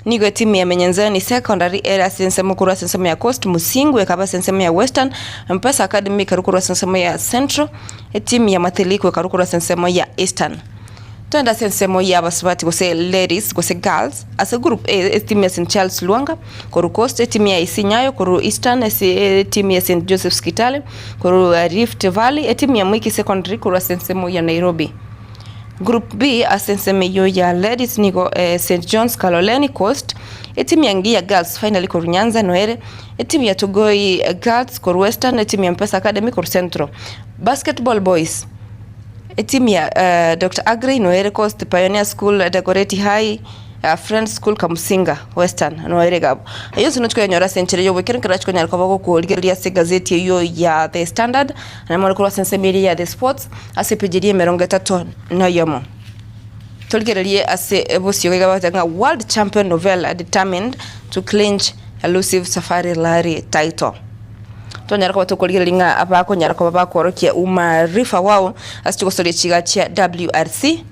C: Nigo etimu ya Minyenzeni Secondary ere ase ensemo korwa ase ensemo ya Coast, Musingu ekaba ase ensemo ya Western, Mpesa Academy ekarwa korwa ase ensemo ya Central, etimu ya Mathiliko ekarwa korwa ase ensemo ya Eastern. Toende ase ensemo ya abasubati gose ladies gose girls, ase group A etimu ya St Charles Lwanga korwa Coast, etimu ya IC Nyayo korwa Eastern, ase etimu ya St Joseph's Kitale korwa Rift Valley, etimu ya Mwiki Secondary korwa ase ensemo ya Nairobi. Group B ase ensemo eyio ya Ladies nigo St John's Kaloleni Coast, etimu ya Ngiya Girls finally korwa Nyanza noere, etimu ya Tugoi Girls korwa Western, etimu ya Mpesa Academy korwa Central. Basketball Boys, etimu ya Doctor Aggrey noere Coast, Pioneer School, Dagoretti High, Friends School Kamusinga, Western noere iga abwo. Ayio onsi nochi koyanyora ase enchera y'oboikeranu ekero achi konyara koba gokorigereria ase egazeti eyio ya The Standard, naende more korwa ase ensemo eria ya The Sports, ase epeji eria emerongo etato na oyomo. Torigererie ase bosio iga bagoteba ng'a World Champion Novella determined to clinch elusive Safari Rally title. Tonyare koba tokorigereria ng'a abakonyara koba bakworokia umaarifa wao ase chigosoria chiga chia WRC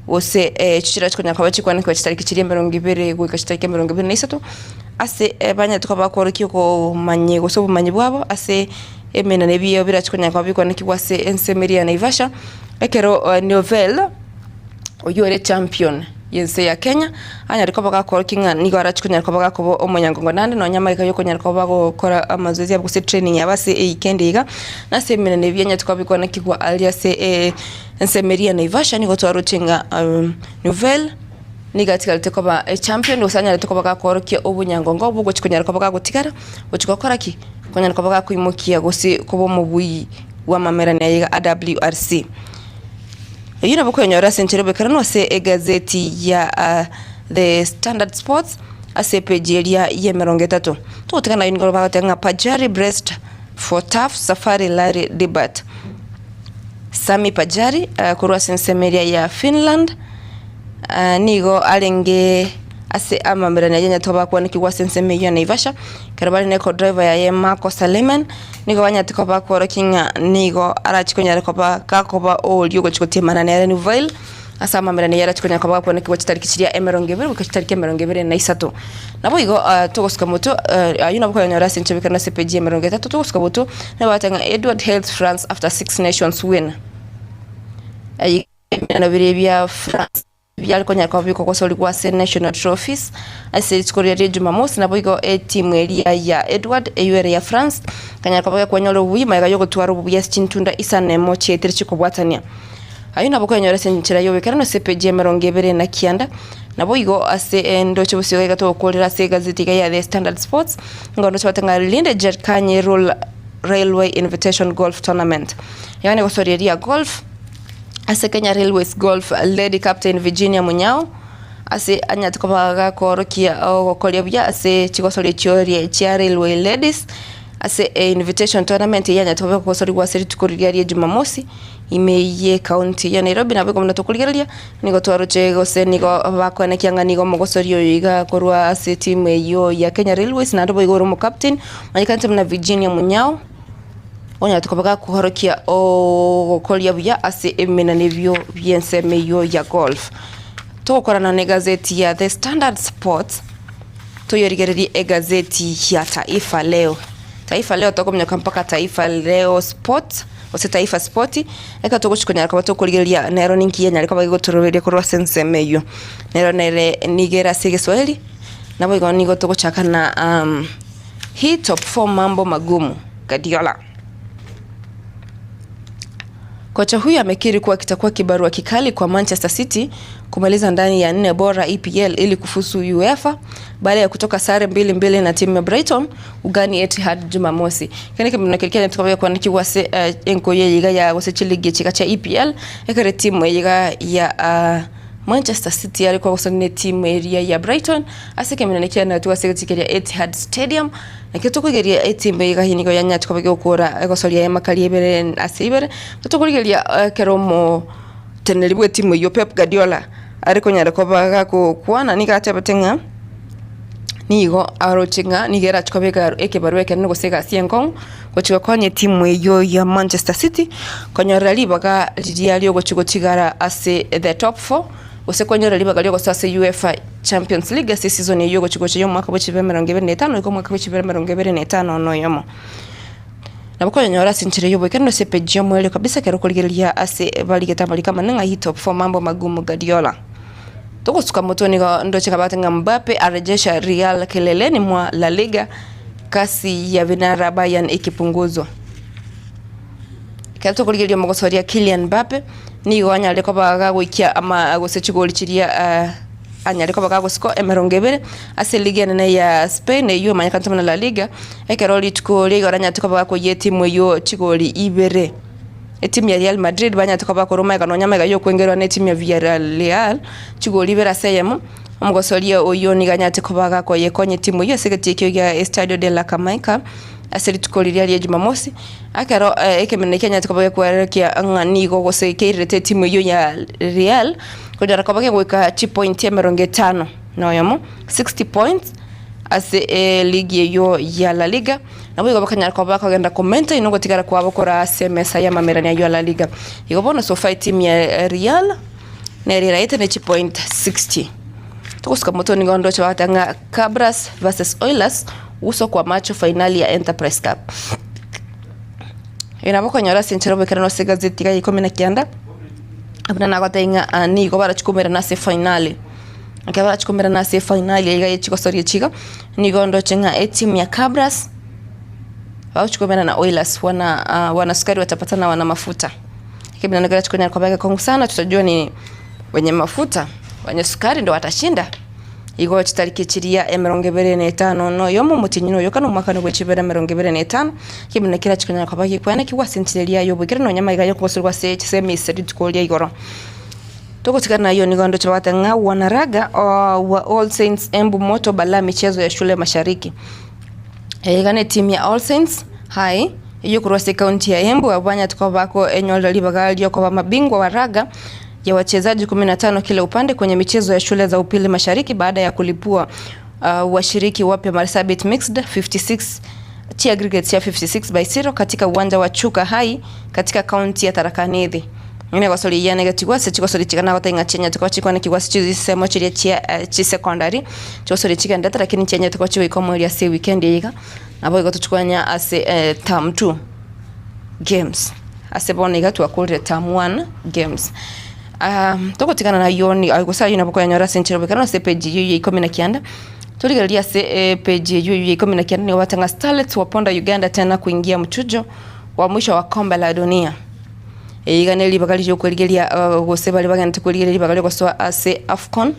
C: gose echio chirache konyara koba chikwanekwa chitariki chiria emerongo ebere goika chitariki emerongo ebere na isato ase banyarete koba bakworokia okomanya gose obomanyi bwabo ase emenene ebiya birache konyara koba bikwanekigwa ase ensemo eria ya Naivasha, ekero Novel oyio ore champion y'ense ya Kenya anyare koba gakorokia ng'a nigo arache konyara koba gakoba omonyangongo naende nonya amageka yokonyara koba bagokora amazoezi abo gose training yabo ase eweekend iga, na ase emenene ebi anyarete koba bikwanekigwa aria ase ensemo eria ya Naivasha nigo twaroche ng'a Novel nigo atigarete koba echampion gose anyarete koba gakorokia obonyangongo obwo gochi konyara koba gagotigara gochi gokora ki? Konyara koba gakoimokia gose koba omobui bw'amamerani aye a WRC. Eyio nabo okwenyora ase enchera y'oboikeranu ase egazeti ya The Standard Sports ase epeji eria y'emerongo etato. Togotiga naye nigo bagoteba ng'a Pajari braced for tough Safari Rally debut. Sami Pajari korwa ase ensemo eria ya Finland nigo arenge ase amamerani ayio anyarete koba akwanekigwa ase ensemo eyio ya Naivasha, ekero bare na eco-driver yaye Marko Saleman, nigo banyarete koba bakworokia ng'a nigo arachi konyara koba gakoba oria ogochi gotiemana nere Nuville ase amamerani ayio arachi konyara koba gakwanekigwa chitariki chiria emerongo ebere goika chitariki emerongo ebere na isato. Naboigo togosuka motwe ayio nabo okonyora ase enchera ekero nase epeji ya emerongo etato togosuka motwe nigo bagoteba ng'a Edward hails France after Six Nations win. Ayio ebiombe biria bia France. Biare konyara koba bikogosorigwa ase National Trophies ase rituko riria ria Jumamosi, naboigo etimu eria ya Edward eyio ere ya France ekanyara koba gekonyora obuya magega yogotwara obuya ase chintunda isano emo chiaetire chikobwatania. Ayio nabo okonyora ase enchera y'oboikeranu ase epeji y'emerongo ebere na kianda. Naboigo ase endoche bosio iga togokorera ase egazeti iga ya The Standard Sports, nigo ndoche bagoteba ng'a Linde Jerkanye Rural Railway Invitation Golf Tournament. Iga negosoria eria golf. Ase Kenya Railways Golf Lady Captain Virginia Munyao ase anyarete koba gakoorokia ogokoria buya ase chigosori echio chia Railway Ladies ase einvitation tournament eyio yanyarete koba egosorigwa ase rituko riria ria Jumamosi ime ye county ya Nairobi nabo igo buna tokorigereria nigo twaroche gose nigo bakoenekia ng'a nigo omogosori oyo iga korwa ase etimu eyio ya Kenya Railways naende boigo ore omocaptain omanyekanete buna Virginia Munyao. Onyarete koba gakoorokia ogokoria buya ase ebimenano ebio bi'ensemo eyio ya golf. Togokorana negazeti ya The Standard Sports, toyerigererie egazeti ya Taifa Leo. Taifa Leo tokominyoka mpaka Taifa Leo Sports gose Taifa Sport, ekero togochi konyara koba tokorigereria nero ninki yanyare koba egotoroberia korwa ase ensemo eyio. Nero nere nigo ere ase egeswahili, naboigo nigo togochaka na Hii top four mambo magumu, Guardiola. Kocha huyo amekiri kuwa kitakuwa kibarua kikali kwa Manchester City kumaliza ndani ya nne bora EPL ili kufuzu UEFA baada ya kutoka sare 2-2 na timu ya Brighton ugani Etihad Jumamosi. Kene kemino kere tukabe kwandikirwa ase enkoyo eye iga ya gose chiligi echi iga chia EPL ekere timu eye iga ya Manchester City yare kogosana ne timu eria ya Brighton ase ekemenene kianetwe ase egetii keria Etihad Stadium. Ekero tokorigereria etimu eye iga nigo yanyarete koba egokora egosoria emakari ebere ase ibere. Ekero tokorigereria ekero omoteneneri bw'etimu eyio Pep Guardiola are konyara koba gagokwana nigo atebete ng'a nigo aroche ng'a nigo erache koba ekebarua ekenene gose egasi enkong'u gochia gokonya etimu eyio ya Manchester City konyorera ribaga riria riogochia gotigara ase the top four gose konyora ribaga riogosoa ase UEFA Champions League ase esizoni eyio egochia gocha y'omwaka bwa chibere emerongo ebere na etano goika omwaka bwa chibere emerongo ebere na etano na oyomo. Nabo okonyora ase enchera y'oboikeranu ase epeji y'omoerio kabisa ekero okorigereria ase barigete amariko amanene ng'a hii top four mambo magumu Guardiola. Togosuka motwe nigo ndoche kabate ng'a Mbappe arejesha Real kileleni mwa La Liga kasi ya vinara Bayern ikipunguzwa. Ekero tokorigereria omogosoria Kylian Mbappe. Nigo anyare koba gagoikia ama gose chigori chiria anyare koba gagosiko emerongo ebere ase eligi enene ya Spain eyio emanyekanete buna La Liga, ekero rituko ria igoro anyarete koba gakoyia etimu eyio chigori ibere. Etimu ya Real Madrid banyarete koba bakorwa magega nonya magega yokwengerwa na etimu ya Villarreal chigori ibere ase eyemo, omogosoria oyio nigo anyarete koba gakoyekonya etimu eyio ase egetii ekio gia Estadio de la Carmichael ase rituko riria ria Jumamosi. Ekero ekemenero kianyarete koba gekwerekia ng'a nigo gose keirerete etimu eyio ya Real konyara koba kegoika chipointi emerongo etano na oyomo, 60 points, ase eligi eyio ya La Liga. Naboigo bakanyara koba bakogenda ko maintain ogotigara kwabo kore ase emesa y'amamerani ayio ya La Liga. Igo bono so far etimu ya Real nere eraete ne chipoint 60. Togosuka motwe nigo ndoche bagoteba ng'a Kabras versus Oilers uso kwa macho fainali ya Enterprise Cup. Eye nabo okonyora ase enchera oboikeranu ase egazeti iga ya ikomi na kianda, buna nagotebia ng'a nigo barachie koumerana ase efainali. Ekero barachie koumerana ase efainali iga ye chigosoria echi iga, nigo ndoche ng'a etimu ya Kabras bagochia koumerana na Oilers wana wana sukari watapatana wana mafuta. Ekero kerachie konyara koba egekong'u sana tutajua ni wenye mafuta wenye sukari ndo watashinda. Igo chitariki chiria emerongo ebere na etano na oyomo omotienyi noyoka na omwaka bwe chibere emerongo ebere na etano, ekebina keria chikonyara koba gekwanekigwa ase enchera eria y'oboikeranu nonya amaiga y'okobosorigwa ase chisemis rituko ria igoro. Togotigana nayio nigo ndoche bagoteba ng'a wanaraga wa All Saints Embu moto balaa michezo ya shule mashariki. Eye iga ne team ya All Saints High eyokorwa ase ekaunti ya Embu abwo banyarete koba bakoenyorera ribaga riokoba mabingwa wa raga ya wachezaji 15 kila upande kwenye michezo ya shule za upili mashariki baada ya kulipua uh, washiriki wapya Marsabit Mixed 56 chi aggregates ya 56 by 0 katika uwanja wa Chuka High katika kaunti ya Tharaka Nithi. Ng'ina egosori eyio enegetigwe ase chigosori chigana goteba ng'a chianyete koba chikwanekigwa ase chisemo chiria chia eh, chisecondary chigosori chigenderete lakini chianyete koba chigoika omoerio ase ewikendi eye iga nabo igo tochikwanya ase eh, term 2 games ase bono iga twakorire term 1 games. Um, togotigana nayio ni gose ayio nabo koyanyora ase enchera oboikeranu ase epage eyio ya ikomi na kianda torigereria ase epage eyio ya ikomi na kianda nigo babwate ng'a Starlets waponda Uganda tena kuingia mchujo wa mwisho wa kombe la dunia. Eye iga neribaga riria okwerigeria gose baria bagenderete kwerigeria ribaga riogosoa ase Afcon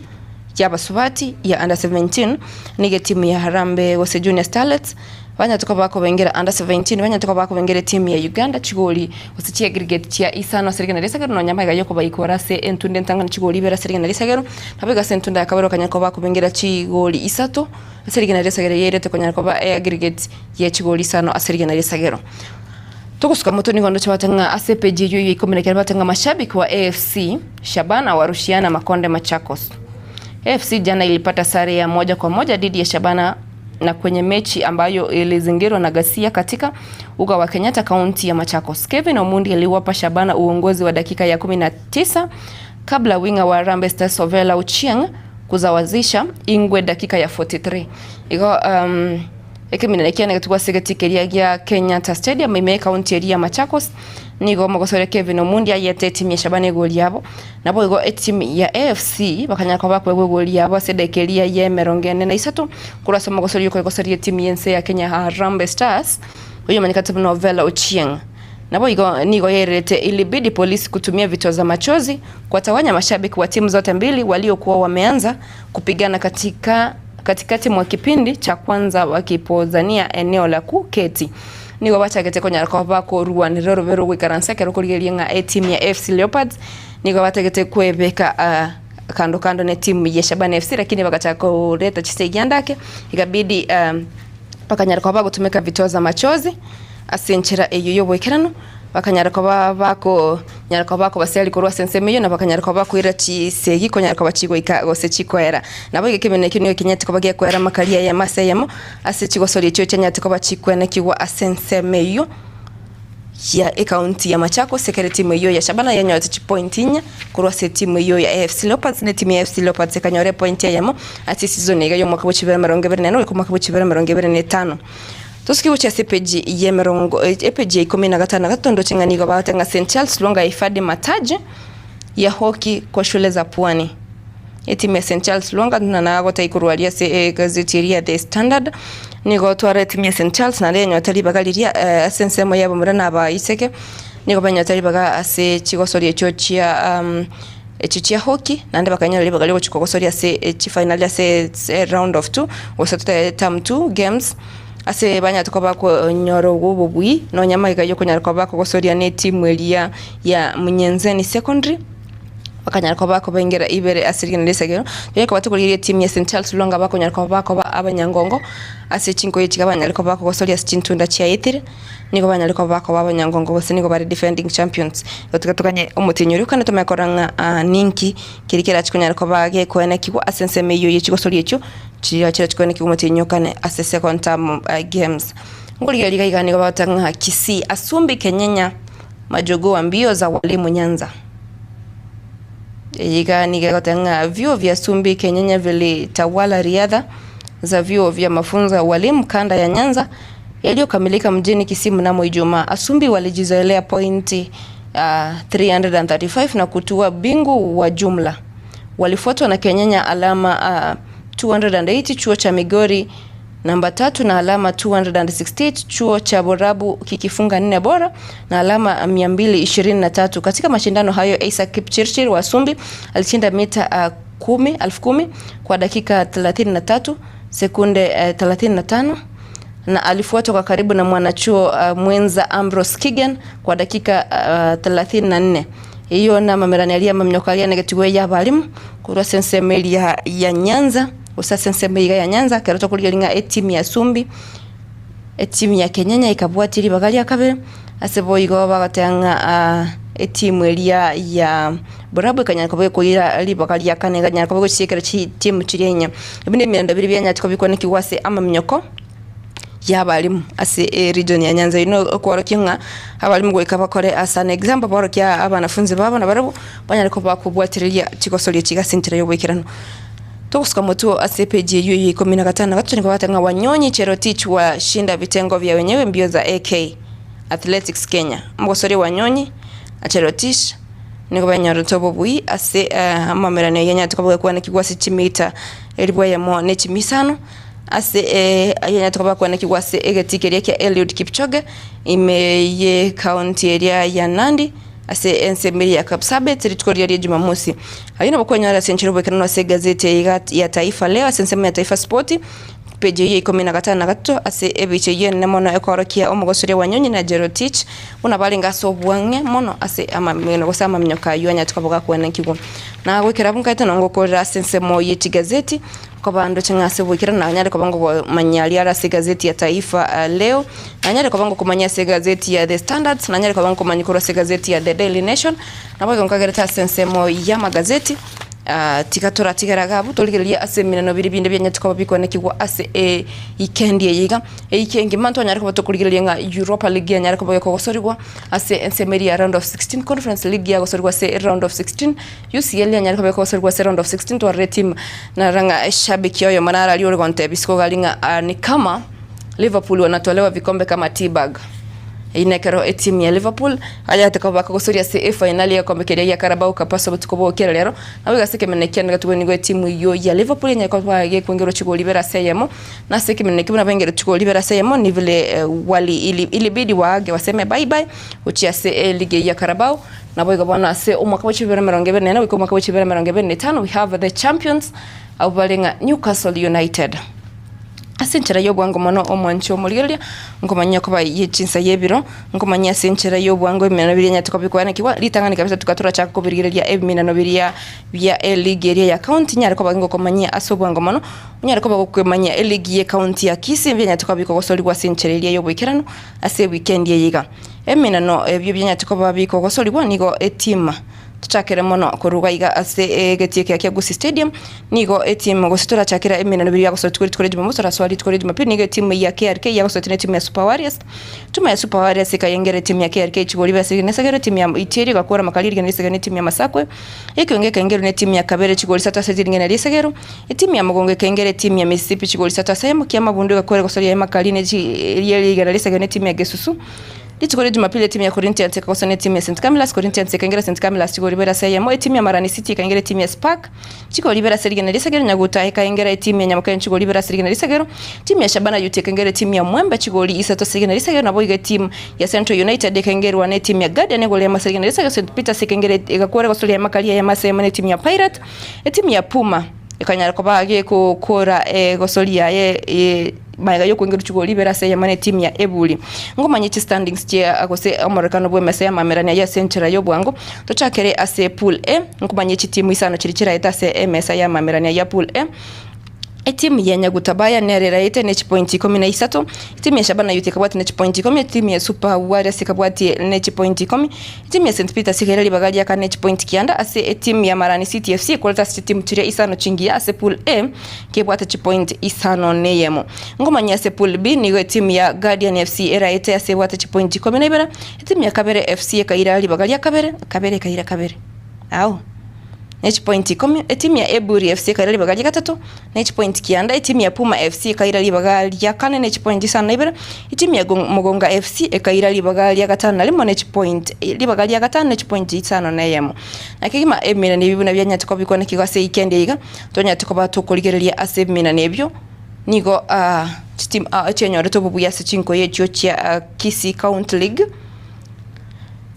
C: y'abasubati ya under 17 nigo etimu ya Harambee gose Junior Starlets banyarete koba bakobengera under 17 banyarete koba bakobengera etimu ya Uganda chigori gose chiaggregate chia isano ase rigena ri'esagero nonya amaiga yokobaikora ase entunda entang'ani chigori ibere ase rigena ri'esagero naboigo ase entunda ya kabere bakanyara koba bakobengera chigori isato ase rigena ri'esagero yairete konyara koba eaggregate ye chigori isano ase rigena ri'esagero. Togosuka motwe nigo ndoche bate ng'a ase epeji eyio ya ikomi na kere bate ng'a mashabiki wa AFC Shabana warushiana makonde Machakos. AFC jana ilipata sare ya moja kwa moja dhidi ya Shabana na kwenye mechi ambayo ilizingirwa na ghasia katika uga wa Kenyatta kaunti ya Machakos. Kevin Omundi aliwapa Shabana uongozi wa dakika ya 19 kabla winga wa Harambee Stars Ovela Ochieng kuzawazisha Ingwe dakika ya 43. Igo um, Ekeminene kiane getugwa ase egetii keria gia Kenyatta Stadium ime ekaunti eria ya Machakos nigo omogosori Kevin Omundi ayete etimu ya Shabana egori yabo. Naboigo etimu ya AFC bakanyara koba bakoegwa egori yabo ase edaika eria ya emerongo ene na isato korwa ase omogosori okoegosoria etimu y'ense ya Kenya Harambee Stars oyomanyekate buna Ovella Ochieng. Naboigo nigo yairerete ilibidi polisi kutumia vitoza machozi kuwatawanya mashabiki wa timu zote mbili waliokuwa wameanza kupigana katika katikati mwa kipindi cha kwanza wakipozania eneo la kuketi. Nigo bachagete konyara koba bakoruanera orobere rogoikaransa ekero okorigereria ng'a etimu ya AFC Leopards nigo batagete kwebeka uh, kando kando ne timu ya Shabana FC lakini bagachaka koreta chisegi ande ake ikabidi um, bakanyara koba bagotumeka vitoza machozi ase enchera eyio y'oboikeranu bakanyara koba bakonyara koba bakobaseria korwa ase ensemo eyio, na bakanyara koba bakoira chisegi konyara koba chigoika gose chikoera. Naboigo ekemina ekio nigo kenyarete koba gekoera amakari ayemo ase eyemo ase chigosori echio chianyarete koba chikwenekigwa ase ensemo eyio ya ekaunti ya Machakos, ekero etimu eyio ya Shabana yanyorete chipointi inye korwa ase etimu eyio ya AFC Leopards, na etimu ya AFC Leopards ekanyora epointi eyemo ase esizoni iga y'omwaka bwe chibere emerongo ebere na ene goika omwaka bwe chibere emerongo ebere na etano. Tosuke gochia ase epeji y'emerongo epeji ya ikomi na gatano na gatato ndoche ng'a nigo bagoteba ng'a St Charles Lwanga yahifadhi mataji ya hockey kwa shule za Pwani. Etimu ya St Charles Lwanga buna nagoteba ikorwa aria ase egazeti eria ya The Standard nigo twara etimu ya St Charles naende yanyorete ribaga riria ase ensemo y'abamura na abaiseke. Nigo banyete ribaga ase chigosori echio chia echio chia hockey naende bakanyora ribaga riogochia kogosoria ase chifinali ase round of two gose totebe term two games ase banyarete koba bakonyora obwo obobui nonya amaiga yokonyara koba bakogosoria na etimu eria ya Munyenzeni Secondary. Bakanyara koba bakobaingera ibere ase rigena ri'esegero, riria koba tokorigereria etimu ya St Charles Lwanga bakonyara koba bakoba abanyangongo ase chinkoyo chiga banyare koba bakogosoria ase chintunda chiaetire, nigo banyare koba bakoba abanyangongo gose nigo bare defending champions. Igo tiga toganye omotienyi oria okane tomanye korora ng'a ninki keria kerachi konyara koba gekoenekigwa ase ensemo eyio ye chigosoria echio chiria chirachi koenekigwa omotienyi okane ase second term games. Nkorigereria iga iga nigo bagoteba ng'a Kisii Asumbi Kenyenya Majogoo wa mbio za walimu Nyanza. Eye iga nigo egoteba ng'a vyuo vya Sumbi Kenyenya vilitawala riadha za vyuo vya mafunzo ya ualimu kanda ya Nyanza yaliyokamilika mjini Kisii mnamo Ijumaa. Asumbi walijizoelea pointi uh, 335 na kutua bingu wa jumla. Walifuatwa na Kenyenya alama uh, 280, chuo cha Migori namba tatu na alama 268, chuo cha Borabu kikifunga nne bora na alama 223. Katika mashindano hayo, Isaac Kipchirchir wa Sumbi alishinda mita 10,000 kwa dakika 33 sekunde 35 na alifuatwa kwa karibu na mwanachuo mwenza Ambrose Kigen kwa dakika 34. Iyo na mamerani aria mamnyoka aria negetiwe ya balimu kurwa ensemo eria ya Nyanza gose ase ensemo iga ya Nyanza ekero tokorigereria ng'a etimu ya Sumbi etimu ya Kenyenya ekabwatia ribaga ria kabere ase boigo bagoteba ng'a etimu eria ya Borabu ekanyara koba ekoira ribaga ria kane ekanyara koba egochiekera chitimu chiria inye. Ebi na emerando biria bianyarete kobikwanekigwa ase amaminyoko. y'abalimu ase eregion ya Nyanza eyio nokworokia ng'a abalimu goika bakore as an example baorokie abanafunzi babo nabarabwo banyare koba bakobwatereria chigosoria chiga ase enchera y'oboikeranu. Togosuka motwe ase epage eyio ya ikomi na gatano na gatato nigo bagoteba ng'a Wanyonyi Cherotich washinda vitengo vya wenyewe mbio za AK Athletics Kenya. Omogosoria Wanyonyi Cherotich nigo banyorete obobui ase amamerano ayio anyarete koba gakwanekigwa ase chimita elifu eyemo ne chimia isano. Ase ayanyarete koba akwanekigwa ase egetii keria kia Eliud Kipchoge ime ye county eria ya Nandi ase ensemo eria ya Kapsabet rituko riria ria Jumamosi. Ayio nabo kwenyora ase enchera oboikeranu ase egazeti eye iga ya Taifa Leo ase ensemo ya Taifa Sport page eyio ya ikomi na gatano na gatato ase ebicha eyio enene mono ekoorokia omogosoria wa Nyonyi na Jerotich buna barenge ase obwang'e mono ase amamino gose amaminyoka ayio anyarete koba gakwanekigwa. Na goikera abwo nkaete nongokorera ase ensemo ye chigazeti. Kobandoche ng'a ase oboikeranu nanyare koba ngokomanya aria are ase egazeti ya Taifa Leo, nanyare koba ngokomanya ase egazeti ya The Standard, nanyare koba ngokomanya korwa ase egazeti ya The Daily Nation, naboigo nkagerete ase ensemo y'amagazeti tiga toratigere iga abwo torigererie ase emineno biria binde bianyarete koba bikwanekigwa ase ewikendi eye iga. Ewiki engima ntwanyare koba tokorigereria ng'a Europa League yanyare koba gekogosorigwa ase ensemo eria ya round of 16, Conference League yagosorigwa ase round of 16. UCL yanyare koba ekogosorigwa ase round of 16 twarore team narora ng'a eshabiki oyomo naro aria ore gontebia isiko iga aria ng'a ni kama Liverpool wanatolewa vikombe kama tea bag. Eyio nekero etimu ya Liverpool ayarete koba bakogosoria ase efainali y'egekombe keria gia Carabao Cup ase obotuko bwa gokera rero. Nabo igo ase ekemenene kiane nigo nigo etimu eyio ya Liverpool enyare koba gekwengerwa chigori ibere ase eyemo na ase ekemenene ekio buna baengerwe chigori ibere ase eyemo ni vile wali ilibidi waage waseme bye bye gochia ase eligi eyio ya Carabao. Naboigo bono ase omwaka bwe chibere 24 goika omwaka bwe chibere 25 we have the champions abwo bare ng'a Newcastle United. Ase enchera y'obwango mono omwanchi omorigereria nkomanyia koba ye chinsa y'ebiro nkomanyia ase enchera y'obwango ebiminano biria nyarete koba bikwanekigwa ritang'ani kabisa tuka torachaka kobirigereria ebiminano biria bia eligi eria ya county nyare koba ngokomanyia ase obwango mono onyare koba gokwemanyia eligi ye county ya Kisii mbianyarete koba bikogosorigwa ase enchera eria y'oboikeranu ase ewikendi eye iga. Emeneno ebio bianyarete koba bikogosorigwa nigo etimu tochakere mono korwa iga ase egetii ekiya kia Gusii Stadium nigo etimu gose torachakera emeneno biria biagosoretigwe rituko ria Jumamosi torasoa rituko ria Jumapili nigo etimu ya KRK yagosoretie na etimu ya Super Warriors. Etimu ya Super Warriors ekayengera etimu ya KRK chigori bia ase rigena esegero etimu ya Itieri egakora makari rigena risegero na etimu ya Masakwe ekeongo ekaengerwa na etimu ya Kabere chigori isato ase rigena riesegero etimu ya Mogongo ekaengera etimu ya Mississippi chigori isato ase eyemo Kiamabundu egakora egosoria ya Makari ne rigena risegero na etimu ya Gesusu. Rituko ria Jumapili etimu ya Corinthians ekagosana etimu ya St Camillus, Corinthians ekaingera St Camillus chigori ibere ase eyemo, etimu ya Marani City ekaingera etimu ya Spark chigori ibere ase rigena risegero, Nyaguta ekaingera etimu ya Nyamokenya chigori ibere ase rigena risegero, Timu ya Shabana Youth ekaingera etimu ya Mwembe chigori isato ase rigena risegero, naboigo etimu ya Central United ekaingerwa na etimu ya Guardian egori eyemo ase rigena risegero, St Peters ekaingera egakwora egosoria amakari eyemo ase eyemo na etimu ya Pirate, etimu ya Puma ekanyara koba gegokora egosoria yaye magega yokoingerwa chigori ibere ase eyemo na etimu ya Eburi. Ngomanye chistandings chia gose omororekano bw'emesa y'amamerania aye ase enchera y'obwango. Tochakere ase pool A, nkomanye chitimu isano chiria chiraete ase emesa y'amamerania ya pool A. Etimu ya Nyagutabaya nere eraete ne chipointi ikomi na isato, etimu ya Shabana Youth ekabwatia ne chipointi ikomi, etimu ya Super Warriors ekabwatia ne chipointi ikomi, etimu ya St Peters ekaira ribaga ria kane ne chipointi kianda ase etimu ya Marani City FC ekorete ase chitimu chiria isano chingiya ase pool A kebwate chipointi isano na eyemo. Nkomanyia ase pool B nigo etimu ya Guardian FC eraete ase ebwate chipointi ikomi na ibere, etimu ya Kabere FC ekaira ribaga ria kabere, kabere ekaira kabere. Ao. Ne chipointi ikomi, etimu ya Eburi FC ekaira ribaga ria gatato ne chipointi kianda, etimu ya Puma FC ekaira ribaga ria kane ne chipointi isano na ibere, etimu ya Mogonga FC ekaira ribaga ria gatano na rimo ne chipointi ribaga ria gatano ne chipointi isano na eyemo. Na kegima ebiminani ebi buna bianyarete koba bikwanekigwa ase eikendi eye iga, tonyarete koba tokorigereria ase ebiminani ebio nigo chitimu chianyorete obobuya ase chinkoyo echio chia Kisii County League.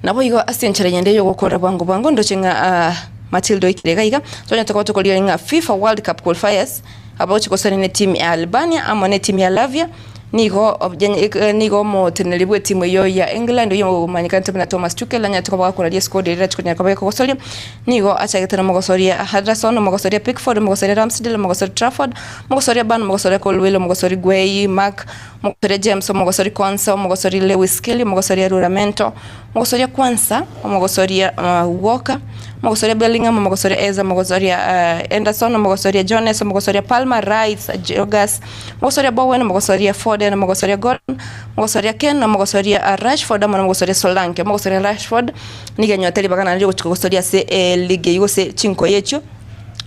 C: Naboigo ase enchera eyende y'ogokora bwango bwango ndoche ng'a Matilda oikire iga iga, tonyarete koba tokorigereria ng'a FIFA World Cup Qualifiers abagochia gosania ne team ya Albania amo ne team ya Lavia nigo nigo omoteneneri bwe team eyio ya England oyio omanyekanete buna Thomas Tuchel anyarete koba gakoraria esquad eria erachi konyara koba ekogosoria nigo achagete na omogosoria Henderson, omogosoria Pickford, omogosoria Ramsdale, omogosoria Trafford, omogosoria Burn, omogosoria Colwill, omogosoria Guehi, Mark Omogosoria James, omogosoria Konsa, omogosoria Lewis Kelly, omogosoria Ruramento, omogosoria Kwansa, omogosoria Walker, omogosoria Bellingham, omogosoria Eze, omogosoria Henderson, omogosoria Jones, omogosoria Palmer, Rice, Jogas, omogosoria Bowen, omogosoria Foden, omogosoria Gordon, omogosoria Kane, omogosoria Rashford amo na omogosoria Solanke. Omogosoria Rashford nigo anyorete ribaga naende riogochia kogosoria ase eligi eyio gose chinkoyo echio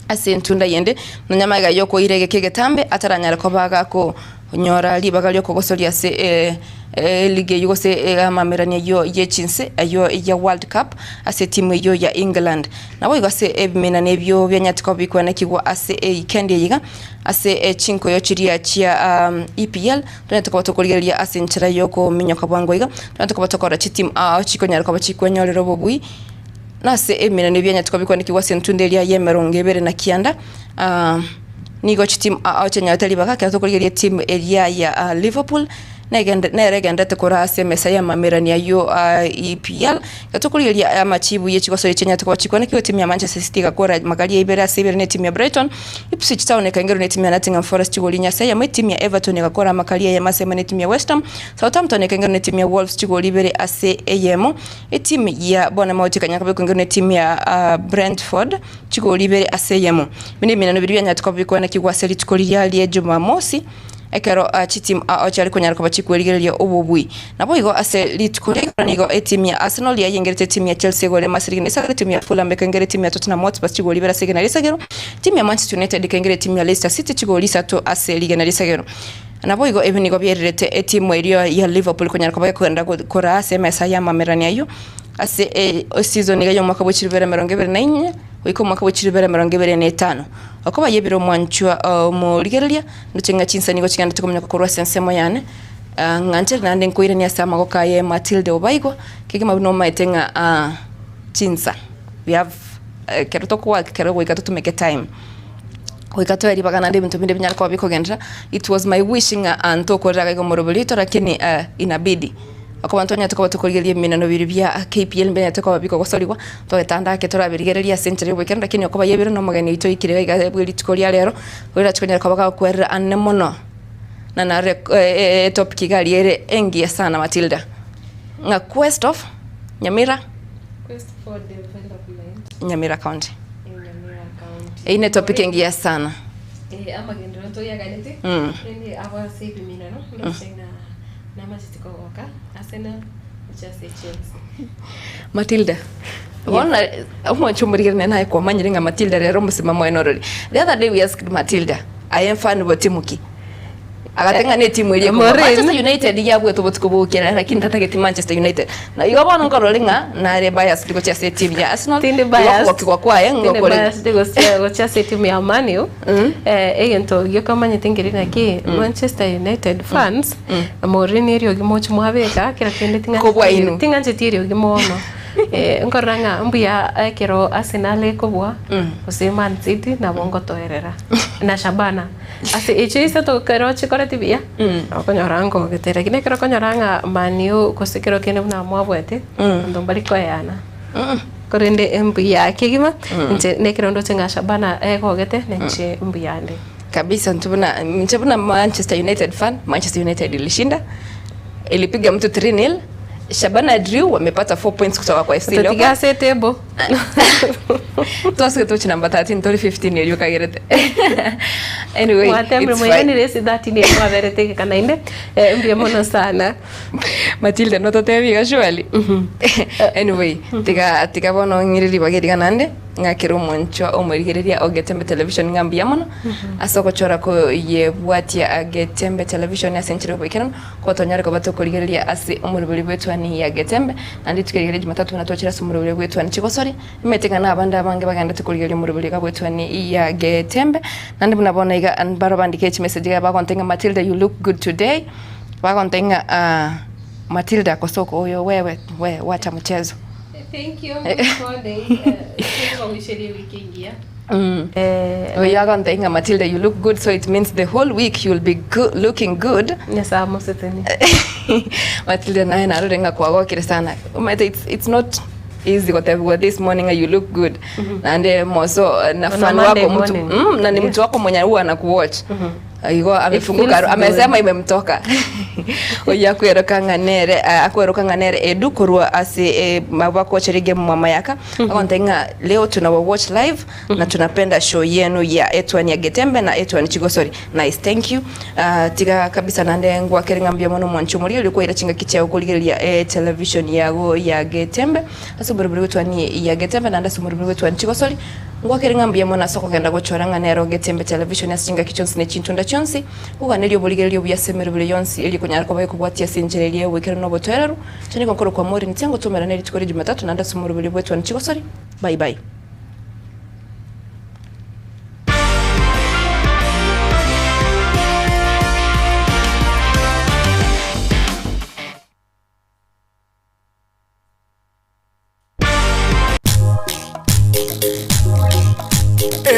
C: ase entunda eyende, nonya magega yokoira egeka egetambe ataranyare koba gako Onyora ribaga riokogosoria ase eligi eyio gose amamerani ayio ye chinse ayio ya World Cup ase etimu eyio ya England. Naboigo ase ebimenani ebio bianyarete koba bikwanekigwa ase eikendi eye iga ase chinkoyo chiria chia EPL tonyarete koba tokorigereria ase enchera yokominyoka bwango iga tonyarete koba tokora chitimu ao chikonyara koba chikwenyorera obobui nase ebimenani bianyarete koba bikwanekigwa ase entunda eria yemerongo ebere na kianda. Nigo chitimu ao chianyorete ribaga ekero tokorigereria etimu eria ya Liverpool negende nere egenderete korwa ase emesa y'amamerani ayio a EPL. Ekero tokorigereria amachibu ye chigosori chianyarete koba chikwanekigwa etimu ya Manchester City egakora magari ya ibere ase ibere na etimu ya Brighton, Ipswich Town ekaingerwa na etimu ya Nottingham Forest chigori inye ase eyemo, etimu ya Everton egakora amakari eyemo ase eyemo na etimu ya West Ham, Southampton ekaingerwa na etimu ya Wolves chigori ibere ase eyemo, etimu ya Bournemouth ekanyara koba ekoingerwa na etimu ya Brentford. Chigori ibere ase eyemo. Ebi nebiminano biria bianyarete koba bikwanekigwa ase rituko riria rie Jumamosi, ekero chitimu ao chiare konyara koba chikwerigereria obobui. Naboigo ase rituko ria igoro nigo etimu ya Arsenal yayengerete etimu ya Chelsea egori emo ase rigena risagero, etimu ya Fulham ekaengera etimu ya Tottenham Hotspur chigori ibere ase rigena risagero, etimu ya Manchester United ekaengera etimu ya Leicester City chigori isato ase rigena risagero. Naboigo ebi nigo biererete etimu eria ya Liverpool konyara koba gekogenda koraa ase emesa y'amamerani ayio. Ase eseason iga y'omwaka bwe chirubere emerongo ebere na inye goika omwaka bwe chirubere emerongo ebere na etano. Okoba yebire omwanchwa omorigereria, ndoche ng'a chinsa nigo chigenderete kominyoka korwa ase ensemo yane, ng'a nchere naende nkoiranie ase amagoko aye Matilda Obaigwa, kegima buna omaete ng'a chinsa we have ekero tokoaka ekero goika totumeke time. Goika toe ribaga naende ebinto binde binyare koba bikogenderera, it was my wish ng'a ntokorera iga iga omoroberi oito lakini inabidi. Okoba ntonyarete koba tokorigereria ebimeneno biria bia KPL mbianyarete koba bikogosorigwa, togetanda ake torabirigererie ase enchera y'oboikeranu, lakini okoba yebire na omogeni oito oikire iga iga bwe rituko ria rero, oirache konyara koba gakwerera ane mono, na nare etopic iga aria ere engiya sana Matilda, ng'a quest of Nyamira,
B: Quest for development
C: Nyamira county.
B: in Nyamira County.
C: Eyio ne topic engiya sana.
B: Eh, amagenderero ntoyaganeti, rende abo ase ebiminano, ndoche ng'a Namacheti kogoka Arsenal gochia ase Chelsea.
C: Matilda bono omwancho omorigerania naye kwamanyire ng'a Matilda rero omosimamo oye norori. The other day we asked Matilda aye mfano bwa timu ki? Agatenga ne timu eria ekobua.
B: Maureen.
C: Manchester United yabuete obotuko bogokera lakini tatageti Manchester United. Na igo bono nkorora ng'a nare biased gochia ase etimu ya Arsenal.
B: Tindi
C: Igo
B: biased.
C: okogokigwa kwaye
B: Tindi
C: ngokore.
B: biased gochia gochia ase etimu ya Man U. Eh, egento gioka omanyete nkeri naki, Manchester United fans, Maureen eriogi moche mwabeka, kera kende
C: Kobua
B: ting'ancheti
C: inwe.
B: ting'ancheti eriogi mono. Eh, nkorora ng'a mbuya ekero Arsenal ekobua, gose Man City, nabo ngotoerera. Na Shabana. Ase echio isato ekero chikoreti buya, okonyora nkogete, lakini ekero okonyora ng'a Man U gose kero kende buna mwabwate, abanto mbari koeana. Korende mbuya kegima, inche nekero ndoche ng'a Shabana egogete, ninche mbuya ande.
C: Kabisa intwe buna inche buna Manchester United fan, Manchester United ilishinda, ilipiga mtu 3-0, Shabana drew wamepata 4 points kutoka kwa FC
B: Totige
C: Leopards.
B: ase etable.
C: Twasike tochi number 13 tori 15 erio okagerete. Anyway,
B: Mwatemire
C: it's fine.
B: mwaiganire ase 13 eye mwaberete egeka naende eh, mbuya mono sana.
C: Matilda nototebi iga surely. Anyway, tiga tiga bono ng'ire ribaga eriga naende ng'akere omonchwa omorigereria o Getembe Television ng'a mbuya mono ase ogochora koyebwatia a Getembe Television ase enchera y'oboikeranu Gotonyare koba tokorigereria ase omoroberi bw'etuani ya Getembe, naende rituko erio ria Jumatatu buna twachire ase omoroberi bw'etuani chigosori, nimanyete ng'a nabande abange bagendete korigereria omoroberi iga bw'etuani ya Getembe, naende buna bono iga mbaro bandikire chimessage iga bagontebia ng'a Matilda you look good today, bagontebia ng'a Matilda kosoka oyo wewe we wacha mchezo.
B: Thank you, good morning. Twagoicheria ewiki engiya.
C: Oyo agontebia ng'a Matilda you look good so it means the whole week you will be good, looking good.
B: Nyasaye amosesenie.
C: Matilda naye narore ng'a kwagokire sana. Omanyete it's, it's not easy gotebiwa this morning ng'a you look good. Naende moso na
B: On a
C: fan
B: Monday
C: wako mtu
B: morning.
C: na ni
B: Yeah.
C: mtu wako mwenye huwa anakuwatch. Igo amefunguka
B: feels
C: amesema
B: good.
C: imemtoka. Oyio akweroka ng'a nere akweroka ng'a nere Edu korwa ase bakocheria egame mwa Mayaka. Agontebia ng'a leo tunawa watch live na tunapenda show yenu ya Etwani ya Getembe na Etwani Chigosori. Nice, thank you. Ah, tiga kabisa naende ngwakere ng'a mbuya mono mwanche omorigereria okwaira chingaki chiago korigereria etelevision yago ya Getembe ase omorobori bw'Etwani ya Getembe naende ase omorobori bw'Etwani Chigosori. Ngwakere ng'a mbuya mono ase okogenda gochora ng'a nero Getembe Television ase chingaki chionsi ne chintunda chionsi, koganeria oborigereria obuya ase emeroberi yonsi eria ekonyara koba ekobwatia ase enchera eria y'oboikeranu na obotoereru. Inche nigo nkorokwa Maureen Tiang'o tomerane rituko ria Jumatatu naende ase omoroberi bw'Etwani Chigosori. Bye bye.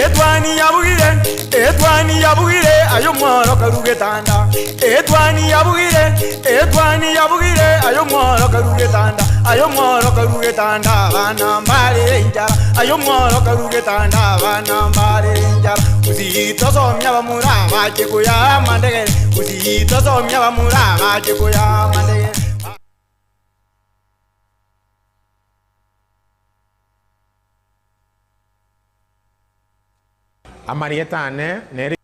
V: Etwani yabugire, etwani yabugire, aye omworo karue getanda. Etwani yabugire, etwani yabugire, aye omworo karue getanda. Aye omworo karue getanda, abana mbare enchara. Aye omworo karue getanda, abana mbare enchara. Gusii tosomia abamura bache koya amandegere. Gusii tosomia abamura bache koya amandegere.
D: Amarieta ane nere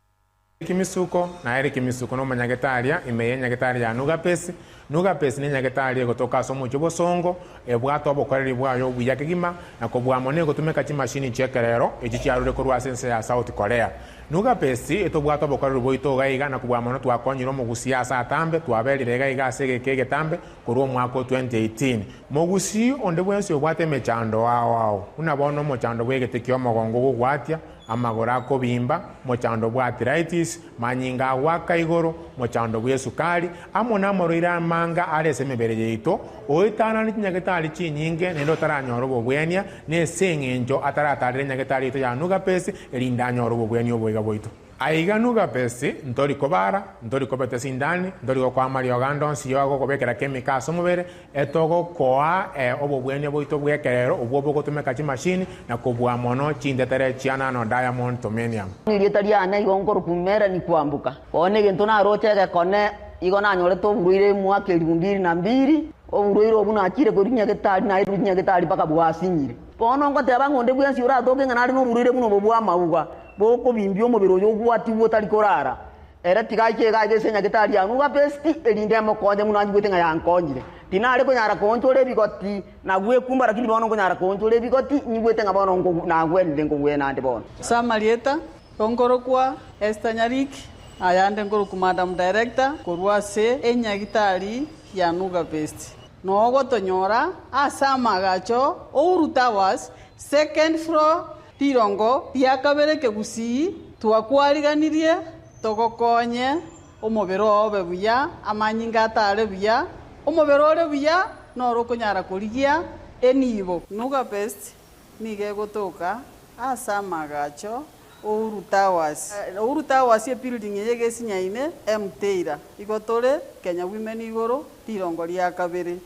D: Kimisuko, na ere Kimisuko nomonyagetari ime y'enyagetari ya Nugapesi. Nugapesi nenyagetari egotoka ase omochie obosongo, ebwate obokoreri bwaye obuya kegima, na kobua mono egotumeka chimashini chi'ekerero echio chiarure korwa ase ense ya South Korea. Nugapesi etobwate obokoreri bwaito iga iga, na kobua mono twakonyire omogusii ase atambe, twaberire iga iga ase egeka egetambe korwa omwaka o 2018. Mogusii onde bwensi obwate emechando ao ao, buna bono omochando bw'egete ki'omogongo ogogwatia, amagoro akobimba, mochando bw'arthritis, manyinga agoaka igoro, mochando bw'esukari, amo namarwaire amanga are ase emebere yaito, oetanane chinyagetari chinyinge naende otaranyora obobwenia, nese eng'encho ataratarera enyagetari yaito ya Nugapesi, erinde anyore obobwenia oboiga bwaito. Aiga Nugapesi, ntori kobara, ntori kobeta esindani, ntori gokoa amariogo ande onsi y'ogokobekera chemical ase omobere, Etogokoa obobwenia bwaito bw'ekerero obwo bogotumeka chimashini na kobua mono chintetere chia nano diamond tomenium.
E: Erieta riane igo nkorokwa Melanie Kwamboka. Bono egento naroche egekone igo nanyorete oborwaire emwaka elifu mbili na mbili, oborwaire obwo nachire korwa nyagetari nairwe nyagetari mpaka bwasinyire. Bono ngoteba ng'a onde bwensi oratoke ng'a nare noborwaire buna obo bw'amauga, bokobimbia omobere oyo obwatigwe otari korara, Ere tiga aiche iga aiga ase enyagetari ya Nugapesti, erinde emokonye buna anyigwete ng'a yankonyire. Tinare konyara koonchora ebigoti na gwekumba, lakini bono nkonyara koonchora ebigoti, nyigwete ng'a bono nagwenire nkogwena ande bono.
W: Ase amarieta, onkorokwa Esther Nyariki.
F: Ayande nkoroku Madam Director korwa ase enyagitari ya Nuga Best. Noo ogotonyora ase amagacho Uhuru Towers, second floor, rirongo ria kabere Kegusii, twakwariganirie togokonye omobere oo obe buya, amanyinga atare buya, omobere ore buya noro okonyara korigia enibo. Nuga Best nigo egotoka ase amagacho Uhuru Towers. Uhuru Towers ebuilding eye egesinyaine M Taylor. Igo tore Kenya Women igoro rirongo ria kabere.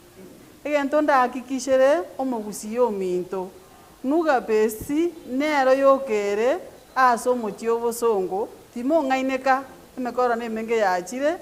F: Egento ndahakikishere omogusii ominto, Nuga Best nero yokere ase omochie obosongo, timong'aineka emekora na emenge yachire.